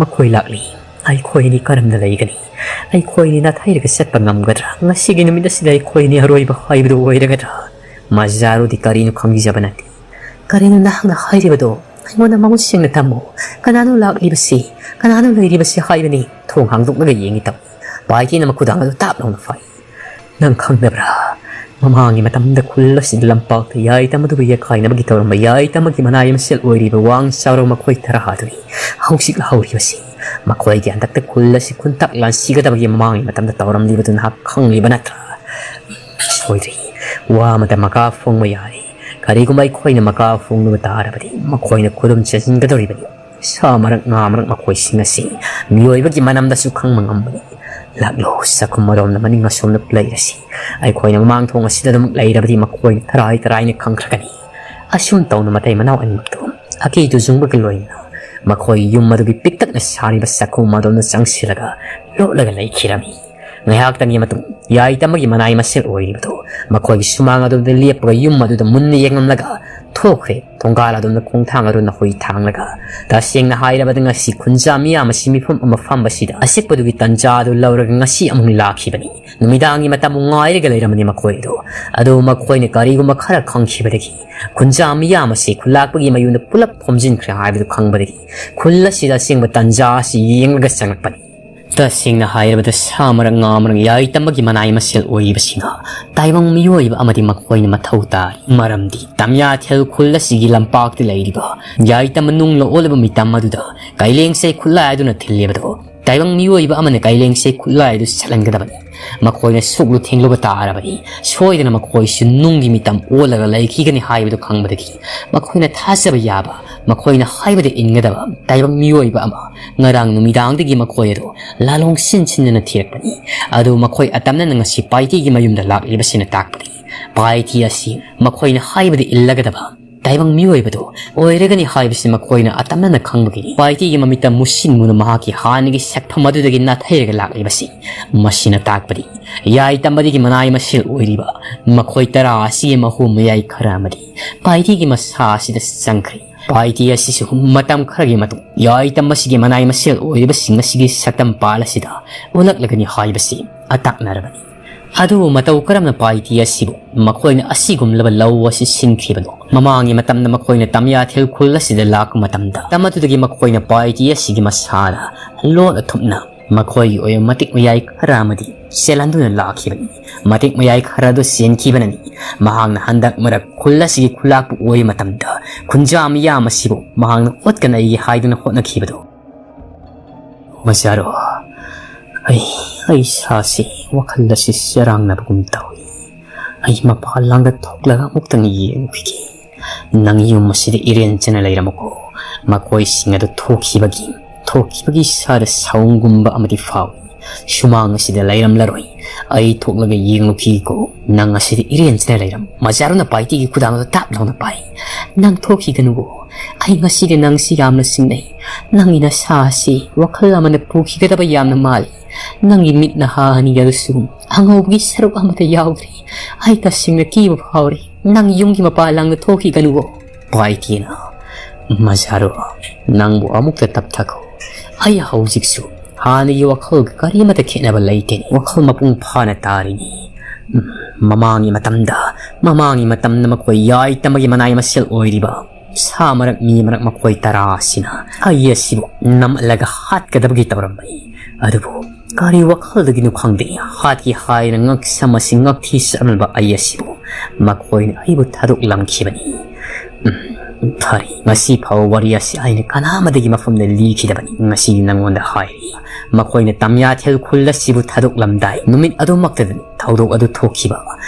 ꯃꯈꯣꯏ ꯂꯥꯛꯂꯤ꯫ ꯑꯩꯈꯣꯏ ꯑꯅꯤ ꯀꯔꯝꯅ ꯂꯩꯒꯅꯤ? ꯑꯩꯈꯣꯏ ꯑꯅꯤ ꯅꯥꯊꯩꯔꯒ ꯆꯠꯄ ꯉꯝꯒꯗ꯭ꯔꯥ? ꯉꯁꯤꯒꯤ ꯅꯨꯃꯤꯠ ꯑꯁꯤꯗ ꯑꯩꯈꯣꯏ ꯑꯅꯤ ꯑꯔꯣꯏꯕ ꯍꯥꯏꯕꯗꯨ ꯑꯣꯏꯔꯒꯗ꯭ꯔꯥ?" ꯃꯁꯥꯔꯨꯗꯤ ꯀꯔꯤꯅꯣ ꯈꯪꯈꯤꯖꯕ ꯅꯠꯇꯦ꯫ "ꯀꯔꯤꯅꯣ ꯅꯍꯥꯛꯅ ꯍꯥꯏꯔꯤꯕꯗꯣ? ꯑꯩꯉꯣꯟꯗ ꯃꯃꯨꯠ ꯁꯦꯡꯅ ꯇꯝꯃꯨ꯫ ꯀꯅꯥꯅꯣ ꯂꯥꯛꯂꯤꯕꯁꯤ? ꯀꯅꯥꯅꯣ ꯂꯩꯔꯤꯕꯁꯤ ꯍꯥꯏꯕꯅꯤ?" ꯊꯣꯡ ꯍꯥꯡꯗꯣꯛꯂꯒ ꯌꯦꯡꯉꯤ ꯇꯧꯏ꯫ ꯄꯥꯏꯇꯤꯅ ꯃꯈꯨꯗꯥꯡ ꯑꯗꯨ ꯇꯥꯞ ꯂꯥꯎꯅ ꯐꯥꯏ꯫ "ꯅꯪ ꯈꯪꯗꯕ꯭ꯔꯥ? ꯃꯃꯥꯡꯒꯤ ꯃꯇꯝꯗ ꯈꯨꯜ ꯑꯁꯤꯗ ꯂꯝꯄꯥꯛꯇ ꯌꯥꯏꯇꯝ ꯑꯗꯨꯕꯨ ꯌꯦꯛꯈꯥꯏꯅꯕꯒꯤ ꯇꯧꯔꯝꯕ ꯌꯥꯏꯇꯝ ꯑꯃꯒꯤ ꯃꯅꯥꯏ ꯃꯁꯦꯜ ꯑꯣꯏꯔꯤꯕ ꯋꯥꯡ ꯆꯥꯎꯔꯕ ꯃꯈꯣꯏ ꯇꯔꯥ ꯑꯗꯨꯅꯤ ꯍꯧꯖꯤꯛ ꯂꯥꯍꯧꯔꯤꯕꯁꯤ꯫ ꯃꯈꯣꯏꯒꯤ ꯍꯟꯗꯛꯇ ꯈꯨꯜ ꯑꯁꯤ ꯈꯨꯟꯇꯥꯛ ꯂꯥꯟꯁꯤꯒꯗꯕꯒꯤ ꯃꯃꯥꯡꯒꯤ ꯃꯇꯝꯗ ꯇꯧꯔꯝꯂꯤꯕꯗꯨ ꯅꯍꯥꯛ ꯈꯪꯂꯤꯕ ꯅꯠꯇ꯭ꯔꯥ?" "ꯁꯣꯏꯗ꯭ꯔꯤ꯫ ꯋꯥ ꯑꯃꯗ ꯃꯀꯥ ꯐꯣꯡꯕ ꯌꯥꯔꯤ꯫ ꯀꯔꯤꯒꯨꯝꯕ ꯑꯩꯈꯣꯏꯅ ꯃꯀꯥ ꯐꯣꯡꯂꯨꯕ ꯇꯥꯔꯕꯗꯤ ꯃꯈꯣꯏꯅ ꯈꯨꯗꯨꯝ ꯆꯟꯁꯤꯟꯒꯗꯧꯔꯤꯕꯅꯤ꯫ ꯁꯥ ꯃꯔꯛ, ꯉꯥ ꯃꯔꯛ ꯃꯈꯣꯏꯁꯤꯡ ꯑꯁꯤ ꯃꯤꯑꯣꯏꯕꯒꯤ ꯃꯅꯝꯗꯁꯨ ꯈꯪꯕ ꯉꯝꯕꯅꯤ꯫ ꯂꯥꯛꯂꯣ, ꯆꯥꯛꯈꯨꯝ ꯑꯗꯣꯝꯗ ꯃꯅꯤꯡ ꯑꯁꯣꯝꯗ ꯂꯩꯔꯁꯤ꯫ ꯑꯩꯈꯣꯏꯅ ꯃꯃꯥꯡ ꯊꯣꯡ ꯑꯁꯤꯗ ꯑꯗꯨꯃꯛ ꯂꯩꯔꯕꯗꯤ ꯃꯈꯣꯏꯅ ꯇꯔꯥꯏ ꯇꯔꯥꯏꯅ ꯈꯪꯈ꯭ꯔꯒꯅꯤ꯫" ꯑꯁꯨꯝ ꯇꯧꯅ ꯃꯇꯩ ꯃꯅꯥꯎ ꯑꯅꯤꯃꯛꯇꯨ ꯑꯀꯤ ꯇꯨꯖꯨꯡꯕꯒ ꯂꯣꯏꯅꯅ ꯃꯈꯣꯏ ꯌꯨꯝ ꯑꯗꯨꯒꯤ ꯄꯤꯛꯇꯛꯅ ꯁꯥꯔꯤꯕ ꯆꯥꯛꯈꯨꯝ ꯑꯗꯣꯝꯗ ꯆꯪꯁꯤꯜꯂꯒ ꯂꯣꯠꯂꯒ ꯂꯩꯈꯤꯔꯝꯃꯤ꯫ ꯉꯥꯏꯍꯥꯛꯇꯪꯒꯤ ꯃꯇꯨꯡ ꯌꯥꯏꯇꯝ ꯑꯃꯒꯤ ꯃꯅꯥꯏ ꯃꯁꯦꯜ ꯑꯣꯏꯔꯤꯕꯗꯨ ꯃꯈꯣꯏꯒꯤ ꯁꯨꯃꯥꯡ ꯑꯗꯨꯗ ꯂꯦꯞꯄꯒ ꯌꯨꯝ ꯑꯗꯨꯗ ꯃꯨꯟꯅ ꯌꯦꯡꯂꯝꯂꯒ ꯊꯣꯛꯈ꯭ꯔꯦ꯫ ꯊꯣꯡꯒꯥꯜ ꯑꯗꯣꯝꯗ ꯈꯣꯡꯊꯥꯡ ꯑꯗꯨ ꯅꯥꯍꯨꯏ ꯊꯥꯡꯂꯒ, ꯇꯁꯦꯡꯅ ꯍꯥꯏꯔꯕꯗ ꯉꯁꯤ ꯈꯨꯟꯖꯥ ꯃꯤꯌꯥꯝ ꯑꯁꯤ ꯃꯤꯐꯝ ꯑꯃ ꯐꯝꯕꯁꯤꯗ ꯑꯆꯤꯛꯄꯗꯨꯒꯤ ꯇꯟꯖꯥ ꯑꯗꯨ ꯂꯧꯔꯒ ꯉꯁꯤ ꯑꯃꯨꯛ ꯂꯥꯛꯈꯤꯕꯅꯤ꯫ ꯅꯨꯃꯤꯗꯥꯡꯒꯤ ꯃꯇꯝ ꯉꯥꯏꯔꯒ ꯂꯩꯔꯝꯕꯅꯤ ꯃꯈꯣꯏ ꯑꯗꯨ꯫ ꯑꯗꯨꯕꯨ ꯃꯈꯣꯏꯅ ꯀꯔꯤꯒꯨꯝꯕ ꯈꯔ ꯈꯪꯈꯤꯕꯗꯒꯤ ꯈꯨꯟꯖꯥ ꯃꯤꯌꯥꯝ ꯑꯁꯤ ꯈꯨꯜꯂꯥꯛꯄꯒꯤ ꯃꯌꯨꯝꯗ ꯄꯨꯂꯞ ꯈꯣꯝꯖꯤꯟꯈ꯭ꯔꯦ ꯍꯥꯏꯕꯗꯨ ꯈꯪꯕꯗꯒꯤ ꯈꯨꯜ ꯑꯁꯤꯗ ꯑꯁꯦꯡꯕ ꯇꯟꯖꯥ ꯑꯁꯤ ꯌꯦꯡꯂꯒ ꯆꯪꯂꯛꯄꯅꯤ꯫ ꯇꯁꯦꯡꯅ ꯍꯥꯏꯔꯕꯗ ꯁꯥ ꯃꯔꯛ, ꯉꯥ ꯃꯔꯛ, ꯌꯥꯏꯇꯝ ꯑꯃꯒꯤ ꯃꯅꯥꯏ ꯃꯁꯦꯜ ꯑꯣꯏꯔꯤꯕꯁꯤꯅ ꯇꯥꯏꯕꯪ ꯃꯤꯑꯣꯏꯕ ꯑꯃꯗꯤ ꯃꯈꯣꯏꯅ ꯃꯊꯧ ꯇꯥꯔꯤ꯫ ꯃꯔꯝꯗꯤ ꯇꯝꯌꯥꯊꯦꯜ ꯈꯨꯜ ꯑꯁꯤꯒꯤ ꯂꯝꯄꯥꯛꯇ ꯂꯩꯔꯤꯕ ꯌꯥꯏꯇꯝ ꯅꯨꯡꯅ ꯑꯣꯜꯂꯕ ꯃꯤꯇꯝ ꯑꯗꯨꯗ ꯀꯥꯏꯂꯦꯡꯁꯩ ꯈꯨꯠꯂꯥꯏ ꯑꯗꯨꯅ ꯊꯤꯜꯂꯤꯕꯗꯣ ꯇꯥꯏꯕꯪ ꯃꯤꯑꯣꯏꯕ ꯑꯃꯅ ꯀꯥꯏꯂꯦꯡꯁꯦ ꯈꯨꯠꯂꯥꯏ ꯑꯗꯨ ꯁꯠꯍꯟꯒꯗꯕꯅꯤ꯫ ꯃꯈꯣꯏꯅ ꯁꯣꯛꯂꯨ ꯊꯦꯡꯂꯨꯕ ꯇꯥꯔꯕꯗꯤ ꯁꯣꯏꯗꯅ ꯃꯈꯣꯏꯁꯨ ꯅꯨꯡꯒꯤ ꯃꯤꯇꯝ ꯑꯣꯜꯂꯒ ꯂꯩꯈꯤꯒꯅꯤ ꯍꯥꯏꯕꯗꯨ ꯈꯪꯕꯗꯒꯤ ꯃꯈꯣꯏꯅ ꯊꯥꯖꯕ ꯌꯥꯕ, ꯃꯈꯣꯏꯅ ꯍꯥꯏꯕꯗ ꯏꯟꯒꯗꯕ ꯇꯥꯏꯕꯪ ꯃꯤꯑꯣꯏꯕ ꯑꯃ ꯉꯔꯥꯡ ꯅꯨꯃꯤꯗꯥꯡꯗꯒꯤ ꯃꯈꯣꯏ ꯑꯗꯨ ꯂꯥꯂꯣꯡ ꯁꯤꯟ ꯁꯤꯟꯗꯨꯅ ꯊꯤꯔꯛꯄꯅꯤ꯫ ꯑꯗꯨ ꯃꯈꯣꯏ ꯑꯇꯝꯅꯅ ꯉꯁꯤ ꯄꯥꯏꯇꯤꯒꯤ ꯃꯌꯨꯝꯗ ꯂꯥꯛꯂꯤꯕꯁꯤꯅ ꯇꯥꯛꯄꯗꯤ ꯄꯥꯏꯇꯤ ꯑꯁꯤ ꯃꯈꯣꯏꯅ ꯍꯥꯏꯕꯗ ꯏꯜꯂꯒꯗꯕ ꯇꯥꯏꯕꯪ ꯃꯤꯑꯣꯏꯕꯗꯨ ꯑꯣꯏꯔꯒꯅꯤ ꯍꯥꯏꯕꯁꯤ ꯃꯈꯣꯏꯅ ꯑꯇꯝꯅꯅ ꯈꯪꯕꯒꯤꯅꯤ꯫ ꯄꯥꯏꯇꯤꯒꯤ ꯃꯃꯤꯠꯇ ꯃꯨꯁꯤꯟ ꯃꯨꯅ ꯃꯍꯥꯛꯀꯤ ꯍꯥꯟꯅꯒꯤ ꯁꯛꯐꯝ ꯑꯗꯨꯗꯒꯤ ꯅꯥꯊꯩꯔꯒ ꯂꯥꯛꯂꯤꯕꯁꯤ꯫ ꯃꯁꯤꯅ ꯇꯥꯛꯄꯗꯤ ꯌꯥꯏ ꯇꯝꯕꯗꯒꯤ ꯃꯅꯥꯏ ꯃꯁꯤꯜ ꯑꯣꯏꯔꯤꯕ ꯃꯈꯣꯏ ꯇꯔꯥ ꯑꯁꯤꯒꯤ ꯃꯍꯨ ꯃꯌꯥꯏ ꯈꯔ ꯑꯃꯗꯤ ꯄꯥꯏꯇꯤꯒꯤ ꯃꯁꯥ ꯑꯁꯤꯗ ꯆꯪꯈ꯭ꯔꯦ꯫ ꯄꯥꯏꯇꯤ ꯑꯁꯤꯁꯨ ꯃꯇꯝ ꯈꯔꯒꯤ ꯃꯇꯨꯡ ꯌꯥꯏ ꯇꯝꯕꯁꯤꯒꯤ ꯃꯅꯥꯏ ꯃꯁꯤꯜ ꯑꯣꯏꯔꯤꯕꯁꯤꯡ ꯑꯁꯤꯒꯤ ꯁꯛꯇꯝ ꯄꯥꯜ ꯑꯁꯤꯗ ꯑꯣꯜꯂꯛꯂꯒꯅꯤ ꯍꯥꯏꯕꯁꯤ ꯑꯇꯥꯛꯅꯔꯕꯅꯤ꯫ ꯑꯗꯨꯕꯨ ꯃꯇꯧ ꯀꯔꯝꯅ ꯄꯥꯏꯇꯤ ꯑꯁꯤꯕꯨ ꯃꯈꯣꯏꯅ ꯑꯁꯤꯒꯨꯝꯂꯕ ꯂꯧ ꯑꯁꯤ ꯁꯤꯟꯈꯤꯕꯅꯣ? ꯃꯃꯥꯡꯒꯤ ꯃꯇꯝꯗ ꯃꯈꯣꯏꯅ ꯇꯝꯌꯥꯊꯦꯜ ꯈꯨꯜ ꯑꯁꯤꯗ ꯂꯥꯛꯄ ꯃꯇꯝꯗ ꯇꯝ ꯑꯗꯨꯗꯒꯤ ꯃꯈꯣꯏꯅ ꯄꯥꯏꯇꯤ ꯑꯁꯤꯒꯤ ꯃꯁꯥꯅ ꯂꯣꯠꯅ ꯊꯨꯞꯅ ꯃꯈꯣꯏꯒꯤ ꯑꯣꯏꯕ ꯃꯇꯤꯛ ꯃꯌꯥꯏ ꯈꯔ ꯑꯃꯗꯤ ꯆꯦꯜꯍꯟꯗꯨꯅ ꯂꯥꯛꯈꯤꯕꯅꯤ꯫ ꯃꯇꯤꯛ ꯃꯌꯥꯏ ꯈꯔ ꯑꯗꯨ ꯆꯦꯟꯈꯤꯕꯅꯅꯤ ꯃꯍꯥꯛꯅ ꯍꯟꯗꯛ ꯃꯔꯛ ꯈꯨꯜ ꯑꯁꯤꯒꯤ ꯈꯨꯂꯥꯛꯄꯨ ꯑꯣꯏꯕ ꯃꯇꯝꯗ ꯈꯨꯟꯖꯥ ꯃꯤꯌꯥꯝ ꯑꯁꯤꯕꯨ ꯃꯍꯥꯛꯅ ꯑꯣꯠꯀꯅꯩꯒꯤ ꯍꯥꯏꯗꯨꯅ ꯍꯣꯠꯅꯈꯤꯕꯗꯨ꯫ ꯃꯆꯥꯔꯣ, ꯑꯩ, ꯑꯩ ꯏꯁꯥꯁꯤ ꯋꯥꯈꯜ ꯑꯁꯤ ꯆꯔꯥꯡꯅꯕꯒꯨꯝ ꯇꯧꯏ꯫ ꯑꯩ ꯃꯄꯥꯟ ꯂꯥꯡꯗ ꯊꯣꯛꯂꯒ ꯑꯃꯨꯛꯇꯪ ꯌꯦꯡꯈꯤꯒꯦ꯫ ꯅꯪ ꯌꯨꯝ ꯑꯁꯤꯗ ꯏꯔꯦꯟ ꯆꯅ ꯂꯩꯔꯝꯃꯨꯀꯣ꯫ ꯃꯈꯣꯏꯁꯤꯡ ꯑꯗꯨ ꯊꯣꯛꯈꯤꯕꯒꯤ, ꯊꯣꯛꯈꯤꯕꯒꯤ ꯏꯁꯥꯗ ꯁꯥꯎꯟꯒꯨꯝꯕ ꯑꯃꯗꯤ ꯐꯥꯎꯏ꯫ ꯁꯨꯃꯥꯡ ꯑꯁꯤꯗ ꯂꯩꯔꯝꯂꯔꯣꯏ꯫ ꯑꯩ ꯊꯣꯛꯂꯒ ꯌꯦꯡꯂꯨꯈꯤꯒꯦꯀꯣ꯫ ꯅꯪ ꯑꯁꯤꯗ ꯏꯔꯦꯟ ꯆꯅ ꯂꯩꯔꯝꯃꯨ꯫ ꯃꯆꯥꯔꯨꯅ ꯄꯥꯏꯇꯤꯒꯤ ꯈꯨꯗꯥꯡ ꯑꯗꯨ ꯇꯥꯞ ꯂꯥꯎꯅ ꯄꯥꯏ꯫ ꯅꯪ ꯊꯣꯛꯈꯤꯒꯅꯨꯀꯣ꯫ ꯑꯩ ꯉꯁꯤꯗꯤ ꯅꯪꯁꯤ ꯌꯥꯝꯅ ꯆꯤꯡꯅꯩ꯫ ꯅꯪꯒꯤ ꯅꯁꯥ ꯑꯁꯤ ꯋꯥꯈꯜ ꯑꯃꯅ ꯄꯨꯈꯤꯒꯗꯕ ꯌꯥꯝꯅ ꯃꯥꯜꯂꯤ꯫ ꯅꯪꯒꯤ ꯃꯤꯠ ꯅꯍꯥ ꯑꯅꯤ ꯑꯗꯨꯁꯨ ꯑꯉꯧꯕꯒꯤ ꯁꯔꯨꯛ ꯑꯃꯠꯇ ꯌꯥꯎꯗ꯭ꯔꯤ꯫ ꯑꯩ ꯇꯁꯦꯡꯅ ꯀꯤꯕ ꯐꯥꯎꯔꯤ꯫ ꯅꯪ ꯌꯨꯝꯒꯤ ꯃꯄꯥꯟ ꯂꯥꯡꯗ ꯊꯣꯛꯈꯤꯒꯅꯨꯀꯣ꯫ ꯄꯥꯏꯇꯤꯅ, ꯃꯆꯥꯔꯣ, ꯅꯪꯕꯨ ꯑꯃꯨꯛꯇ ꯇꯞꯊꯈꯣ꯫ ꯑꯩ ꯍꯧꯖꯤꯛꯁꯨ ꯍꯥꯟꯅꯒꯤ ꯋꯥꯈꯜꯒ ꯀꯔꯤꯃꯠꯇ ꯈꯦꯠꯅꯕ ꯂꯩꯇꯦ꯫ ꯋꯥꯈꯜ ꯃꯄꯨꯡ ꯐꯥꯅ ꯇꯥꯔꯤꯅꯤ꯫ ꯎꯝ, ꯃꯃꯥꯡꯒꯤ ꯃꯇꯝꯗ, ꯃꯃꯥꯡꯒꯤ ꯃꯇꯝꯗ ꯃꯈꯣꯏ ꯌꯥꯏ ꯇꯝꯕꯒꯤ ꯃꯅꯥꯏ ꯃꯁꯦꯜ ꯑꯣꯏꯔꯤꯕ ꯁꯥ ꯃꯔꯛ, ꯃꯤ ꯃꯔꯛ ꯃꯈꯣꯏ ꯇꯔꯥ ꯑꯁꯤꯅ ꯑꯩ ꯑꯁꯤꯕꯨ ꯅꯝꯂꯒ ꯍꯥꯠꯀꯗꯕꯒꯤ ꯇꯧꯔꯝꯕꯅꯤ꯫ ꯑꯗꯨꯕꯨ ꯀꯔꯤ ꯋꯥꯈꯜꯗꯒꯤꯅꯣ ꯈꯪꯗꯦ, ꯍꯥꯠꯀꯦ ꯍꯥꯏꯅ ꯉꯛꯁꯝ ꯑꯁꯤ ꯉꯛꯊꯤ ꯆꯠꯂꯝꯕ ꯑꯩ ꯑꯁꯤꯕꯨ ꯃꯈꯣꯏꯅ ꯑꯩꯕꯨ ꯊꯥꯗꯣꯛꯂꯝꯈꯤꯕꯅꯤ꯫ ꯎꯝ, ꯐꯔꯦ, ꯉꯁꯤ ꯐꯥꯎꯕ ꯋꯥꯔꯤ ꯑꯁꯤ ꯑꯩꯅ ꯀꯅꯥ ꯑꯃꯗꯒꯤ ꯃꯐꯝꯗ ꯂꯤꯈꯤꯗꯕꯅꯤ꯫ ꯉꯁꯤꯗꯤ ꯅꯪꯉꯣꯟꯗ ꯍꯥꯏꯔꯤ꯫ ꯃꯈꯣꯏꯅ ꯇꯝꯌꯥꯊꯦꯜ ꯈꯨꯜ ꯑꯁꯤꯕꯨ ꯊꯥꯗꯣꯛꯂꯝꯗꯥꯏ ꯅꯨꯃꯤꯠ ꯑꯗꯨꯃꯛꯇꯗꯅꯤ ꯊꯧꯗꯣꯛ ꯑꯗꯨ ꯊꯣꯛꯈꯤꯕ꯫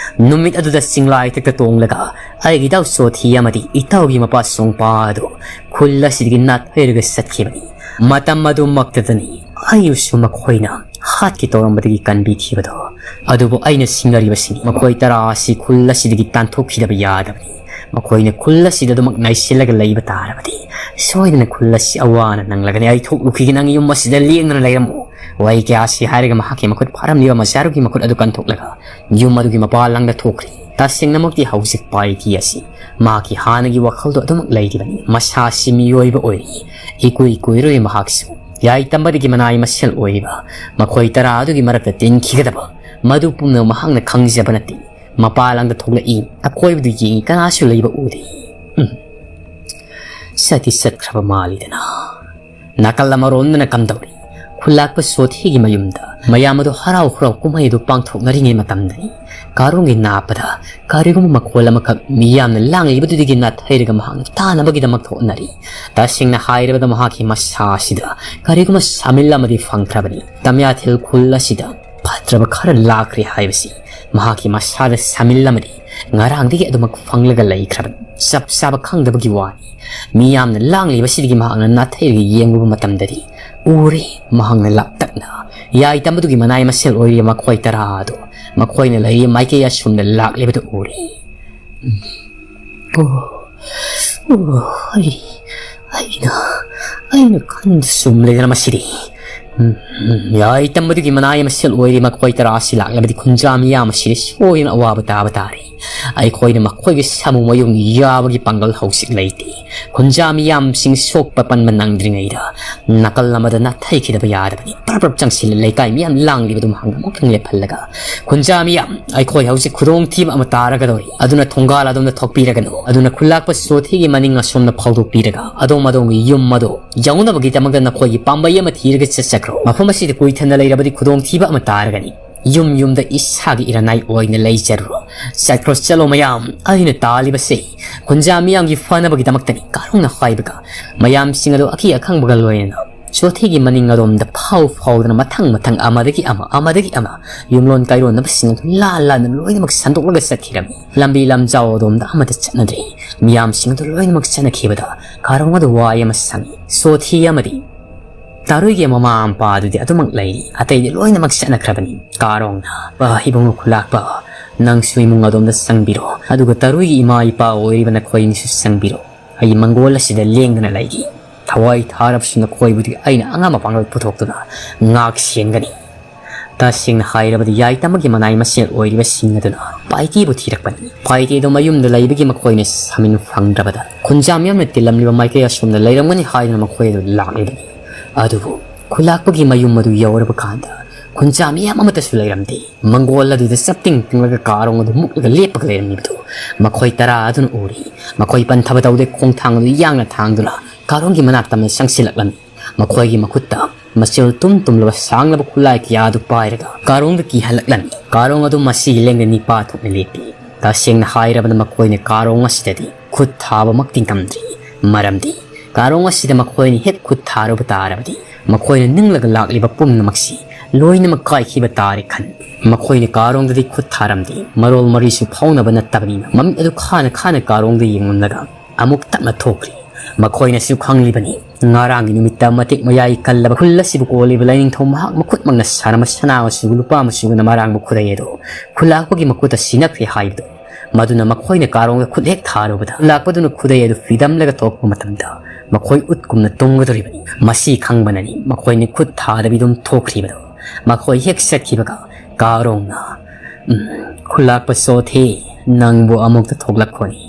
ꯅꯨꯃꯤꯠ ꯑꯗꯨꯗ ꯆꯤꯡꯂꯥꯏ ꯊꯛꯇ ꯇꯣꯡꯂꯒ ꯑꯩꯒꯤ ꯏꯇꯥꯎ ꯁꯣꯊꯤ ꯑꯃꯗꯤ ꯏꯇꯥꯎꯒꯤ ꯃꯄꯥ ꯁꯣꯡꯄꯥ ꯑꯗꯨ ꯈꯨꯜ ꯑꯁꯤꯗꯒꯤ ꯅꯥꯊꯩꯔꯒ ꯆꯠꯈꯤꯕꯅꯤ꯫ ꯃꯇꯝ ꯑꯗꯨꯃꯛꯇꯗꯅꯤ ꯑꯩꯕꯨꯁꯨ ꯃꯈꯣꯏꯅ ꯍꯥꯠꯀꯦ ꯇꯧꯔꯝꯕꯗꯒꯤ ꯀꯟꯕꯤꯈꯤꯕꯗꯣ꯫ ꯑꯗꯨꯕꯨ ꯑꯩꯅ ꯁꯤꯡꯅꯔꯤꯕꯁꯤꯅꯤ, ꯃꯈꯣꯏ ꯇꯔꯥ ꯑꯁꯤ ꯈꯨꯜ ꯑꯁꯤꯗꯒꯤ ꯇꯥꯟꯊꯣꯛꯈꯤꯗꯕ ꯌꯥꯗꯕꯅꯤ꯫ ꯃꯈꯣꯏꯅ ꯈꯨꯜ ꯑꯁꯤꯗ ꯑꯗꯨꯃꯛ ꯅꯩꯁꯤꯜꯂꯒ ꯂꯩꯕ ꯇꯥꯔꯕꯗꯤ ꯁꯣꯏꯗꯅ ꯈꯨꯜ ꯑꯁꯤ ꯑꯋꯥꯅ ꯅꯪꯂꯒꯅꯤ꯫ ꯑꯩ ꯊꯣꯛꯂꯨꯈꯤꯒꯦ, ꯅꯪ ꯌꯨꯝ ꯑꯁꯤꯗ ꯂꯦꯡꯗꯅ ꯂꯩꯔꯝꯃꯨ꯫ ꯋꯥꯍꯩ ꯀꯌꯥ ꯑꯁꯤ ꯍꯥꯏꯔꯒ ꯃꯍꯥꯛꯀꯤ ꯃꯈꯨꯠ ꯐꯥꯔꯝꯂꯤꯕ ꯃꯆꯥꯔꯨꯒꯤ ꯃꯈꯨꯠ ꯑꯗꯨ ꯀꯟꯊꯣꯛꯂꯒ ꯌꯨꯝ ꯑꯗꯨꯒꯤ ꯃꯄꯥꯜ ꯂꯝꯗ ꯊꯣꯛꯈ꯭ꯔꯤ꯫ ꯇꯁꯦꯡꯅꯃꯛꯇꯤ ꯍꯧꯖꯤꯛ ꯄꯥꯏꯊꯤ ꯑꯁꯤ ꯃꯍꯥꯛꯀꯤ ꯍꯥꯟꯅꯒꯤ ꯋꯥꯈꯜꯗꯣ ꯑꯗꯨꯃꯛ ꯂꯩꯔꯤꯕꯅꯤ꯫ ꯃꯁꯥꯁꯤ ꯃꯤꯑꯣꯏꯕ ꯑꯣꯏꯔꯤ, ꯏꯀꯨꯏ ꯀꯨꯏꯔꯣꯏ ꯃꯍꯥꯛꯁꯨ꯫ ꯌꯥꯏꯇꯝꯕꯗꯒꯤ ꯃꯅꯥꯏ ꯃꯁꯦꯜ ꯑꯣꯏꯔꯤꯕ ꯃꯈꯣꯏ ꯇꯔꯥ ꯑꯗꯨꯒꯤ ꯃꯔꯛꯇ ꯇꯤꯟꯈꯤꯒꯗꯕ ꯃꯗꯨ ꯄꯨꯝꯅꯃꯛ ꯃꯍꯥꯛꯅ ꯈꯪꯖꯕ ꯅꯠꯇꯦ꯫ ꯃꯄꯥꯜ ꯂꯝꯗ ꯊꯣꯛꯂꯛꯏ, ꯑꯀꯣꯏꯕꯗꯨ ꯌꯦꯡꯏ, ꯀꯅꯥꯁꯨ ꯂꯩꯕ ꯎꯗꯦ꯫ ꯎꯝ꯫ ꯆꯠꯇꯤ ꯆꯠꯈ꯭ꯔꯕ ꯃꯥꯜꯂꯤꯗꯅ꯫ ꯅꯥꯀꯜ ꯑꯃꯔꯣꯝꯗꯅ ꯀꯝꯗꯧꯔꯤ? ꯈꯨꯜꯂꯥꯛꯄ ꯁꯣꯊꯤꯒꯤ ꯃꯌꯨꯝꯗ ꯃꯌꯥꯝ ꯑꯗꯨ ꯍꯔꯥꯎ ꯍꯔꯥꯎ ꯀꯨꯝꯍꯩ ꯑꯗꯨ ꯄꯥꯡꯊꯣꯛꯅꯔꯤꯉꯩ ꯃꯇꯝꯗꯅꯤ꯫ ꯀꯥꯔꯣꯡꯒꯤ ꯅꯥꯞꯄꯗ ꯀꯔꯤꯒꯨꯝꯕ ꯃꯈꯣꯜ ꯑꯃꯈꯛ ꯃꯤꯌꯥꯝꯅ ꯂꯥꯡꯂꯤꯕꯗꯨꯗꯒꯤ ꯅꯥꯊꯩꯔꯒ ꯃꯍꯥꯛꯅ ꯇꯥꯅꯕꯒꯤꯗꯃꯛ ꯊꯣꯛꯅꯔꯤ꯫ ꯇꯁꯦꯡꯅ ꯍꯥꯏꯔꯕꯗ ꯃꯍꯥꯛꯀꯤ ꯃꯁꯥ ꯑꯁꯤꯗ ꯀꯔꯤꯒꯨꯝꯕ ꯁꯥꯃꯤꯜ ꯑꯃꯗꯤ ꯐꯪꯈ꯭ꯔꯕꯅꯤ꯫ ꯇꯝꯌꯥꯊꯦꯜ ꯈꯨꯜ ꯑꯁꯤꯗ ꯐꯠꯇ꯭ꯔꯕ ꯈꯔ ꯂꯥꯛꯈ꯭ꯔꯦ ꯍꯥꯏꯕꯁꯤ ꯃꯍꯥꯛꯀꯤ ꯃꯁꯥꯗ ꯁꯥꯃꯤꯜ ꯑꯃꯗꯤ ꯉꯔꯥꯡꯗꯒꯤ ꯑꯗꯨꯃꯛ ꯐꯪꯂꯒ ꯂꯩꯈ꯭ꯔꯕꯅꯤ꯫ ꯆꯞ ꯆꯥꯕ ꯈꯪꯗꯕꯒꯤ ꯋꯥꯅꯤ꯫ ꯃꯤꯌꯥꯝꯅ ꯂꯥꯡꯂꯤꯕꯁꯤꯗꯒꯤ ꯃꯍꯥꯛꯅ ꯅꯥꯊꯩꯔꯒ ꯌꯦꯡꯂꯨꯕ ꯃꯇꯝꯗꯗꯤ ꯎꯔꯦ, ꯃꯍꯥꯛꯅ ꯂꯥꯞꯇꯛꯅ ꯌꯥꯏꯇꯝꯕꯗꯨꯒꯤ ꯃꯅꯥꯏ ꯃꯁꯦꯜ ꯑꯣꯏꯔꯤꯕ ꯃꯈꯣꯏ ꯇꯔꯥ ꯑꯗꯨ ꯃꯈꯣꯏꯅ ꯂꯩꯔꯤꯕ ꯃꯥꯏꯀꯩ ꯑꯁꯣꯝꯗ ꯂꯥꯛꯂꯤꯕꯗꯨ ꯎꯔꯦ꯫ ꯑꯣ, ꯑꯣ, ꯑꯩ, ꯑꯩꯅ, ꯑꯩꯅ ꯈꯟꯕ ꯆꯨꯝꯂꯦꯗꯅ ꯃꯁꯤꯗꯤ꯫ ꯎꯝ, ꯎꯝ, ꯌꯥꯏꯇꯝꯕꯗꯨꯒꯤ ꯃꯅꯥꯏ ꯃꯁꯦꯜ ꯑꯣꯏꯔꯤ ꯃꯈꯣꯏ ꯇꯔꯥ ꯑꯁꯤ ꯂꯥꯛꯂꯕꯗꯤ ꯈꯨꯟꯖꯥ ꯃꯤꯌꯥꯝ ꯑꯁꯤꯗꯤ ꯁꯣꯏꯗꯅ ꯑꯋꯥꯕ ꯇꯥꯕ ꯇꯥꯔꯦ꯫ ꯑꯩꯈꯣꯏꯅ ꯃꯈꯣꯏꯒꯤ ꯁꯥꯃꯨ ꯃꯌꯨꯡ ꯌꯥꯕꯒꯤ ꯄꯥꯡꯒꯜ ꯍꯧꯖꯤꯛ ꯂꯩꯇꯦ꯫ ꯈꯨꯟꯖꯥ ꯃꯤꯌꯥꯝꯁꯤꯡ ꯁꯣꯛꯄ ꯄꯟꯕ ꯅꯪꯗ꯭ꯔꯤꯉꯩꯗ ꯅꯥꯀꯜ ꯑꯃꯗ ꯅꯥꯊꯩꯈꯤꯗꯕ ꯌꯥꯗꯕꯅꯤ꯫ ꯄ꯭ꯔꯞ ꯄ꯭ꯔꯞ ꯆꯪꯁꯤꯜꯂ ꯂꯩꯀꯥꯏ ꯃꯤꯌꯥꯝ ꯂꯥꯡꯂꯤꯕꯗꯨ ꯃꯍꯥꯛꯅ ꯑꯃꯨꯛꯇꯪ ꯂꯦꯞꯍꯜꯂꯒ, "ꯈꯨꯟꯖꯥ ꯃꯤꯌꯥꯝ, ꯑꯩꯈꯣꯏ ꯍꯧꯖꯤꯛ ꯈꯨꯗꯣꯡꯊꯤꯕ ꯑꯃ ꯇꯥꯔꯒꯗꯧꯔꯤ꯫ ꯑꯗꯨꯅ ꯊꯣꯡꯒꯥꯜ ꯑꯗꯣꯝꯗ ꯊꯣꯛꯄꯤꯔꯒꯅꯨ꯫ ꯑꯗꯨꯅ ꯈꯨꯜꯂꯥꯛꯄ ꯁꯣꯊꯤꯒꯤ ꯃꯅꯤꯡ ꯑꯁꯣꯝꯗ ꯐꯥꯎꯗꯣꯛꯄꯤꯔꯒ ꯑꯗꯣꯝ ꯑꯗꯣꯝꯒꯤ ꯌꯨꯝ ꯑꯗꯨ ꯌꯧꯅꯕꯒꯤꯗꯃꯛꯇ ꯅꯈꯣꯏꯒꯤ ꯄꯥꯝꯕꯩ ꯑꯃ ꯊꯤꯔꯒ ꯆꯠꯆꯈ꯭ꯔꯣ꯫ ꯃꯐꯝ ꯑꯁꯤꯗ ꯀꯨꯏꯊꯅ ꯂꯩꯔꯕꯗꯤ ꯈꯨꯗꯣꯡꯊꯤꯕ ꯑꯃ ꯇꯥꯔꯒꯅꯤ꯫ ꯌꯨꯝ ꯌꯨꯝꯗ ꯏꯁꯥꯒꯤ ꯏꯔꯅꯥꯏ ꯑꯣꯏꯅ ꯂꯩꯖꯔꯨꯔꯣ꯫ ꯆꯠꯈ꯭ꯔꯣ, ꯆꯠꯂꯣ ꯃꯌꯥꯝ, ꯑꯩꯅ ꯇꯥꯜꯂꯤꯕꯁꯤ ꯈꯨꯟꯖꯥ ꯃꯤꯌꯥꯝꯒꯤ ꯐꯅꯕꯒꯤꯗꯃꯛꯇꯅꯤ ꯀꯥꯔꯣꯡꯅ ꯍꯥꯏꯕꯒ ꯃꯌꯥꯝꯁꯤꯡ ꯑꯗꯨ ꯑꯀꯤ ꯑꯈꯪꯕꯒ ꯂꯣꯏꯅꯅ ꯆꯣꯊꯤꯒꯤ ꯃꯅꯤꯡ ꯑꯗꯣꯝꯗ ꯐꯥꯎ ꯐꯥꯎꯗꯅ ꯃꯊꯪ ꯃꯊꯪ ꯑꯃꯗꯒꯤ ꯑꯃ, ꯑꯃꯗꯒꯤ ꯑꯃ ꯌꯨꯝꯂꯣꯟ ꯀꯥꯏꯔꯣꯟꯅꯕꯁꯤꯡ ꯑꯗꯨ ꯂꯥ ꯂꯥꯅ ꯂꯣꯏꯅꯃꯛ ꯁꯟꯗꯣꯛꯂꯒ ꯆꯠꯈꯤꯔꯝꯃꯤ꯫ ꯂꯝꯕꯤ ꯂꯝꯖꯥꯎ ꯑꯗꯣꯝꯗ ꯑꯃꯠꯇ ꯆꯠꯅꯗ꯭ꯔꯦ꯫ ꯃꯤꯌꯥꯝꯁꯤꯡ ꯑꯗꯨ ꯂꯣꯏꯅꯃꯛ ꯆꯠꯅꯈꯤꯕꯗ ꯀꯥꯔꯣꯡ ꯑꯗꯨ ꯋꯥ ꯑꯃ ꯁꯪꯏ꯫ ꯆꯣꯊꯤ ꯑꯃꯗꯤ ꯇꯥꯔꯨꯏꯒꯤ ꯃꯃꯥ ꯃꯄꯥ ꯑꯗꯨꯗꯤ ꯑꯗꯨꯃꯛ ꯂꯩꯔꯤ꯫ ꯑꯇꯩꯗꯤ ꯂꯣꯏꯅꯃꯛ ꯆꯠꯅꯈ꯭ꯔꯕꯅꯤ꯫ ꯀꯥꯔꯣꯡꯅ, "ꯄꯥ, ꯏꯕꯨꯡꯉꯣ ꯈꯨꯂꯥꯛꯄ, ꯅꯪꯁꯨ ꯏꯃꯨꯡ ꯑꯗꯣꯝꯗ ꯆꯪꯕꯤꯔꯣ, ꯑꯗꯨꯒ ꯇꯥꯔꯨꯏꯒꯤ ꯏꯃꯥ ꯏꯄꯥ ꯑꯣꯏꯔꯤꯕ ꯅꯈꯣꯏ ꯑꯅꯤꯁꯨ ꯆꯪꯕꯤꯔꯣ꯫ ꯑꯩ ꯃꯪꯒꯣꯜ ꯑꯁꯤꯗ ꯂꯦꯡꯗꯅ ꯂꯩꯒꯦ꯫ ꯊꯋꯥꯏ ꯊꯥꯔꯕꯁꯨ ꯅꯈꯣꯏꯕꯨꯗꯤ ꯑꯩꯅ ꯑꯉꯝ ꯑꯄꯥꯡꯒꯜ ꯄꯨꯊꯣꯛꯇꯨꯅ ꯉꯥꯛ ꯁꯦꯟꯒꯅꯤ꯫" ꯇꯁꯦꯡꯅ ꯍꯥꯏꯔꯕꯗꯤ ꯌꯥꯏꯇꯃꯒꯤ ꯃꯅꯥꯏ ꯃꯁꯦꯜ ꯑꯣꯏꯔꯤꯕꯁꯤꯡ ꯑꯗꯨꯅ ꯄꯥꯏꯇꯦꯕꯨ ꯊꯤꯔꯛꯄꯅꯤ꯫ ꯄꯥꯏꯇꯦꯗꯣ ꯃꯌꯨꯝꯗ ꯂꯩꯕꯒꯤ ꯃꯈꯣꯏꯅ ꯁꯥꯃꯤꯟ ꯐꯪꯗ꯭ꯔꯕꯗ ꯈꯨꯟꯖꯥ ꯃꯤꯌꯥꯝꯅ ꯇꯤꯜꯂꯝꯂꯤꯕ ꯃꯥꯏꯀꯩ ꯑꯁꯣꯝꯗ ꯂꯩꯔꯝꯒꯅꯤ ꯍꯥꯏꯗꯨꯅ ꯃꯈꯣꯏ ꯑꯗꯨ ꯂꯥꯛꯂꯤꯕꯅꯤ꯫ ꯑꯗꯨꯕꯨ ꯈꯨꯂꯥꯛꯄꯒꯤ ꯃꯌꯨꯝ ꯑꯗꯨ ꯌꯧꯔꯕ ꯀꯥꯟꯗ ꯈꯨꯟꯖꯥ ꯃꯤꯌꯥꯝ ꯑꯃꯠꯇꯁꯨ ꯂꯩꯔꯝꯗꯦ꯫ ꯃꯪꯒꯣꯜ ꯑꯗꯨꯗ ꯆꯞꯇꯤꯡ ꯇꯤꯡꯂꯒ ꯀꯥꯔꯣꯡ ꯑꯗꯨ ꯃꯨꯛꯂꯒ ꯂꯦꯞꯄꯒ ꯂꯩꯔꯝꯂꯤꯕꯗꯨ ꯃꯈꯣꯏ ꯇꯔꯥ ꯑꯗꯨꯅ ꯎꯔꯤ꯫ ꯃꯈꯣꯏ ꯄꯟꯊꯕ ꯇꯧꯗꯦ, ꯈꯣꯡꯊꯥꯡ ꯑꯗꯨ ꯌꯥꯡꯅ ꯊꯥꯡꯗꯨꯅ ꯀꯥꯔꯣꯡꯒꯤ ꯃꯅꯥꯛꯇ ꯑꯃ ꯆꯪꯁꯤꯜꯂꯛꯂꯝꯃꯤ꯫ ꯃꯈꯣꯏꯒꯤ ꯃꯈꯨꯠꯇ ꯃꯆꯤꯜ ꯇꯨꯝ ꯇꯨꯝꯂꯕ ꯁꯥꯡꯂꯕ ꯈꯨꯠꯂꯥꯏ ꯀꯌꯥ ꯑꯗꯨ ꯄꯥꯏꯔꯒ ꯀꯥꯔꯣꯡꯗ ꯀꯤꯍꯜꯂꯛꯂꯝꯃꯤ꯫ ꯀꯥꯔꯣꯡ ꯑꯗꯨ ꯃꯁꯤꯒꯤ ꯂꯦꯡꯗ ꯅꯤꯄꯥ ꯊꯣꯛꯅ ꯂꯦꯞꯄꯤ꯫ ꯇꯁꯦꯡꯅ ꯍꯥꯏꯔꯕꯗ ꯃꯈꯣꯏꯅ ꯀꯥꯔꯣꯡ ꯑꯁꯤꯗꯗꯤ ꯈꯨꯠ ꯊꯥꯕꯃꯛꯇꯤ ꯉꯝꯗ꯭ꯔꯤ꯫ ꯃꯔꯝꯗꯤ ꯀꯥꯔꯣꯡ ꯑꯁꯤꯗ ꯃꯈꯣꯏꯅ ꯍꯦꯛ ꯈꯨꯠ ꯊꯥꯔꯨꯕ ꯇꯥꯔꯕꯗꯤ ꯃꯈꯣꯏꯅ ꯅꯤꯡꯂꯒ ꯂꯥꯛꯂꯤꯕ ꯄꯨꯝꯅꯃꯛꯁꯤ ꯂꯣꯏꯅꯃꯛ ꯀꯥꯏꯈꯤꯕ ꯇꯥꯔꯦ ꯈꯟ꯫ ꯃꯈꯣꯏꯅ ꯀꯥꯔꯣꯡꯗꯗꯤ ꯈꯨꯠ ꯊꯥꯔꯝꯗꯦ꯫ ꯃꯔꯣꯜ ꯃꯔꯤꯁꯨ ꯐꯥꯎꯅꯕ ꯅꯠꯇꯕꯅꯤꯅ ꯃꯃꯤꯠ ꯑꯗꯨ ꯈꯥꯅ ꯈꯥꯅ ꯀꯥꯔꯣꯡꯗ ꯌꯦꯡꯂꯝꯂꯒ ꯑꯃꯨꯛ ꯇꯞꯅ ꯊꯣꯛꯈ꯭ꯔꯤ꯫ ꯃꯈꯣꯏꯅꯁꯨ ꯈꯪꯂꯤꯕꯅꯤ, ꯉꯔꯥꯡꯒꯤ ꯅꯨꯃꯤꯠꯇ ꯃꯇꯤꯛ ꯃꯌꯥꯏ ꯀꯜꯂꯕ ꯈꯨꯜ ꯑꯁꯤꯕꯨ ꯀꯣꯜꯂꯤꯕ ꯂꯥꯏꯅꯤꯡꯊꯧ ꯃꯍꯥꯛ ꯃꯈꯨꯠꯃꯛꯅ ꯁꯥꯔꯝꯕ ꯁꯅꯥ ꯃꯆꯨ, ꯂꯨꯄꯥ ꯃꯆꯨꯅ ꯃꯔꯥꯡꯕ ꯈꯨꯗꯩ ꯑꯗꯨ ꯈꯨꯂꯥꯛꯄꯒꯤ ꯃꯈꯨꯠꯇ ꯁꯤꯟꯅꯈ꯭ꯔꯦ ꯍꯥꯏꯕꯗꯨ꯫ ꯃꯗꯨꯅ ꯃꯈꯣꯏꯅ ꯀꯥꯔꯣꯡꯗ ꯈꯨꯠ ꯍꯦꯛ ꯊꯥꯔꯨꯕꯗ ꯈꯨꯂꯥꯛꯄꯗꯨꯅ ꯈꯨꯗꯩ ꯑꯗꯨ ꯐꯤꯗꯝꯂꯒ ꯊꯣꯛꯄ ꯃꯇꯝꯗ ꯃꯈꯣꯏ ꯎꯠꯀꯨꯝꯅ ꯇꯨꯝꯒꯗꯧꯔꯤꯕꯅꯤ꯫ ꯃꯁꯤ ꯈꯪꯕꯅꯅꯤ ꯃꯈꯣꯏꯅ ꯈꯨꯠ ꯊꯥꯗꯕꯤ ꯑꯗꯨꯝ ꯊꯣꯛꯈ꯭ꯔꯤꯕꯗꯨ꯫ ꯃꯈꯣꯏ ꯍꯦꯛ ꯆꯠꯈꯤꯕꯒ ꯀꯥꯔꯣꯡꯅ, "ꯎꯝ, ꯈꯨꯂꯥꯛꯄ ꯆꯣꯊꯦ, ꯅꯪꯕꯨ ꯑꯃꯨꯛꯇ ꯊꯣꯛꯂꯛꯈꯣꯅꯤ꯫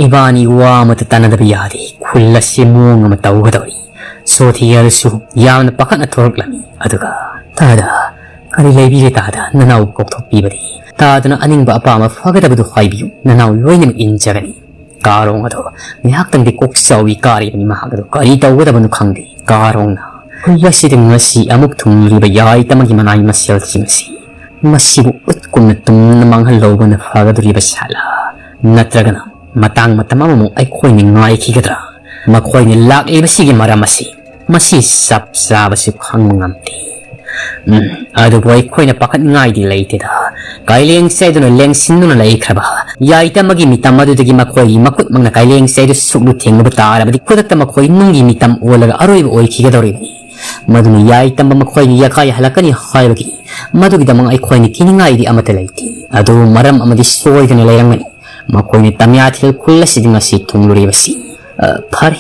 ꯏꯕꯥꯅꯤ ꯋꯥ ꯑꯃꯠꯇ ꯇꯥꯟꯅꯗꯕ ꯌꯥꯗꯦ꯫ ꯈꯨꯜ ꯑꯁꯤ ꯃꯑꯣꯡ ꯑꯃ ꯇꯧꯒꯗꯧꯔꯤ꯫" ꯆꯣꯊꯦ ꯑꯗꯨꯁꯨ ꯌꯥꯝꯅ ꯄꯥꯈꯠꯅ ꯊꯣꯔꯛꯂꯝꯃꯤ꯫ ꯑꯗꯨꯒ, "ꯇꯥꯗ, ꯀꯔꯤ ꯂꯩꯕꯤꯔꯦ ꯇꯥꯗ? ꯅꯅꯥꯎ ꯀꯧꯊꯣꯛꯄꯤꯕꯗꯤ ꯇꯥꯗꯅ ꯑꯅꯤꯡꯕ ꯑꯄꯥꯝꯕ ꯐꯒꯗꯕꯗꯨ ꯍꯥꯏꯕꯤꯌꯨ꯫ ꯅꯅꯥꯎ ꯂꯣꯏꯅꯃꯛ ꯏꯟꯖꯒꯅꯤ꯫" ꯀꯥꯔꯣꯡ ꯑꯗꯣ ꯉꯥꯏꯍꯥꯛꯇꯪꯗꯤ ꯀꯣꯛ ꯆꯥꯎꯏ ꯀꯥꯔꯤꯕꯅꯤ꯫ ꯃꯍꯥꯛ ꯑꯗꯨ ꯀꯔꯤ ꯇꯧꯒꯗꯕꯅꯣ ꯈꯪꯗꯦ꯫ ꯀꯥꯔꯣꯡꯅ, "ꯈꯨꯜ ꯑꯁꯤꯗ ꯉꯁꯤ ꯑꯃꯨꯛ ꯊꯨꯡꯂꯤꯕ ꯌꯥꯏꯇꯃꯒꯤ ꯃꯅꯥꯏ ꯃꯁꯦꯜꯁꯤꯡ ꯑꯁꯤ ꯃꯁꯤꯕꯨ ꯎꯠꯀꯨꯝꯅ ꯇꯨꯝꯅ ꯃꯥꯡꯍꯜꯍꯧꯕꯅ ꯐꯒꯗꯧꯔꯤꯕ ꯁꯥꯠꯂꯥ? ꯅꯠꯇ꯭ꯔꯒꯅ ꯃꯇꯥꯡ ꯃꯇꯝ ꯑꯃꯃꯨꯛ ꯑꯩꯈꯣꯏꯅ ꯉꯥꯏꯈꯤꯒꯗ꯭ꯔꯥ? ꯃꯈꯣꯏꯅ ꯂꯥꯛꯂꯤꯕꯁꯤꯒꯤ ꯃꯔꯝ ꯑꯁꯤ, ꯃꯁꯤ ꯆꯞ ꯆꯥꯕꯁꯤ ꯈꯪꯕ ꯉꯝꯗꯦ꯫ ꯎꯝ, ꯑꯗꯨꯕꯨ ꯑꯩꯈꯣꯏꯅ ꯄꯥꯈꯠꯅꯤꯡꯉꯥꯏꯗꯤ ꯂꯩꯇꯦꯗ꯫ ꯀꯥꯏꯂꯦꯡ ꯆꯩꯗꯨꯅ ꯂꯦꯡꯁꯤꯟꯗꯨꯅ ꯂꯩꯈ꯭ꯔꯕ ꯌꯥꯏꯇꯃꯒꯤ ꯃꯤꯇꯝ ꯑꯗꯨꯗꯒꯤ ꯃꯈꯣꯏꯒꯤ ꯃꯈꯨꯠꯃꯛꯅ ꯀꯥꯏꯂꯦꯡ ꯆꯩꯗꯨ ꯁꯨꯛꯂꯨ ꯊꯦꯡꯂꯨꯕ ꯇꯥꯔꯕꯗꯤ, ꯈꯨꯗꯛꯇ ꯃꯈꯣꯏ ꯅꯨꯡꯒꯤ ꯃꯤꯇꯝ ꯑꯣꯜꯂꯒ ꯑꯔꯣꯏꯕ ꯑꯣꯏꯈꯤꯒꯗꯧꯔꯤꯕꯅꯤ꯫ ꯃꯗꯨꯅ ꯌꯥꯏꯇꯝꯕ ꯃꯈꯣꯏꯒꯤ ꯌꯥꯀꯥꯏ ꯍꯜꯂꯛꯀꯅꯤ ꯍꯥꯏꯕꯒꯤ, ꯃꯗꯨꯒꯤꯗꯃꯛ ꯑꯩꯈꯣꯏꯅ ꯀꯤꯅꯤꯡꯉꯥꯏꯗꯤ ꯑꯃꯠꯇ ꯂꯩꯇꯦ꯫ ꯑꯗꯨꯕꯨ ꯃꯔꯝ ꯑꯃꯗꯤ ꯁꯣꯏꯗꯅ ꯂꯩꯔꯝꯒꯅꯤ꯫ ꯃꯈꯣꯏꯅ ꯇꯝꯌꯥꯊꯦꯜ ꯈꯨꯜ ꯑꯁꯤꯗ ꯉꯁꯤ ꯊꯨꯡꯂꯨꯔꯤꯕꯁꯤ꯫ ꯑ, ꯐꯔꯦ,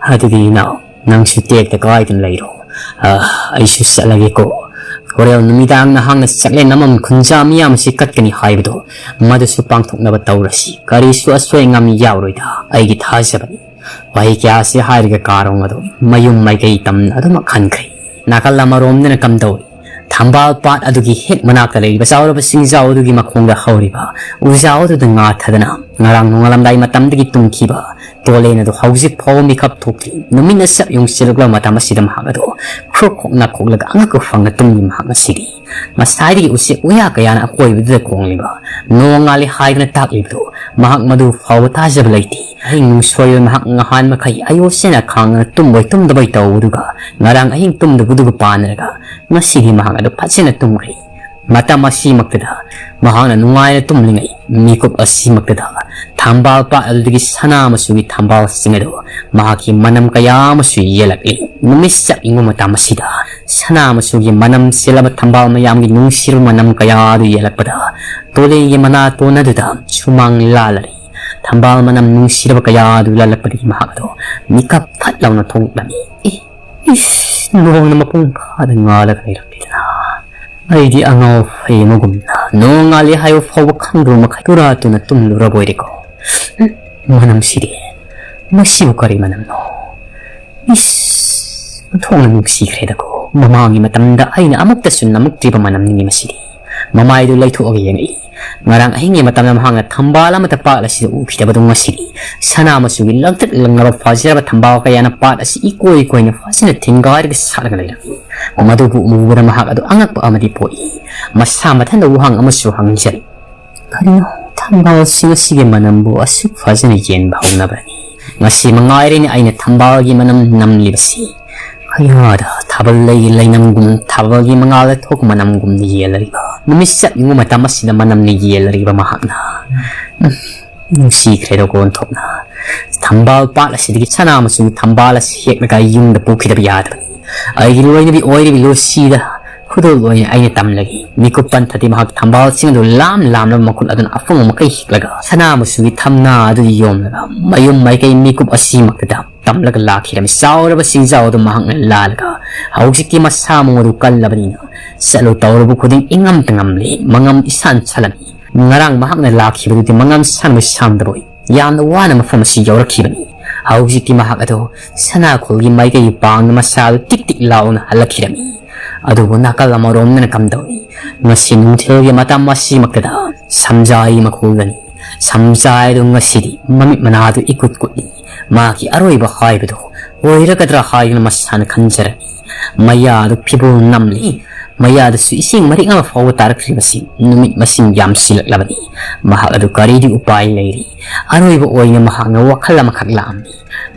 ꯑꯗꯨꯗꯤ ꯏꯅꯥꯎ, ꯅꯪꯁꯨ ꯇꯦꯛꯇ ꯀꯥꯏꯗꯅ ꯂꯩꯔꯣ꯫ ꯑ, ꯑꯩꯁꯨ ꯆꯠꯂꯒꯦꯀꯣ꯫ ꯍꯣꯔꯦꯟ ꯅꯨꯃꯤꯗꯥꯡ ꯅꯍꯥꯛꯅ ꯆꯥꯛꯂꯦꯟ ꯑꯃꯃꯝ ꯈꯨꯟꯖꯥ ꯃꯤꯌꯥꯝ ꯑꯁꯤ ꯀꯠꯀꯅꯤ ꯍꯥꯏꯕꯗꯣ, ꯃꯗꯨꯁꯨ ꯄꯥꯡꯊꯣꯛꯅꯕ ꯇꯧꯔꯁꯤ꯫ ꯀꯔꯤꯁꯨ ꯑꯁꯣꯏ ꯑꯉꯥꯝ ꯌꯥꯎꯔꯣꯏꯗ, ꯑꯩꯒꯤ ꯊꯥꯖꯕꯅꯤ꯫ ꯋꯥꯍꯩ ꯀꯌꯥ ꯑꯁꯤ ꯍꯥꯏꯔꯒ ꯀꯥꯔꯣꯡ ꯑꯗꯨ ꯃꯌꯨꯝ ꯃꯥꯏꯀꯩ ꯇꯝꯅ ꯑꯗꯨꯃꯛ ꯍꯟꯈ꯭ꯔꯦ꯫ ꯅꯥꯀꯜ ꯑꯃꯔꯣꯝꯗꯅ ꯀꯝꯗꯧꯏ? ꯊꯝꯕꯥꯜ ꯄꯥꯠ ꯑꯗꯨꯒꯤ ꯍꯦꯛ ꯃꯅꯥꯛꯇ ꯂꯩꯔꯤꯕ ꯆꯥꯎꯔꯕ ꯆꯤꯡꯖꯥꯎ ꯑꯗꯨꯒꯤ ꯃꯈꯣꯡꯗ ꯍꯧꯔꯤꯕ ꯎꯖꯥꯎ ꯑꯗꯨꯗ ꯉꯥ ꯊꯥꯗꯅ ꯉꯔꯥꯡ ꯅꯣꯡꯉꯥꯜꯂꯝꯗꯥꯏ ꯃꯇꯝꯗꯒꯤ ꯇꯨꯝꯈꯤꯕ ꯇꯣꯂꯦꯟ ꯑꯗꯨ ꯍꯧꯖꯤꯛ ꯐꯥꯎꯕ ꯃꯤꯀꯞ ꯊꯣꯛꯇ꯭ꯔꯤ꯫ ꯅꯨꯃꯤꯠꯅ ꯆꯞ ꯌꯨꯡꯁꯤꯜꯂꯛꯂꯕ ꯃꯇꯝ ꯑꯁꯤꯗ ꯃꯍꯥꯛ ꯑꯗꯨ ꯈ꯭ꯔꯣꯛ ꯈ꯭ꯔꯣꯛ ꯅꯥꯈꯣꯛꯂꯒ ꯑꯉꯛꯄ ꯐꯪꯅ ꯇꯨꯝꯂꯤ꯫ ꯃꯍꯥꯛ ꯉꯁꯤꯗꯤ ꯉꯁꯥꯏꯗꯒꯤ ꯎꯆꯦꯛ ꯋꯥꯌꯥ ꯀꯌꯥꯅ ꯑꯀꯣꯏꯕꯗꯨꯗ ꯈꯣꯡꯂꯤꯕ, ꯅꯣꯡꯉꯥꯜꯂꯤ ꯍꯥꯏꯗꯨꯅ ꯇꯥꯛꯂꯤꯕꯗꯨ ꯃꯍꯥꯛ ꯃꯗꯨ ꯐꯥꯎꯕ ꯊꯥꯖꯕ ꯂꯩꯇꯦ꯫ ꯑꯍꯤꯡ ꯅꯨꯡꯁꯣꯏꯕ ꯃꯍꯥꯛ ꯅꯍꯥꯟ ꯃꯈꯩ ꯑꯌꯣꯁꯦꯅ ꯈꯥꯡꯗꯅ ꯇꯨꯝꯕꯣꯏ ꯇꯨꯝꯗꯕꯣꯏ ꯇꯧꯕꯗꯨꯒ ꯉꯔꯥꯡ ꯑꯍꯤꯡ ꯇꯨꯝꯗꯕꯗꯨꯒ ꯄꯥꯟꯅꯔꯒ ꯉꯁꯤꯗꯤ ꯃꯍꯥꯛ ꯑꯗꯨ ꯐꯖꯅ ꯇꯨꯝꯈ꯭ꯔꯦ꯫ ꯃꯇꯝ ꯑꯁꯤꯃꯛꯇꯗ ꯃꯍꯥꯛꯅ ꯅꯨꯡꯉꯥꯏꯅ ꯇꯨꯝꯂꯤꯉꯩ ꯃꯤꯀꯨꯞ ꯑꯁꯤꯃꯛꯇꯗ ꯊꯝꯕꯥꯜ ꯄꯥꯠ ꯑꯗꯨꯗꯒꯤ ꯁꯅꯥ ꯃꯆꯨꯒꯤ ꯊꯝꯕꯥꯜꯁꯤꯡ ꯑꯗꯨ ꯃꯍꯥꯛꯀꯤ ꯃꯅꯝ ꯀꯌꯥ ꯑꯃꯁꯨ ꯌꯦꯜꯂꯛꯂꯤ꯫ ꯅꯨꯃꯤꯠ ꯆꯞ ꯌꯨꯡꯕ ꯃꯇꯝ ꯑꯁꯤꯗ ꯁꯅꯥ ꯃꯆꯨꯒꯤ ꯃꯅꯝ ꯆꯦꯜꯂꯕ ꯊꯝꯕꯥꯜ ꯃꯌꯥꯝꯒꯤ ꯅꯨꯡꯁꯤꯔꯕ ꯃꯅꯝ ꯀꯌꯥ ꯑꯗꯨ ꯌꯦꯜꯂꯛꯄꯗ ꯇꯣꯂꯦꯟꯒꯤ ꯃꯅꯥꯇꯣꯟ ꯑꯗꯨꯗ ꯁꯨꯃꯥꯡ ꯂꯥꯜꯂꯔꯤ꯫ ꯊꯝꯕꯥꯜ ꯃꯅꯝ ꯅꯨꯡꯁꯤꯔꯕ ꯀꯌꯥ ꯑꯗꯨ ꯂꯥꯜꯂꯛꯄꯗꯒꯤ ꯃꯍꯥꯛ ꯑꯗꯨ ꯃꯤꯀꯞ ꯐꯠ ꯂꯥꯎꯅ ꯊꯣꯛꯂꯛꯂꯝꯃꯤ꯫ ꯑꯦ, ꯏꯁ, ꯅꯣꯡꯅ ꯃꯄꯨꯡ ꯐꯥꯅ ꯉꯥꯜꯂꯒ ꯂꯩꯔꯝꯂꯦꯗꯅ꯫ ꯑꯩꯗꯤ ꯑꯉꯥꯎ ꯐꯩ ꯑꯃꯒꯨꯝꯅ ꯅꯣꯡꯉꯥꯜꯂꯦ ꯍꯥꯏꯕ ꯐꯥꯎꯕ ꯈꯪꯗꯕ ꯃꯈꯩ ꯇꯨꯔꯥ ꯇꯨꯅ ꯇꯨꯝꯂꯨꯔꯕ ꯑꯣꯏꯔꯦꯀꯣ꯫ ꯎꯝ, ꯃꯅꯝꯁꯤꯗꯤ, ꯃꯁꯤꯕꯨ ꯀꯔꯤ ꯃꯅꯝꯅꯣ? ꯏꯁ, ꯑꯣꯟꯊꯣꯛꯅ ꯅꯨꯡꯁꯤꯈ꯭ꯔꯦꯗꯀꯣ꯫ ꯃꯃꯥꯡꯒꯤ ꯃꯇꯝꯗ ꯑꯩꯅ ꯑꯃꯨꯛꯇꯁꯨ ꯅꯝꯃꯛꯇ꯭ꯔꯤꯕ ꯃꯅꯝꯅꯤ ꯃꯁꯤꯗꯤ꯫ ꯃꯃꯥꯏꯗꯨ ꯂꯩꯊꯣꯛꯑꯒ ꯌꯦꯡꯉꯛꯏ꯫ ꯉꯔꯥꯡ ꯑꯍꯤꯡꯒꯤ ꯃꯇꯝꯗ ꯃꯍꯥꯛꯅ ꯊꯝꯕꯥꯜ ꯑꯃꯠꯇ ꯄꯥꯠ ꯑꯁꯤꯗ ꯎꯈꯤꯗꯕꯗꯨ ꯉꯁꯤꯗꯤ ꯁꯅꯥ ꯃꯆꯨꯒꯤ ꯂꯪꯇ꯭ꯔꯤꯛ ꯂꯪꯂꯕ ꯐꯖꯔꯕ ꯊꯝꯕꯥꯜ ꯀꯌꯥꯅ ꯄꯥꯠ ꯑꯁꯤ ꯏꯀꯣꯏ ꯀꯣꯏꯅ ꯐꯖꯅ ꯊꯤꯡꯒꯥꯏꯔꯒ ꯁꯥꯠꯂꯒ ꯂꯩꯔꯝꯃꯤ꯫ ꯃꯗꯨꯕꯨ ꯎꯕꯗ ꯃꯍꯥꯛ ꯑꯗꯨ ꯑꯉꯛꯄ ꯑꯃꯗꯤ ꯄꯣꯛꯏ꯫ ꯃꯁꯥ ꯃꯊꯟꯇ ꯋꯥꯍꯪ ꯑꯃꯁꯨ ꯍꯪꯖꯔꯤ꯫ ꯀꯔꯤꯅꯣ? ꯊꯝꯕꯥꯜꯁꯤꯡ ꯑꯁꯤꯒꯤ ꯃꯅꯝꯕꯨ ꯑꯁꯨꯛ ꯐꯖꯅ ꯌꯦꯟꯕ ꯍꯧꯅꯕ꯭ꯔꯅꯤ? ꯉꯁꯤ ꯃꯉꯥꯏꯔꯦꯅꯦ ꯑꯩꯅ ꯊꯝꯕꯥꯜꯒꯤ ꯃꯅꯝ ꯅꯝꯂꯤꯕꯁꯤ꯫ ꯀꯌꯥꯗ ꯊꯥꯕꯜ ꯂꯩꯒꯤ ꯂꯩꯅꯝꯒꯨꯝ ꯊꯥꯕꯜꯒꯤ ꯃꯉꯥꯜꯗ ꯊꯣꯛꯄ ꯃꯅꯝꯒꯨꯝꯅ ꯌꯦꯜꯂꯔꯤꯕ ꯅꯨꯃꯤꯠ ꯆꯞ ꯌꯨꯡꯕ ꯃꯇꯝ ꯑꯁꯤꯗ ꯃꯅꯝꯅ ꯌꯦꯜꯂꯔꯤꯕ ꯃꯍꯥꯛꯅ꯫ ꯎꯝ, ꯅꯨꯡꯁꯤꯈ꯭ꯔꯦꯗꯀꯣ ꯑꯣꯟꯊꯣꯛꯅ꯫ ꯊꯝꯕꯥꯜ ꯄꯥꯠ ꯑꯁꯤꯗꯒꯤ ꯁꯅꯥ ꯃꯆꯨꯒꯤ ꯊꯝꯕꯥꯜ ꯑꯁꯤ ꯍꯦꯛꯂꯒ ꯑꯩ ꯌꯨꯝꯗ ꯄꯨꯈꯤꯗꯕ ꯌꯥꯗꯕꯅꯤ꯫ ꯑꯩꯒꯤ ꯂꯣꯏꯅꯕꯤ ꯑꯣꯏꯔꯤꯕꯤ ꯂꯨꯁꯤꯗ ꯈꯨꯗꯣꯜ ꯑꯣꯏꯅ ꯑꯩꯅ ꯇꯝꯂꯒꯦ꯫ ꯃꯤꯀꯨꯞ ꯄꯟꯊꯗꯤ ꯃꯍꯥꯛ ꯊꯝꯕꯥꯜꯁꯤꯡ ꯑꯗꯨ ꯂꯥꯝ ꯂꯥꯝꯂꯕ ꯃꯈꯨꯠ ꯑꯗꯨꯅ ꯑꯐꯪꯕ ꯃꯈꯩ ꯍꯦꯛꯂꯒ ꯁꯅꯥ ꯃꯆꯨꯒꯤ ꯊꯝꯅꯥ ꯑꯗꯨ ꯌꯣꯝꯂꯒ ꯃꯌꯨꯝ ꯃꯥꯏꯀꯩ ꯃꯤꯀꯨꯞ ꯑꯁꯤꯃꯛꯇꯗ ꯇꯝꯂꯒ ꯂꯥꯛꯈꯤꯔꯝꯃꯤ꯫ ꯆꯥꯎꯔꯕ ꯆꯤꯡꯖꯥꯎ ꯑꯗꯨ ꯃꯍꯥꯛꯅ ꯂꯥꯜꯂꯒ ꯍꯧꯖꯤꯛꯇꯤ ꯃꯁꯥ ꯃꯎ ꯑꯗꯨ ꯀꯜꯂꯕꯅꯤꯅ ꯆꯠꯂꯨ ꯇꯧꯔꯨꯕ ꯈꯨꯗꯤꯡ ꯏꯉꯝꯇ ꯉꯝꯂꯤ, ꯃꯉꯝ ꯏꯁꯥꯟ ꯁꯥꯜꯂꯝꯃꯤ꯫ ꯉꯔꯥꯡ ꯃꯍꯥꯛꯅ ꯂꯥꯛꯈꯤꯕꯗꯨꯗꯤ ꯃꯉꯝ ꯁꯥꯟꯕ ꯁꯥꯡꯗꯕ ꯑꯣꯏ꯫ ꯌꯥꯝꯅ ꯋꯥꯅ ꯃꯐꯝ ꯑꯁꯤ ꯌꯧꯔꯛꯈꯤꯕꯅꯤ꯫ ꯍꯧꯖꯤꯛꯇꯤ ꯃꯍꯥꯛ ꯑꯗꯨ ꯁꯅꯥꯈꯣꯜꯒꯤ ꯃꯥꯏꯀꯩꯒꯤ ꯄꯥꯡꯅ ꯃꯁꯥꯗꯨ ꯇꯤꯛ ꯇꯤꯛ ꯂꯥꯎꯅ ꯍꯜꯂꯛꯈꯤꯔꯝꯃꯤ꯫ ꯑꯗꯨꯕꯨ ꯅꯥꯀꯜ ꯑꯃꯔꯣꯝꯗꯅ ꯀꯝꯗꯧꯏ? ꯉꯁꯤ ꯅꯨꯡꯊꯤꯜꯒꯤ ꯃꯇꯝ ꯑꯁꯤꯃꯛꯇꯗ ꯁꯝꯖꯥꯏ ꯃꯈꯣꯜꯒꯅꯤ꯫ ꯁꯝꯖꯥꯏ ꯑꯗꯨ ꯉꯁꯤꯗꯤ ꯃꯃꯤꯠ ꯃꯅꯥꯗꯨ ꯏꯀꯨꯠ ꯀꯨꯠꯂꯤ꯫ ꯃꯥꯒꯤ ꯑꯔꯣꯏꯕ ꯍꯥꯏꯕꯗꯨ ꯑꯣꯏꯔꯒꯗ꯭ꯔꯥ ꯍꯥꯏꯗꯨꯅ ꯃꯁꯥꯅ ꯈꯟꯖꯔꯝꯃꯤ꯫ ꯃꯌꯥꯗꯨ ꯐꯤꯕꯣꯜ ꯅꯝꯂꯤ꯫ ꯃꯌꯥꯗꯁꯨ ꯏꯁꯤꯡ ꯃꯔꯤꯛ ꯑꯃ ꯐꯥꯎꯕ ꯇꯥꯔꯛꯇ꯭ꯔꯤꯕꯁꯤ ꯅꯨꯃꯤꯠ ꯃꯁꯤꯡ ꯌꯥꯝꯁꯤꯜꯂꯛꯂꯕꯅꯤ꯫ ꯃꯍꯥꯛ ꯑꯗꯨ ꯀꯔꯤꯗꯤ ꯎꯄꯥꯏ ꯂꯩꯔꯤ? ꯑꯔꯣꯏꯕ ꯑꯣꯏꯅ ꯃꯍꯥꯛꯅ ꯋꯥꯈꯜ ꯑꯃꯈꯛ ꯂꯥꯛꯑꯝꯃꯤ꯫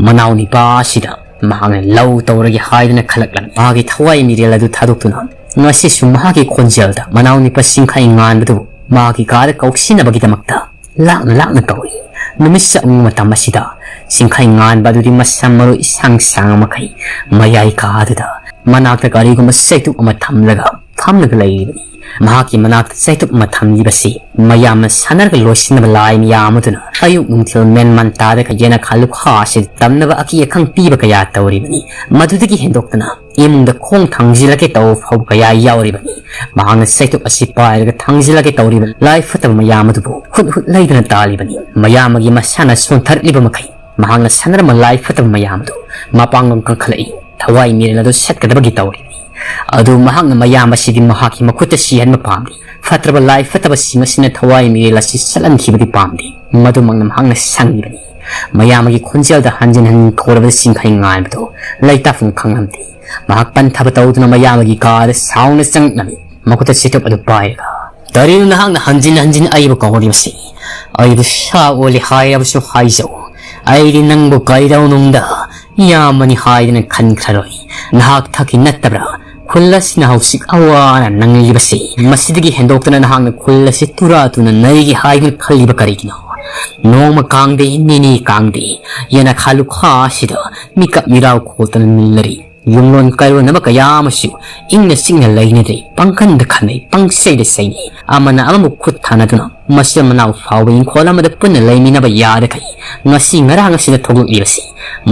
ꯃꯅꯥꯎ ꯅꯤꯄꯥ ꯑꯁꯤꯗ ꯃꯍꯥꯛꯅ ꯂꯧ ꯇꯧꯔꯒꯦ ꯍꯥꯏꯗꯨꯅ ꯈꯜꯂꯛꯂꯝꯃꯤ꯫ ꯃꯍꯥꯛꯀꯤ ꯊꯋꯥꯏ ꯃꯤꯔꯦꯜ ꯑꯗꯨ ꯊꯥꯗꯣꯛꯇꯨꯅ ꯉꯁꯤꯁꯨ ꯃꯍꯥꯛꯀꯤ ꯈꯣꯟꯖꯦꯜꯗ ꯃꯅꯥꯎ ꯅꯤꯄꯥ ꯁꯤꯡꯈꯩ ꯉꯥꯟꯕꯗꯨꯕꯨ ꯃꯍꯥꯛꯀꯤ ꯀꯥꯗ ꯀꯧꯁꯤꯟꯅꯕꯒꯤꯗꯃꯛꯇ ꯂꯥꯛꯅ ꯂꯥꯛꯅ ꯀꯧꯏ꯫ ꯅꯨꯃꯤꯠ ꯆꯪꯕ ꯃꯇꯝ ꯑꯁꯤꯗ ꯁꯤꯡꯈꯩ ꯉꯥꯟꯕ ꯑꯗꯨꯗꯤ ꯃꯁꯝ ꯃꯔꯨ ꯏꯁꯥꯡ ꯁꯥꯡ ꯃꯈꯩ ꯃꯌꯥꯏ ꯀꯥꯗꯨꯗ ꯃꯅꯥꯛꯇ ꯀꯔꯤꯒꯨꯝꯕ ꯆꯩꯇꯨꯞ ꯑꯃ ꯊꯝꯂꯒ ꯐꯝꯂꯒ ꯂꯩꯔꯤꯕꯅꯤ꯫ ꯃꯍꯥꯛꯀꯤ ꯃꯅꯥꯛꯇ ꯆꯩꯇꯨꯞ ꯑꯃ ꯊꯝꯂꯤꯕꯁꯤ ꯃꯌꯥꯝꯅ ꯁꯥꯟꯅꯔꯒ ꯂꯣꯏꯁꯤꯟꯅꯕ ꯂꯥꯏ ꯃꯌꯥꯝ ꯑꯗꯨꯅ ꯑꯌꯨꯛ ꯅꯨꯡꯊꯤꯜ ꯃꯦꯟꯃꯥꯟ ꯇꯥꯗ ꯌꯦꯅꯈꯥ ꯂꯨꯈꯥ ꯑꯁꯤꯗ ꯇꯝꯅꯕ ꯑꯀꯤ ꯑꯈꯪ ꯄꯤꯕ ꯀꯌꯥ ꯇꯧꯔꯤꯕꯅꯤ꯫ ꯃꯗꯨꯗꯒꯤ ꯍꯦꯟꯗꯣꯛꯇꯅ ꯏꯃꯨꯡꯗ ꯈꯣꯡ ꯊꯥꯡꯖꯤꯜꯂꯛꯀꯦ ꯇꯧꯕ ꯐꯥꯎꯕ ꯀꯌꯥ ꯌꯥꯎꯔꯤꯕꯅꯤ꯫ ꯃꯍꯥꯛꯅ ꯆꯩꯇꯨꯞ ꯑꯁꯤ ꯄꯥꯏꯔꯒ ꯊꯥꯡꯖꯤꯜꯂꯛꯀꯦ ꯇꯧꯔꯤꯕ ꯂꯥꯏ ꯐꯠꯇꯕ ꯃꯌꯥꯝ ꯑꯗꯨꯕꯨ ꯍꯨꯠ ꯍꯨꯠ ꯂꯩꯗꯨꯅ ꯇꯥꯜꯂꯤꯕꯅꯤ꯫ ꯃꯌꯥꯝ ꯑꯃꯒꯤ ꯃꯁꯥꯅ ꯁꯣꯟꯊꯔꯛꯂꯤꯕ ꯃꯈꯩ ꯃꯍꯥꯛꯅ ꯁꯥꯟꯅꯔꯝꯕ ꯂꯥꯏ ꯐꯠꯇꯕ ꯃꯌꯥꯝ ꯑꯗꯨ ꯃꯄꯥꯡꯒꯜ ꯀꯟꯈꯠꯂꯛꯏ꯫ ꯊꯋꯥꯏ ꯃꯤꯔꯦꯜ ꯑꯗꯨ ꯁꯠꯀꯗꯕꯒꯤ ꯇꯧꯔꯤꯕꯅꯤ꯫ ꯑꯗꯨ ꯃꯍꯥꯛꯅ ꯃꯌꯥꯝ ꯑꯁꯤꯗꯤ ꯃꯍꯥꯛꯀꯤ ꯃꯈꯨꯠꯇ ꯁꯤꯍꯟꯕ ꯄꯥꯝꯂꯤ꯫ ꯐꯠꯇ꯭ꯔꯕ ꯂꯥꯏ ꯐꯠꯇꯕꯁꯤꯡ ꯑꯁꯤꯅ ꯊꯋꯥꯏ ꯃꯤꯔꯦꯜ ꯑꯁꯤ ꯆꯠꯍꯟꯈꯤꯕꯗꯤ ꯄꯥꯝꯗꯦ꯫ ꯃꯗꯨꯃꯛꯅ ꯃꯍꯥꯛꯅ ꯁꯪꯂꯤꯕꯅꯤ꯫ ꯃꯌꯥꯝꯒꯤ ꯈꯣꯟꯖꯦꯜꯗ ꯍꯟꯖꯤꯟ ꯍꯟꯖꯤꯟ ꯀꯧꯔꯕꯗ ꯁꯤꯡꯈꯩ ꯉꯥꯟꯕꯗꯨ ꯂꯩꯇꯥꯐꯝ ꯈꯪꯂꯝꯗꯦ꯫ ꯃꯍꯥꯛ ꯄꯟꯊꯕ ꯇꯧꯗꯨꯅ ꯃꯌꯥꯝꯒꯤ ꯀꯥꯗ ꯁꯥꯎꯅ ꯆꯪꯂꯝꯃꯤ꯫ ꯃꯈꯨꯠꯇ ꯆꯩꯇꯨꯞ ꯑꯗꯨ ꯄꯥꯏꯔꯒ, "ꯀꯔꯤꯅꯣ ꯅꯍꯥꯛꯅ ꯍꯟꯖꯤꯟ ꯍꯟꯖꯤꯟ ꯑꯩꯕꯨ ꯀꯧꯔꯤꯕꯁꯤ? ꯑꯩꯕꯨ ꯁꯥ ꯑꯣꯜꯂꯤ ꯍꯥꯏꯔꯕꯁꯨ ꯍꯥꯏꯖꯧ, ꯑꯩꯗꯤ ꯅꯪꯕꯨ ꯀꯩꯗꯧꯅꯨꯡꯗ ꯏꯌꯥꯝꯕꯅꯤ ꯍꯥꯏꯗꯅ ꯈꯟꯈ꯭ꯔꯔꯣꯏ꯫ ꯅꯍꯥꯛ ꯊꯛꯀꯤ ꯅꯠꯇꯕ꯭ꯔꯥ? ꯈꯨꯜ ꯑꯁꯤꯅ ꯍꯧꯖꯤꯛ ꯑꯋꯥꯅ ꯅꯪꯂꯤꯕꯁꯤ, ꯃꯁꯤꯗꯒꯤ ꯍꯦꯟꯗꯣꯛꯇꯅ ꯅꯍꯥꯛꯅ ꯈꯨꯜ ꯑꯁꯤ ꯇꯨꯔꯥ ꯇꯨꯅ ꯅꯩꯒꯦ ꯍꯥꯏꯗꯨꯅ ꯈꯜꯂꯤꯕ ꯀꯔꯤꯒꯤꯅꯣ? ꯅꯣꯡꯃ ꯀꯥꯡꯗꯦ, ꯅꯤꯅꯤ ꯀꯥꯡꯗꯦ, ꯌꯦꯅꯈꯥ ꯂꯨꯈꯥ ꯑꯁꯤꯗ ꯃꯤꯀꯞ ꯃꯤꯔꯥꯎ ꯈꯣꯠꯇꯅ ꯅꯤꯜꯂꯔꯤ꯫ ꯌꯨꯝꯂꯣꯟ ꯀꯩꯔꯣꯟꯅꯕ ꯀꯌꯥ ꯑꯃꯁꯨ ꯏꯪꯅ ꯆꯤꯛꯅ ꯂꯩꯅꯗ꯭ꯔꯤ, ꯄꯪꯈꯟꯗ ꯈꯟꯅꯩ, ꯄꯪꯆꯩꯗ ꯆꯩꯅꯩ꯫ ꯑꯃꯅ ꯑꯃꯕꯨ ꯈꯨꯠ ꯊꯥꯅꯗꯨꯅ ꯃꯆꯤꯟ ꯃꯅꯥꯎ ꯐꯥꯎꯕ ꯏꯪꯈꯣꯜ ꯑꯃꯗ ꯄꯨꯟꯅ ꯂꯩꯃꯤꯟꯅꯕ ꯌꯥꯗꯈꯩ ꯉꯁꯤ ꯉꯔꯥꯡ ꯑꯁꯤꯗ ꯊꯣꯛꯂꯛꯂꯤꯕꯁꯤ,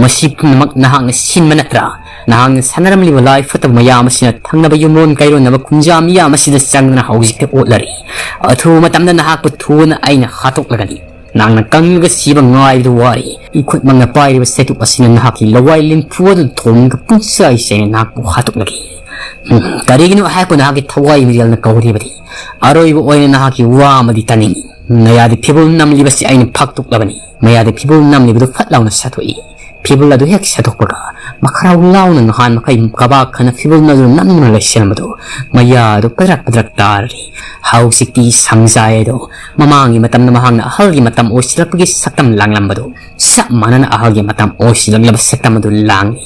ꯃꯁꯤ ꯄꯨꯝꯅꯃꯛ ꯅꯍꯥꯛꯅ ꯁꯤꯟꯕ ꯅꯠꯇ꯭ꯔꯥ? ꯅꯍꯥꯛꯅ ꯁꯥꯟꯅꯔꯝꯂꯤꯕ ꯂꯥꯏ ꯐꯠꯇꯕ ꯃꯌꯥꯝ ꯑꯁꯤꯅ ꯊꯪꯅꯕ ꯌꯨꯝꯂꯣꯟ ꯀꯩꯔꯣꯟꯅꯕ ꯈꯨꯟꯖꯥ ꯃꯤꯌꯥꯝ ꯑꯁꯤꯗ ꯆꯪꯗꯨꯅ ꯍꯧꯖꯤꯛꯇ ꯑꯣꯠꯂꯔꯤ꯫ ꯑꯊꯨꯕ ꯃꯇꯝꯗ ꯅꯍꯥꯛꯄꯨ ꯊꯨꯅ ꯑꯩꯅ ꯍꯥꯠꯇꯣꯛꯂꯒꯅꯤ꯫ ꯅꯍꯥꯛꯅ ꯀꯪꯂꯒ ꯁꯤꯕ ꯉꯥꯏꯕꯗ ꯋꯥꯔꯤ꯫ ꯏꯈꯨꯠꯃꯛꯅ ꯄꯥꯏꯔꯤꯕ ꯆꯩꯇꯨꯞ ꯑꯁꯤꯅ ꯅꯍꯥꯛꯀꯤ ꯂꯋꯥꯏ ꯂꯤꯟꯐꯨ ꯑꯗꯨ ꯊꯣꯝꯂꯒ ꯄꯨꯡꯆꯥꯏ ꯆꯥꯏꯅ ꯅꯍꯥꯛꯄꯨ ꯍꯥꯠꯇꯣꯛꯂꯒꯦ꯫ ꯎꯝ, ꯀꯔꯤꯒꯤꯅꯣ ꯍꯥꯏꯔꯛꯄ ꯅꯍꯥꯛꯀꯤ ꯊꯋꯥꯏ ꯃꯤꯔꯦꯜꯅ ꯀꯧꯔꯤꯕꯗꯤ? ꯑꯔꯣꯏꯕ ꯑꯣꯏꯅ ꯅꯍꯥꯛꯀꯤ ꯋꯥ ꯑꯃꯗꯤ ꯇꯥꯅꯤꯡꯏ꯫ ꯃꯌꯥꯗ ꯐꯤꯕꯨꯜ ꯅꯝꯂꯤꯕꯁꯤ ꯑꯩꯅ ꯐꯥꯛꯇꯣꯛꯂꯕꯅꯤ꯫ ꯃꯌꯥꯗ ꯐꯤꯕꯨꯜ ꯅꯝꯂꯤꯕꯗꯨ ꯐꯠ ꯂꯥꯎꯅ ꯁꯠꯇꯣꯛꯏ꯫ ꯐꯤꯕꯨꯜ ꯑꯗꯨ ꯍꯦꯛ ꯁꯠꯇꯣꯛꯄꯒ ꯃꯈꯥꯔꯥꯎ ꯂꯥꯎꯅ ꯅꯍꯥꯟ ꯃꯈꯩ ꯀꯕꯥꯛ ꯈꯅ ꯐꯤꯕꯨꯜ ꯑꯗꯨ ꯅꯝꯗꯨꯅ ꯂꯩꯁꯤꯜꯂꯝꯕꯗꯨ ꯃꯌꯥꯗꯨ ꯄꯗ꯭ꯔꯛ ꯄꯗ꯭ꯔꯛ ꯇꯥꯔꯔꯤ꯫ ꯍꯧꯖꯤꯛꯇꯤ ꯁꯪꯖꯥꯏ ꯑꯗꯨ ꯃꯃꯥꯡꯒꯤ ꯃꯇꯝꯗ ꯃꯍꯥꯛꯅ ꯑꯍꯜꯒꯤ ꯃꯇꯝ ꯑꯣꯏꯁꯤꯜꯂꯛꯄꯒꯤ ꯁꯛꯇꯝ ꯂꯥꯡꯂꯝꯕꯗꯨ ꯆꯞ ꯃꯥꯟꯅꯅ ꯑꯍꯜꯒꯤ ꯃꯇꯝ ꯑꯣꯏꯁꯤꯜꯂꯛꯂꯕ ꯁꯛꯇꯝ ꯑꯗꯨ ꯂꯥꯡꯂꯤ꯫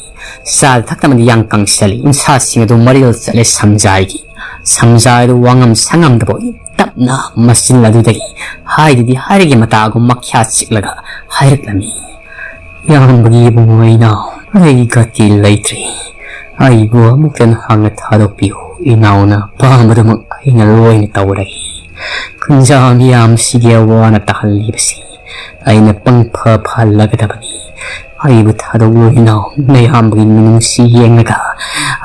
ꯆꯥꯗ ꯊꯛꯇꯕꯗꯤ ꯌꯥꯡ ꯀꯪꯁꯤꯜꯂꯤ꯫ ꯎꯟꯁꯥꯁꯤꯡ ꯑꯗꯨ ꯃꯔꯤꯜ ꯆꯠꯂꯦ ꯁꯪꯖꯥꯏꯒꯤ꯫ ꯁꯪꯖꯥꯏ ꯑꯗꯨ ꯋꯥꯉꯝ ꯁꯉꯝꯗꯕ ꯑꯣꯏ꯫ ꯇꯞꯅ ꯃꯆꯤꯟ ꯑꯗꯨꯗꯒꯤ ꯍꯥꯏꯗꯗꯤ ꯍꯥꯏꯔꯒꯦ ꯃꯇꯥꯒꯨꯝ ꯃꯈ꯭ꯌꯥ ꯆꯤꯛꯂꯒ ꯍꯥꯏꯔꯛꯂꯝꯃꯤ꯫ ꯏꯌꯥꯝꯕꯒꯤ ꯏꯕꯨꯡꯉꯣ ꯏꯅꯥꯎ, ꯑꯩ ꯒꯇꯤ ꯂꯩꯇ꯭ꯔꯦ꯫ ꯑꯩꯕꯨ ꯑꯃꯨꯛꯇ ꯅꯍꯥꯛꯅ ꯊꯥꯗꯣꯛꯄꯤꯌꯨ꯫ ꯏꯅꯥꯎꯅ ꯑꯄꯥꯝꯕꯗꯨꯃꯛ ꯑꯩꯅ ꯂꯣꯏꯅ ꯇꯧꯔꯒꯦ꯫ ꯈꯨꯟꯖꯥ ꯃꯤꯌꯥꯝꯁꯤꯒꯤ ꯑꯋꯥꯅ ꯇꯥꯍꯜꯂꯤꯕꯁꯤ ꯑꯩꯅ ꯄꯪꯐ ꯐꯍꯜꯂꯒꯗꯕꯅꯤ꯫ ꯑꯩꯕꯨ ꯊꯥꯗꯣꯛꯂꯣꯏ ꯏꯅꯥꯎ, ꯅꯌꯥꯝꯕꯒꯤ ꯃꯤꯅꯨꯡꯁꯤ ꯌꯦꯡꯂꯒ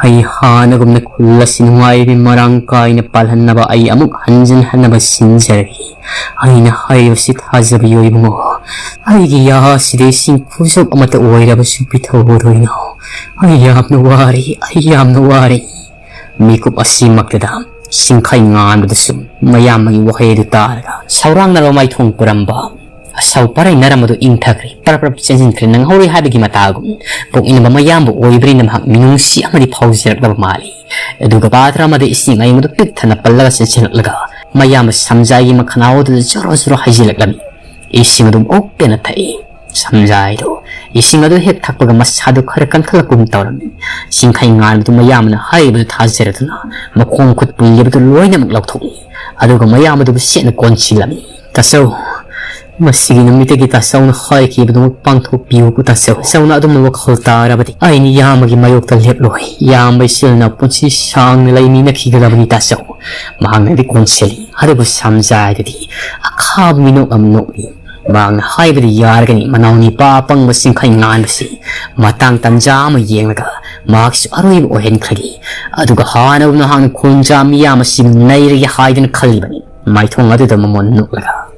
ꯑꯩ ꯍꯥꯟꯅꯒꯨꯝꯅ ꯈꯨꯜ ꯑꯁꯤ ꯅꯨꯡꯉꯥꯏꯕꯤ ꯃꯔꯥꯡ ꯀꯥꯏꯅ ꯄꯥꯜꯍꯟꯅꯕ ꯑꯩ ꯑꯃꯨꯛ ꯍꯟꯖꯤꯟ ꯍꯟꯅꯕ ꯁꯤꯟꯖꯔꯒꯦ꯫ ꯑꯩꯅ ꯍꯥꯏꯔꯤꯕꯁꯤ ꯊꯥꯖꯕꯤꯌꯨ ꯏꯕꯨꯡꯉꯣ꯫ ꯑꯩꯒꯤ ꯌꯥ ꯑꯁꯤꯗ ꯏꯁꯤꯡ ꯈꯨꯖꯣꯞ ꯑꯃꯠꯇ ꯑꯣꯏꯔꯕꯁꯨ ꯄꯤꯊꯣꯛꯎꯔꯣꯏ ꯏꯅꯥꯎ꯫ ꯑꯩ ꯌꯥꯝꯅ ꯋꯥꯔꯦ, ꯑꯩ ꯌꯥꯝꯅ ꯋꯥꯔꯦ꯫ ꯃꯤꯀꯨꯞ ꯑꯁꯤꯃꯛꯇꯗ ꯁꯤꯡꯈꯩ ꯉꯥꯟꯕꯗꯁꯨ ꯃꯌꯥꯝꯕꯒꯤ ꯋꯥꯍꯩ ꯑꯗꯨ ꯇꯥꯔꯒ ꯁꯧꯔꯥꯡꯅꯕ ꯃꯥꯏꯊꯣꯡ ꯄꯨꯔꯝꯕ ꯑꯁꯥꯎ ꯄꯔꯩ ꯅꯔꯝꯕꯗꯨ ꯏꯪꯊꯈ꯭ꯔꯦ꯫ ꯄꯔꯞ ꯄꯔꯞ ꯆꯦꯟꯁꯤꯟꯈ꯭ꯔꯦ꯫ ꯅꯪꯍꯧꯔꯣꯏ ꯍꯥꯏꯕꯒꯤ ꯃꯇꯥꯒꯨꯝ ꯄꯣꯛꯃꯤꯟꯅꯕ ꯃꯌꯥꯝꯕ ꯑꯣꯏꯕꯅꯤꯅ ꯃꯍꯥꯛ ꯃꯤꯅꯨꯡꯁꯤ ꯑꯃꯗꯤ ꯐꯥꯎꯖꯔꯛꯂꯕ ꯃꯥꯜꯂꯤ꯫ ꯑꯗꯨꯒ ꯄꯥꯇ꯭ꯔ ꯑꯃꯗ ꯏꯁꯤꯡ ꯑꯌꯤꯡꯕꯗꯨ ꯄꯤꯛ ꯊꯟꯅ ꯄꯜꯂꯒ ꯆꯦꯟꯁꯤꯜꯂꯛꯂꯒ ꯃꯌꯥꯝꯕ ꯁꯝꯖꯥꯏꯒꯤ ꯃꯈꯅꯥꯎ ꯑꯗꯨꯗ ꯖꯣꯔꯣ ꯖꯣꯔꯣ ꯍꯩꯖꯤꯜꯂꯛꯂꯝꯃꯤ꯫ ꯏꯁꯤꯡ ꯑꯗꯨꯝ ꯑꯣꯛꯇꯅ ꯊꯛꯏ꯫ ꯁꯝꯖꯥꯏꯗꯨ ꯏꯁꯤꯡ ꯑꯗꯨ ꯍꯦꯛ ꯊꯛꯄꯒ ꯃꯁꯥꯗꯨ ꯈꯔ ꯀꯟꯈꯠꯂꯛꯄꯒꯨꯝ ꯇꯧꯔꯝꯃꯤ꯫ ꯁꯤꯡꯈꯩ ꯉꯥꯟꯕꯗꯨ ꯃꯌꯥꯝꯕꯅ ꯍꯥꯏꯔꯤꯕꯗꯨ ꯊꯥꯖꯔꯗꯨꯅ ꯃꯈꯣꯡ ꯃꯈꯨꯠ ꯄꯨꯜꯂꯤꯕꯗꯨ ꯂꯣꯏꯅꯃꯛ ꯂꯧꯊꯣꯛꯏ꯫ ꯑꯗꯨꯒ ꯃꯌꯥꯝꯕꯗꯨꯕꯨ ꯁꯦꯠꯅ ꯀꯣꯟꯁꯤꯜꯂꯝꯃꯤ꯫ "ꯇꯥꯆꯧ, ꯃꯁꯤꯒꯤ ꯅꯨꯃꯤꯠꯇꯒꯤ ꯇꯥꯆꯧꯅ ꯍꯥꯏꯈꯤꯕꯗꯨꯃꯛ ꯄꯥꯡꯊꯣꯛꯄꯤꯌꯨ ꯇꯥꯆꯧ꯫ ꯇꯥꯆꯧꯅ ꯑꯗꯨꯝ ꯋꯥꯈꯜ ꯇꯥꯔꯕꯗꯤ ꯑꯩꯅ ꯏꯌꯥꯝꯕꯒꯤ ꯃꯥꯌꯣꯛꯇ ꯂꯦꯞꯂꯣꯏ꯫ ꯏꯌꯥꯝꯕ ꯏꯆꯤꯜ ꯏꯅꯥꯎ ꯄꯨꯟꯁꯤ ꯁꯥꯡꯅ ꯂꯩꯃꯤꯟꯅꯈꯤꯒꯗꯕꯅꯤ ꯇꯥꯆꯧ"꯫ ꯃꯍꯥꯛꯅꯗꯤ ꯀꯣꯟꯁꯤꯜꯂꯤ꯫ ꯑꯗꯨꯕꯨ ꯁꯝꯖꯥꯏꯗꯨꯗꯤ ꯑꯈꯥꯕ ꯃꯤꯅꯣꯛ ꯑꯃ ꯅꯣꯛꯏ꯫ ꯃꯍꯥꯛꯅ ꯍꯥꯏꯕꯗꯤ ꯌꯥꯔꯒꯅꯤ ꯃꯅꯥꯎ ꯅꯤꯄꯥ ꯑꯄꯪꯕ ꯁꯤꯡꯈꯩ ꯉꯥꯟꯕꯁꯤ ꯃꯇꯥꯡ ꯇꯟꯖꯥ ꯑꯃ ꯌꯦꯡꯂꯒ ꯃꯍꯥꯛꯁꯨ ꯑꯔꯣꯏꯕ ꯑꯣꯏꯍꯟꯈ꯭ꯔꯒꯦ꯫ ꯑꯗꯨꯒ ꯍꯥꯟꯅꯒꯨꯝꯅ ꯃꯍꯥꯛꯅ ꯈꯨꯟꯖꯥ ꯃꯤꯌꯥꯝ ꯑꯁꯤꯕꯨ ꯅꯩꯔꯒꯦ ꯍꯥꯏꯗꯨꯅ ꯈꯜꯂꯤꯕꯅꯤ꯫ ꯃꯥꯏꯊꯣꯡ ꯑꯗꯨꯗ ꯃꯃꯣꯟ ꯅꯣꯛꯂꯒ